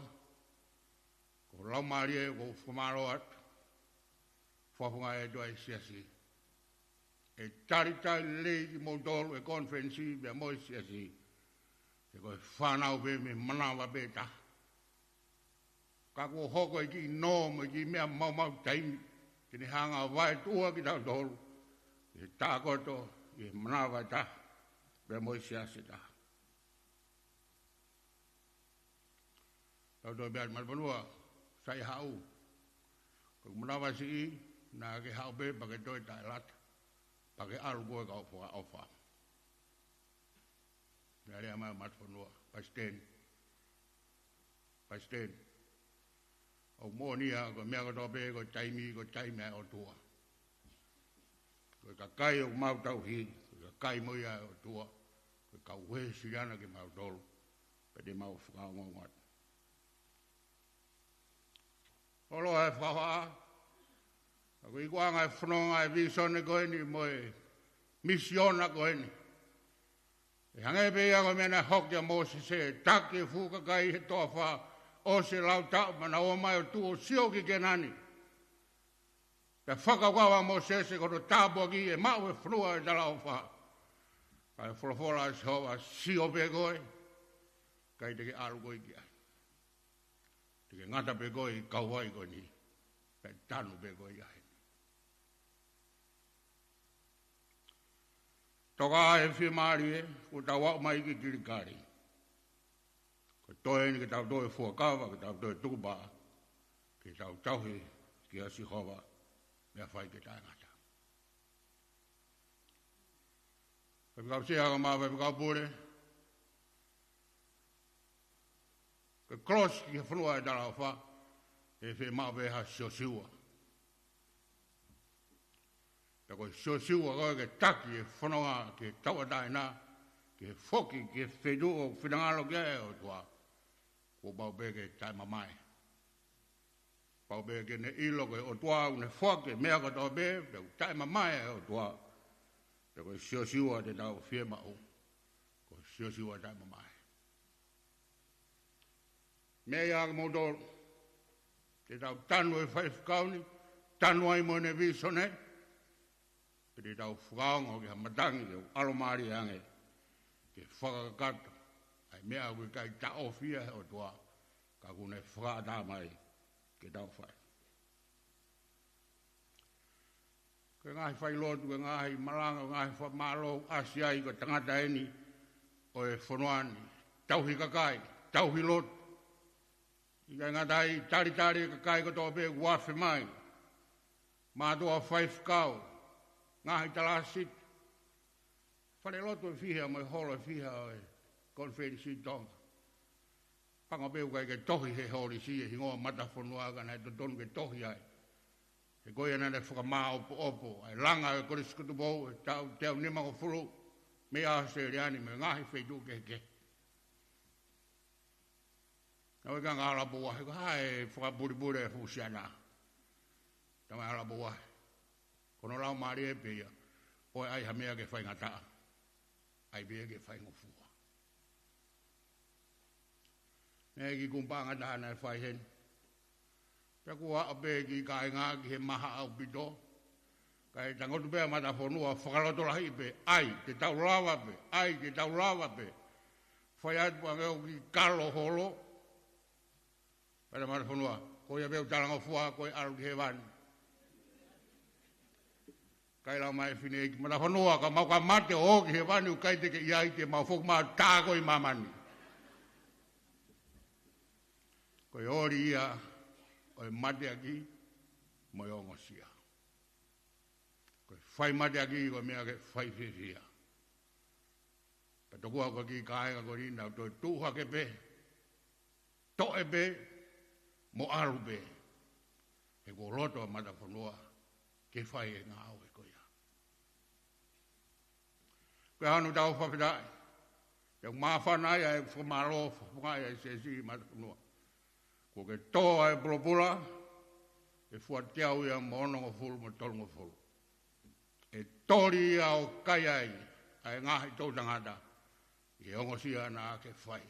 ko e laumālie, ko e fakamālō atu, fakafofonga ʻe ʻOtua e siasi. ʻE talitali lelei kimoutolu ʻe he konifelenisi pea mo e siasi, he ko e fānau pē mei he manava pē ʻe taha. Ka kuo hoko e kiʻi nō mo e kiʻi meʻa maumau taimi, te ne hanga ʻo vaetuʻua kitautolu ʻi he tākoto ʻi he manava ʻe taha pea mo e siasi ʻe taha. Tau toe pehē atu, matafonua, sai haʻu. Ko e manava siʻi, naʻa ke haʻu pē pea ke toe taʻelata, pea ke ʻalu koe ki hoʻo fakaʻofa. Naʻe lea mai e matafonua: Palesiteni, Palesiteni, ʻoku moʻoni ia, ko e meʻa kotoa pē, ko e taimi, ko e taimi ʻa e ʻOtua. Ko e kakai ʻoku mau tauhi, ko e kakai mo ia ʻa e ʻOtua, ko e kau Uēsiliana kimautolu, pea te mau fakaongoongo atu. Loloa e fakahohaʻa, ka ko e ikuʻanga e fononga e vīsone ko eni mo e misiona ko eni, ʻe hangē pē ia ko e meʻa naʻe hoko kia Mōsese, taki e fuʻu kakai he toafa, ʻosi e lau taʻu, pea nau ō mai ʻo tuʻu ʻo sio ki Kēnani. Pea fakakaukau ʻa Mōsese ko hono tāpuaki ʻe maʻu e fonua ʻo e talaʻofa. Ka e folofola ʻa Sihova: Sio pē koe, ʻikai te ke ʻalu koe ki ai. Te ke ngata pē koe ʻi he kauvai ko eni, pea tanu pē koe ia heni. Toka ʻa e fiemālie, kuo tau aʻu mai ki Kilikali. Ko e toe eni ke tau toe fuakava, ke tau toe tukupā, ke tau tauhi kia Sihova, meʻa fai ke taʻengata. Faifekau Sea, ka mo e faifekau pule, ko e kolosi ki he fonua ʻo e talaʻofa, ʻe fiemaʻu pē ha Siosiua. Pea ko e Siosiua ko ē ke taki e fononga ki he tauʻatāina, ke foki ki he feituʻu ʻoku finangalo ki ai e ʻOtua, kuo pau pē ke taʻemamae. Pau pē ke ne ʻilo ko e ʻOtua ʻoku ne foaki e meʻa kotoa pē, pea ʻoku taʻemamae e ʻOtua. Pea ko e Siosiua te tau fiemaʻu, ko e Siosiua taʻemamae. Meʻa ia kimoutolu, te tau tanu e faifekau ni, tanu ai mo ʻene vīsone, pea te tau fakaongo ki ha matangi ʻoku ʻalomālie ange, ke fakakakato ʻa e meʻa ʻoku ʻikai taʻofi ia ʻe he ʻOtua, ka kuo ne fakaʻatā mai ke tau fai. Ko e ngaahi failotu, ko e ngaahi malanga, ko e ngaahi fakamālō ʻoku ʻasi ai, ko e tangata eni ʻo e fonua ni, tauhi kakai, tauhi lotu. ʻIkai ngata ai, talitali e kakai kotoa pē ʻoku afe mai. Mātuʻa faifekau, ngaahi talāsiti, falelotu ʻe fiha mo e holo ʻe fiha ʻo e Konifelenisi Tonga. Pango pē ʻoku ʻikai ke tohi he holisi e hingoa matafonua, ka naʻe totonu ke tohi ai. He ko ia naʻa ne fakamāʻopoʻopo ʻa e langa ʻo e Kolisi ko Tupou he taʻu teau nimangofulu mei ʻAositelēlia ni mo e ngaahi feituʻu kehekehe. Naʻe ʻikai ke ngata ʻi Alapouahi, ko e hā e fakapulipuli e fuʻu siana. Tama ʻi Alapouahi. Ko hono laumālie pē ia, ʻoua ʻe ʻai ha meʻa ke faingataʻa. ʻAi pē ia ke faingofua. Naʻe ʻi ai e kiʻi kumu paʻanga ʻe taha naʻe fai heni. Pea kuo aʻu pē e kiʻi kāinga ki he maha ʻaupito. Kae tangutu pē ʻa Matafonua fakalotolahi pē, ʻai, te tau lava pē, ʻai, te tau lava pē. Fai atu pē ange ʻo kiʻi kalo holo. Pea Matafonua, ko ia pē ʻoku talangofua, ko e ʻalu ki hēvani. Kae lau mai e fineʻeiki, Matafonua, ka mau ka mate ʻo ō ki hēvani ʻoku ʻikai te ke ʻi ai, te mau foki mai ʻo tā koe ʻi māmani. Ko e oli ia ʻo e mateaki mo e ongosia. Ko e fai mateaki ko e meʻa ke fai fiefia. Pea tokua ko e kiʻi kāinga ko eni naʻa nau toe tuʻu hake pē, toʻe pē, mo ʻalu pē. He kuo loto ʻa Matafonua ke fai e ngāue ko ia. Ko e ʻaho ni ʻoku tau fakafetaʻi. ʻOku māfana ai ʻa e fakamālō, fakafofongaʻi ʻa e siasi ʻi Matafonua. Kuo ke tō ʻa e pulopula, ʻe fua teau ia mo onongofulu mo tolungofulu. ʻE toli ia ʻo kai ai ʻa e ngaahi toʻutangata ʻi he ongosia naʻa ke fai.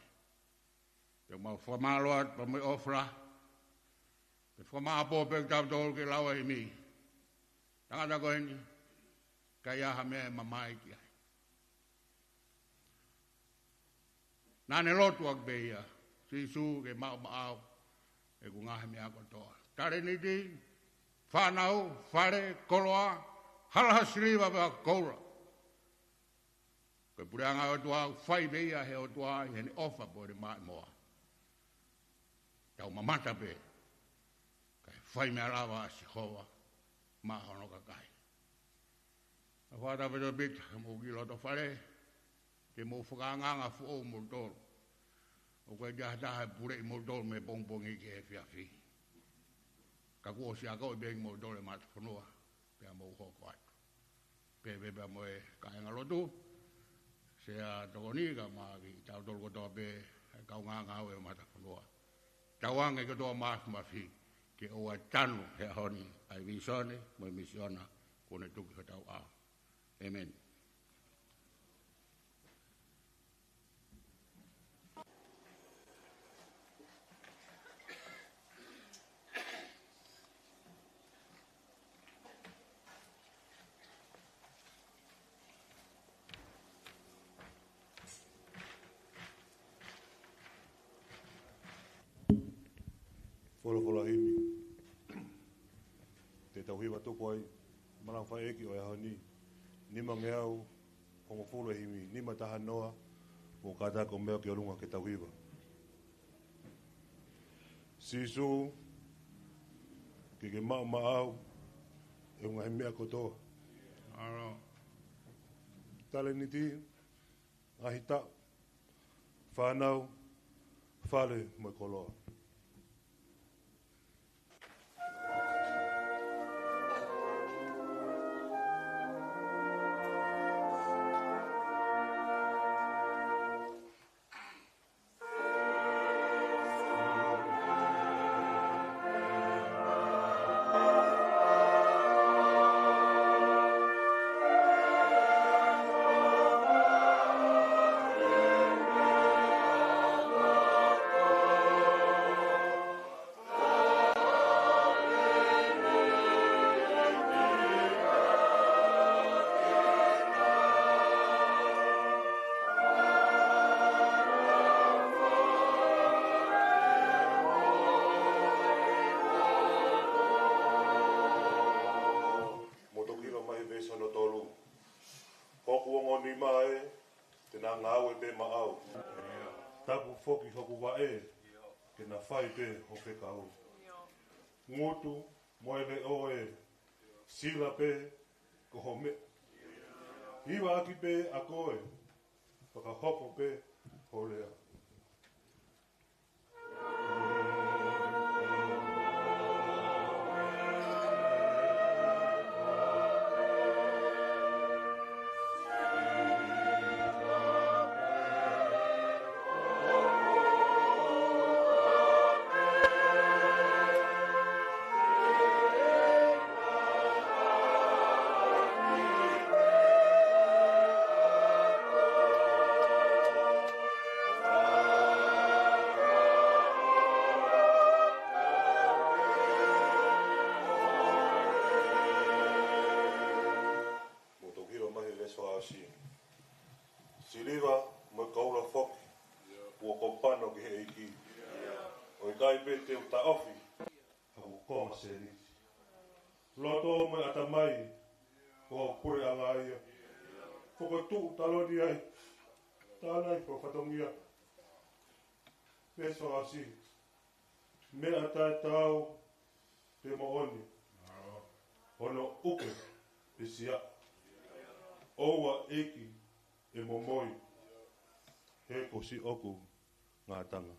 Pea mau fakamālō atu pea mo e ʻofa. Pea fakamāʻopoʻopo pē kitautolu ke lau ʻa e himi. Tangata ko eni, ʻikai ha meʻa ʻe mamae ki ai. Naʻa ne lotu ʻaki pē ia, Sīsū ke maʻu maʻau ʻeku ngaahi meʻa kotoa. Talēniti, fānau, fale, koloa, hala ha siliva pe ha koula. Ko e puleʻanga ʻo e ʻOtua ʻoku fai pē ia he ʻOtua ʻi heʻene ʻofa pea mo ʻene maʻimoa. Tau mamata pē, kae fai meʻa lava ʻa Sihova maʻa hono kakai. ʻOfa atu pē Topita, ke mou kiʻi loto fale, ke mou fakaangaanga foʻou moutolu. ʻOku ʻikai ke ʻi ai ha taha ʻe puleʻi moutolu mei he pongipongi ki he efiafi. Ka kuo ʻosi akoʻi pē kimoutolu ʻe Matafonua, pea mou hoko atu. Pea pehē pē mo e kāingalotu, Sea Tokoni kae ʻumaʻā kitautolu kotoa pē, ʻa e kaungāngāue ʻo Matafonua. Tauange kotoa Māfimafi, ke ʻoua ʻe tanu he ʻaho ni ʻa e vīsone mo e misiona kuo ne tuku ki hotau ʻao. ʻĒmeni. Folofola himi. Te tau hiva tuku ai, malangaʻi ʻEiki ʻo e ʻaho ni, nimangeau hongofulu e himi, nima taha noa, mo kātaki ʻo meʻa ki ʻolunga ke tau hiva. Sīsū, ke ke maʻu maʻau ʻeku ngaahi meʻa kotoa. ʻAlo. Talēniti, ngaahi taʻu, fānau, fale mo e koloa. Mo toki hiva mai veesi hono tolu. Hoku ongo nima ē, te na ngāue pē maʻau. Tapu foki hoku vaʻe, ke na fai pē ho fekau. Ngutu mo e leʻo ē, sila pē ko ho meʻa. Hivaʻaki pē ʻa koe, fakahoko pē ho lea. Pea te u taʻofi ʻa hoku konga sēniti. Loto mo e ʻatamai, ko ho puleʻanga ia. Fokotuʻu taloni ai, tānaki ho fatongia. Veesi fakaʻosi. Meʻa taʻetaau pea moʻoni, hono ʻuke pē siaʻu. ʻOua ʻEiki ʻe momoi, he ko siʻoku ngataʻanga.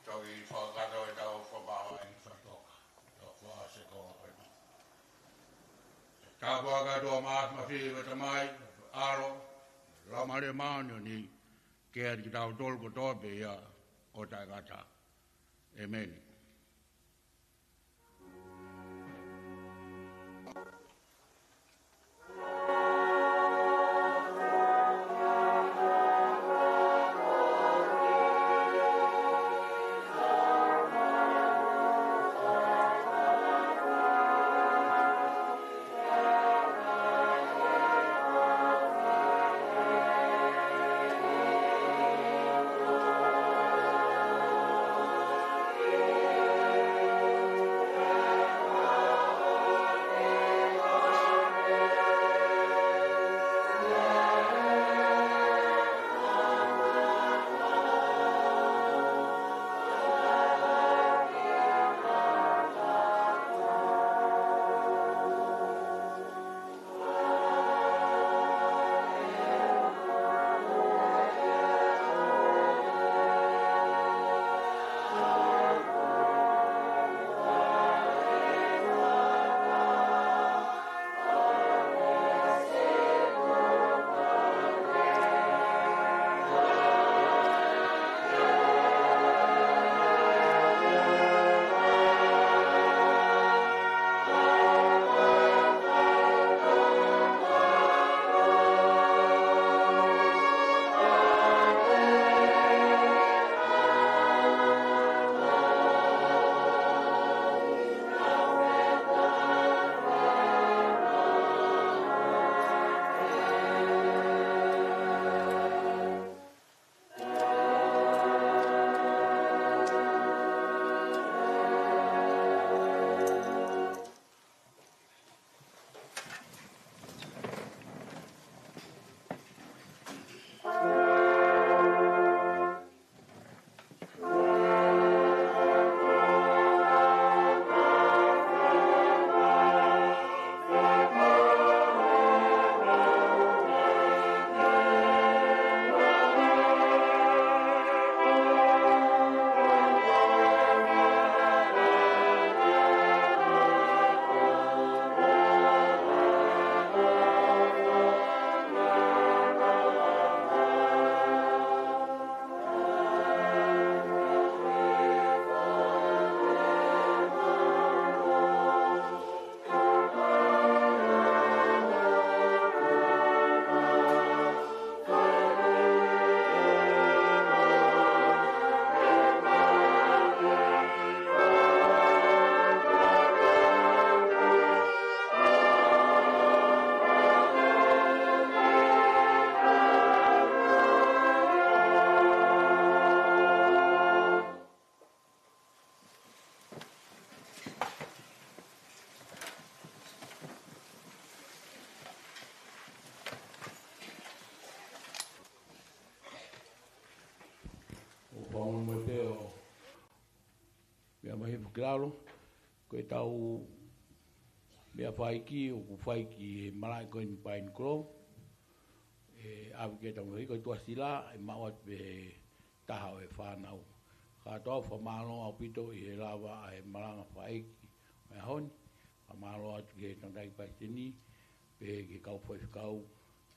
Toki fakakakato ʻetau fakamaauʻanga fakatoka. Tau fakaʻosi e konga ko eni. Tāpuaki atu ʻa Māfimafi, ʻa e Tamai, ʻa e ʻAlo, Laumālie Māʻoniʻoni, ke ʻiate kitautolu kotoa pē ia ʻo taʻengata. ʻĒmeni. ʻO fakamolemole pē ʻo meʻa mai hifo ki lalo, ko ʻetau meʻa fai ki, ʻoku fai ki he malaʻe ko eni Pine Grove. ʻe ʻave ki he taumuʻa hiko ʻi tuʻa sila, ʻe maʻu atu pē he taha ʻo e fānau. Kātoa fakamālō ʻaupito ʻi he lava ʻa e malanga fakaʻeiki ʻo e ʻaho ni. Fakamālō atu ki he tangataʻeiki palesiteni, pehē ki he kau faifekau,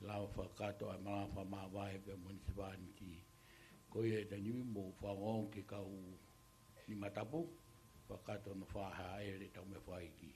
lava fakakakato ʻa e malanga fakamāvae pea mo e munisipāniti. Ko ia e taimi ni mou fanongo ki he kau nima tapu, fakakakato hono fakahāʻele e taumuʻa fakaʻeiki.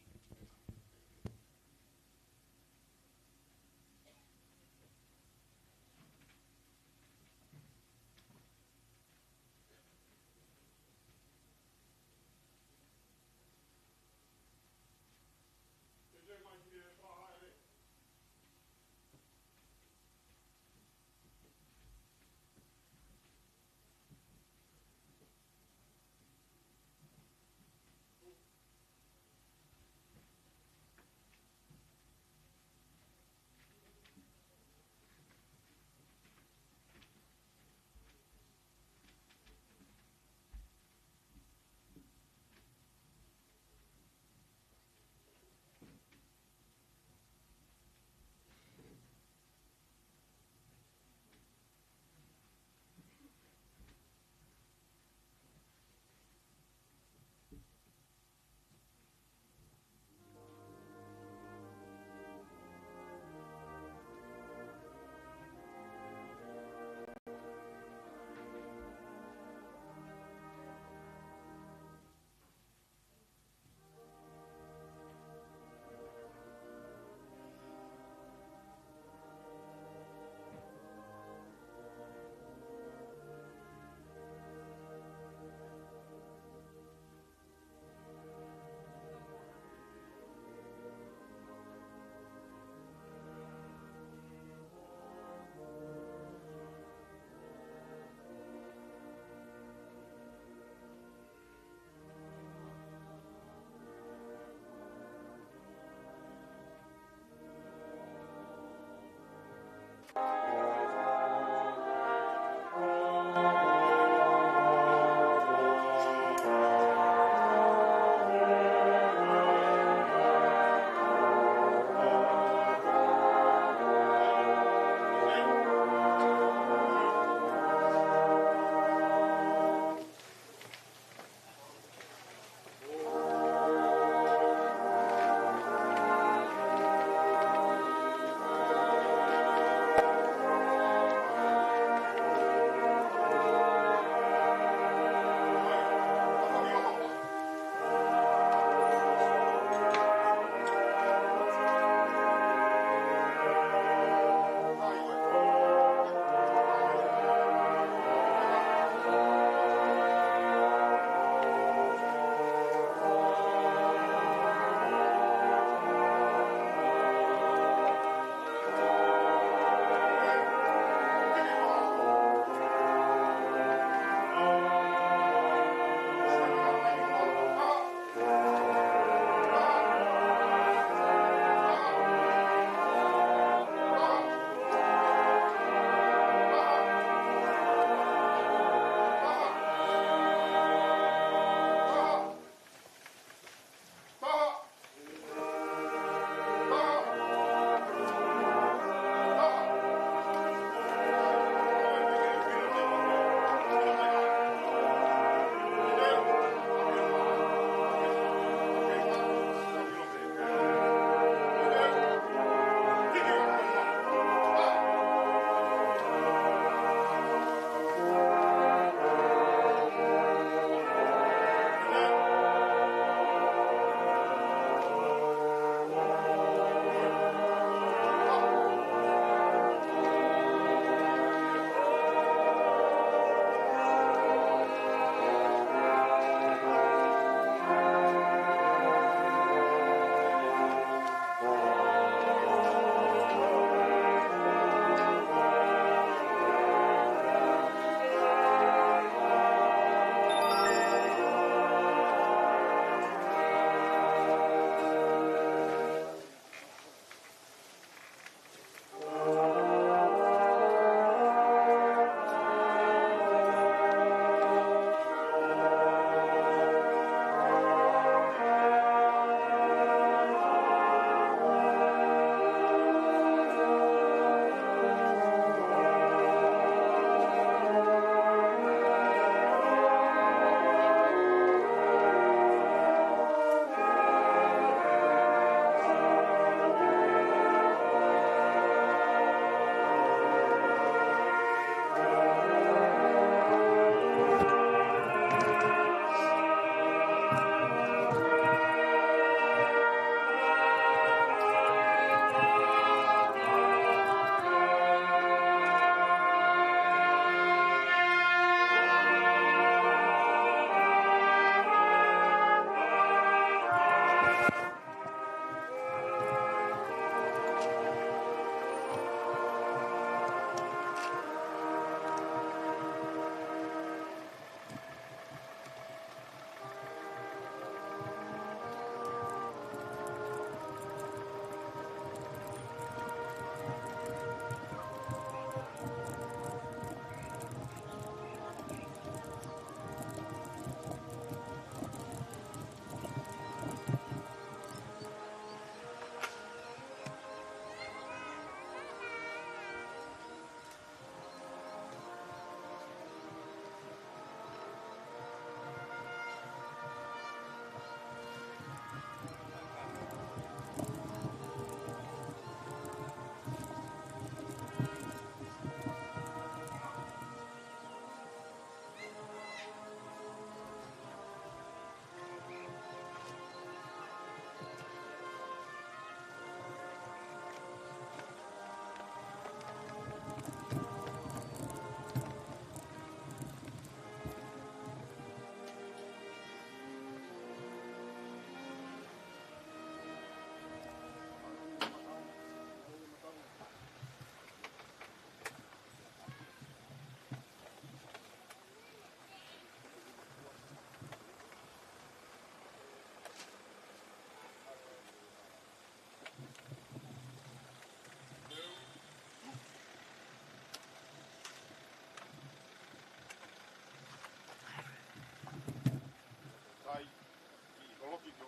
Ko,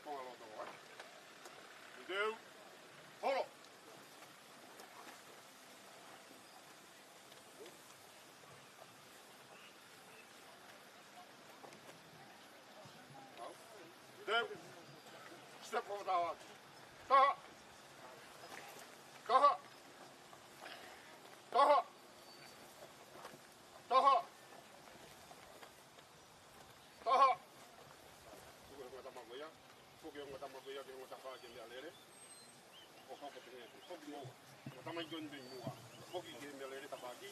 ko ngalo to, eh? Teu. Holo. Teu. Step forward. Taha. Taha. Taha. Taha. Taha. Foki e ongo tama ko ia. Foki e ongo tama ko ia ki he ongo tafaʻaki meʻalele. ʻO hoko pē ʻeni. Foki mo. Ongo tama ʻi he ongo meʻa. Foki ki he meʻalele tafaʻaki.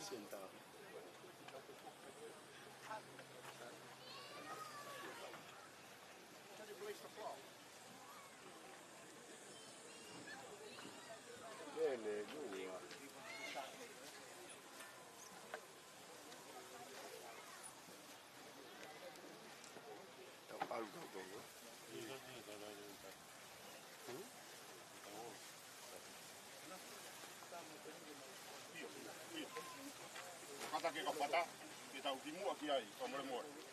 Sentado. Aleluia. Tau ʻalu kau kau, eh? Hmm? Kata ke ka pata, ke tau ki muʻa ki ai, ka mole mole.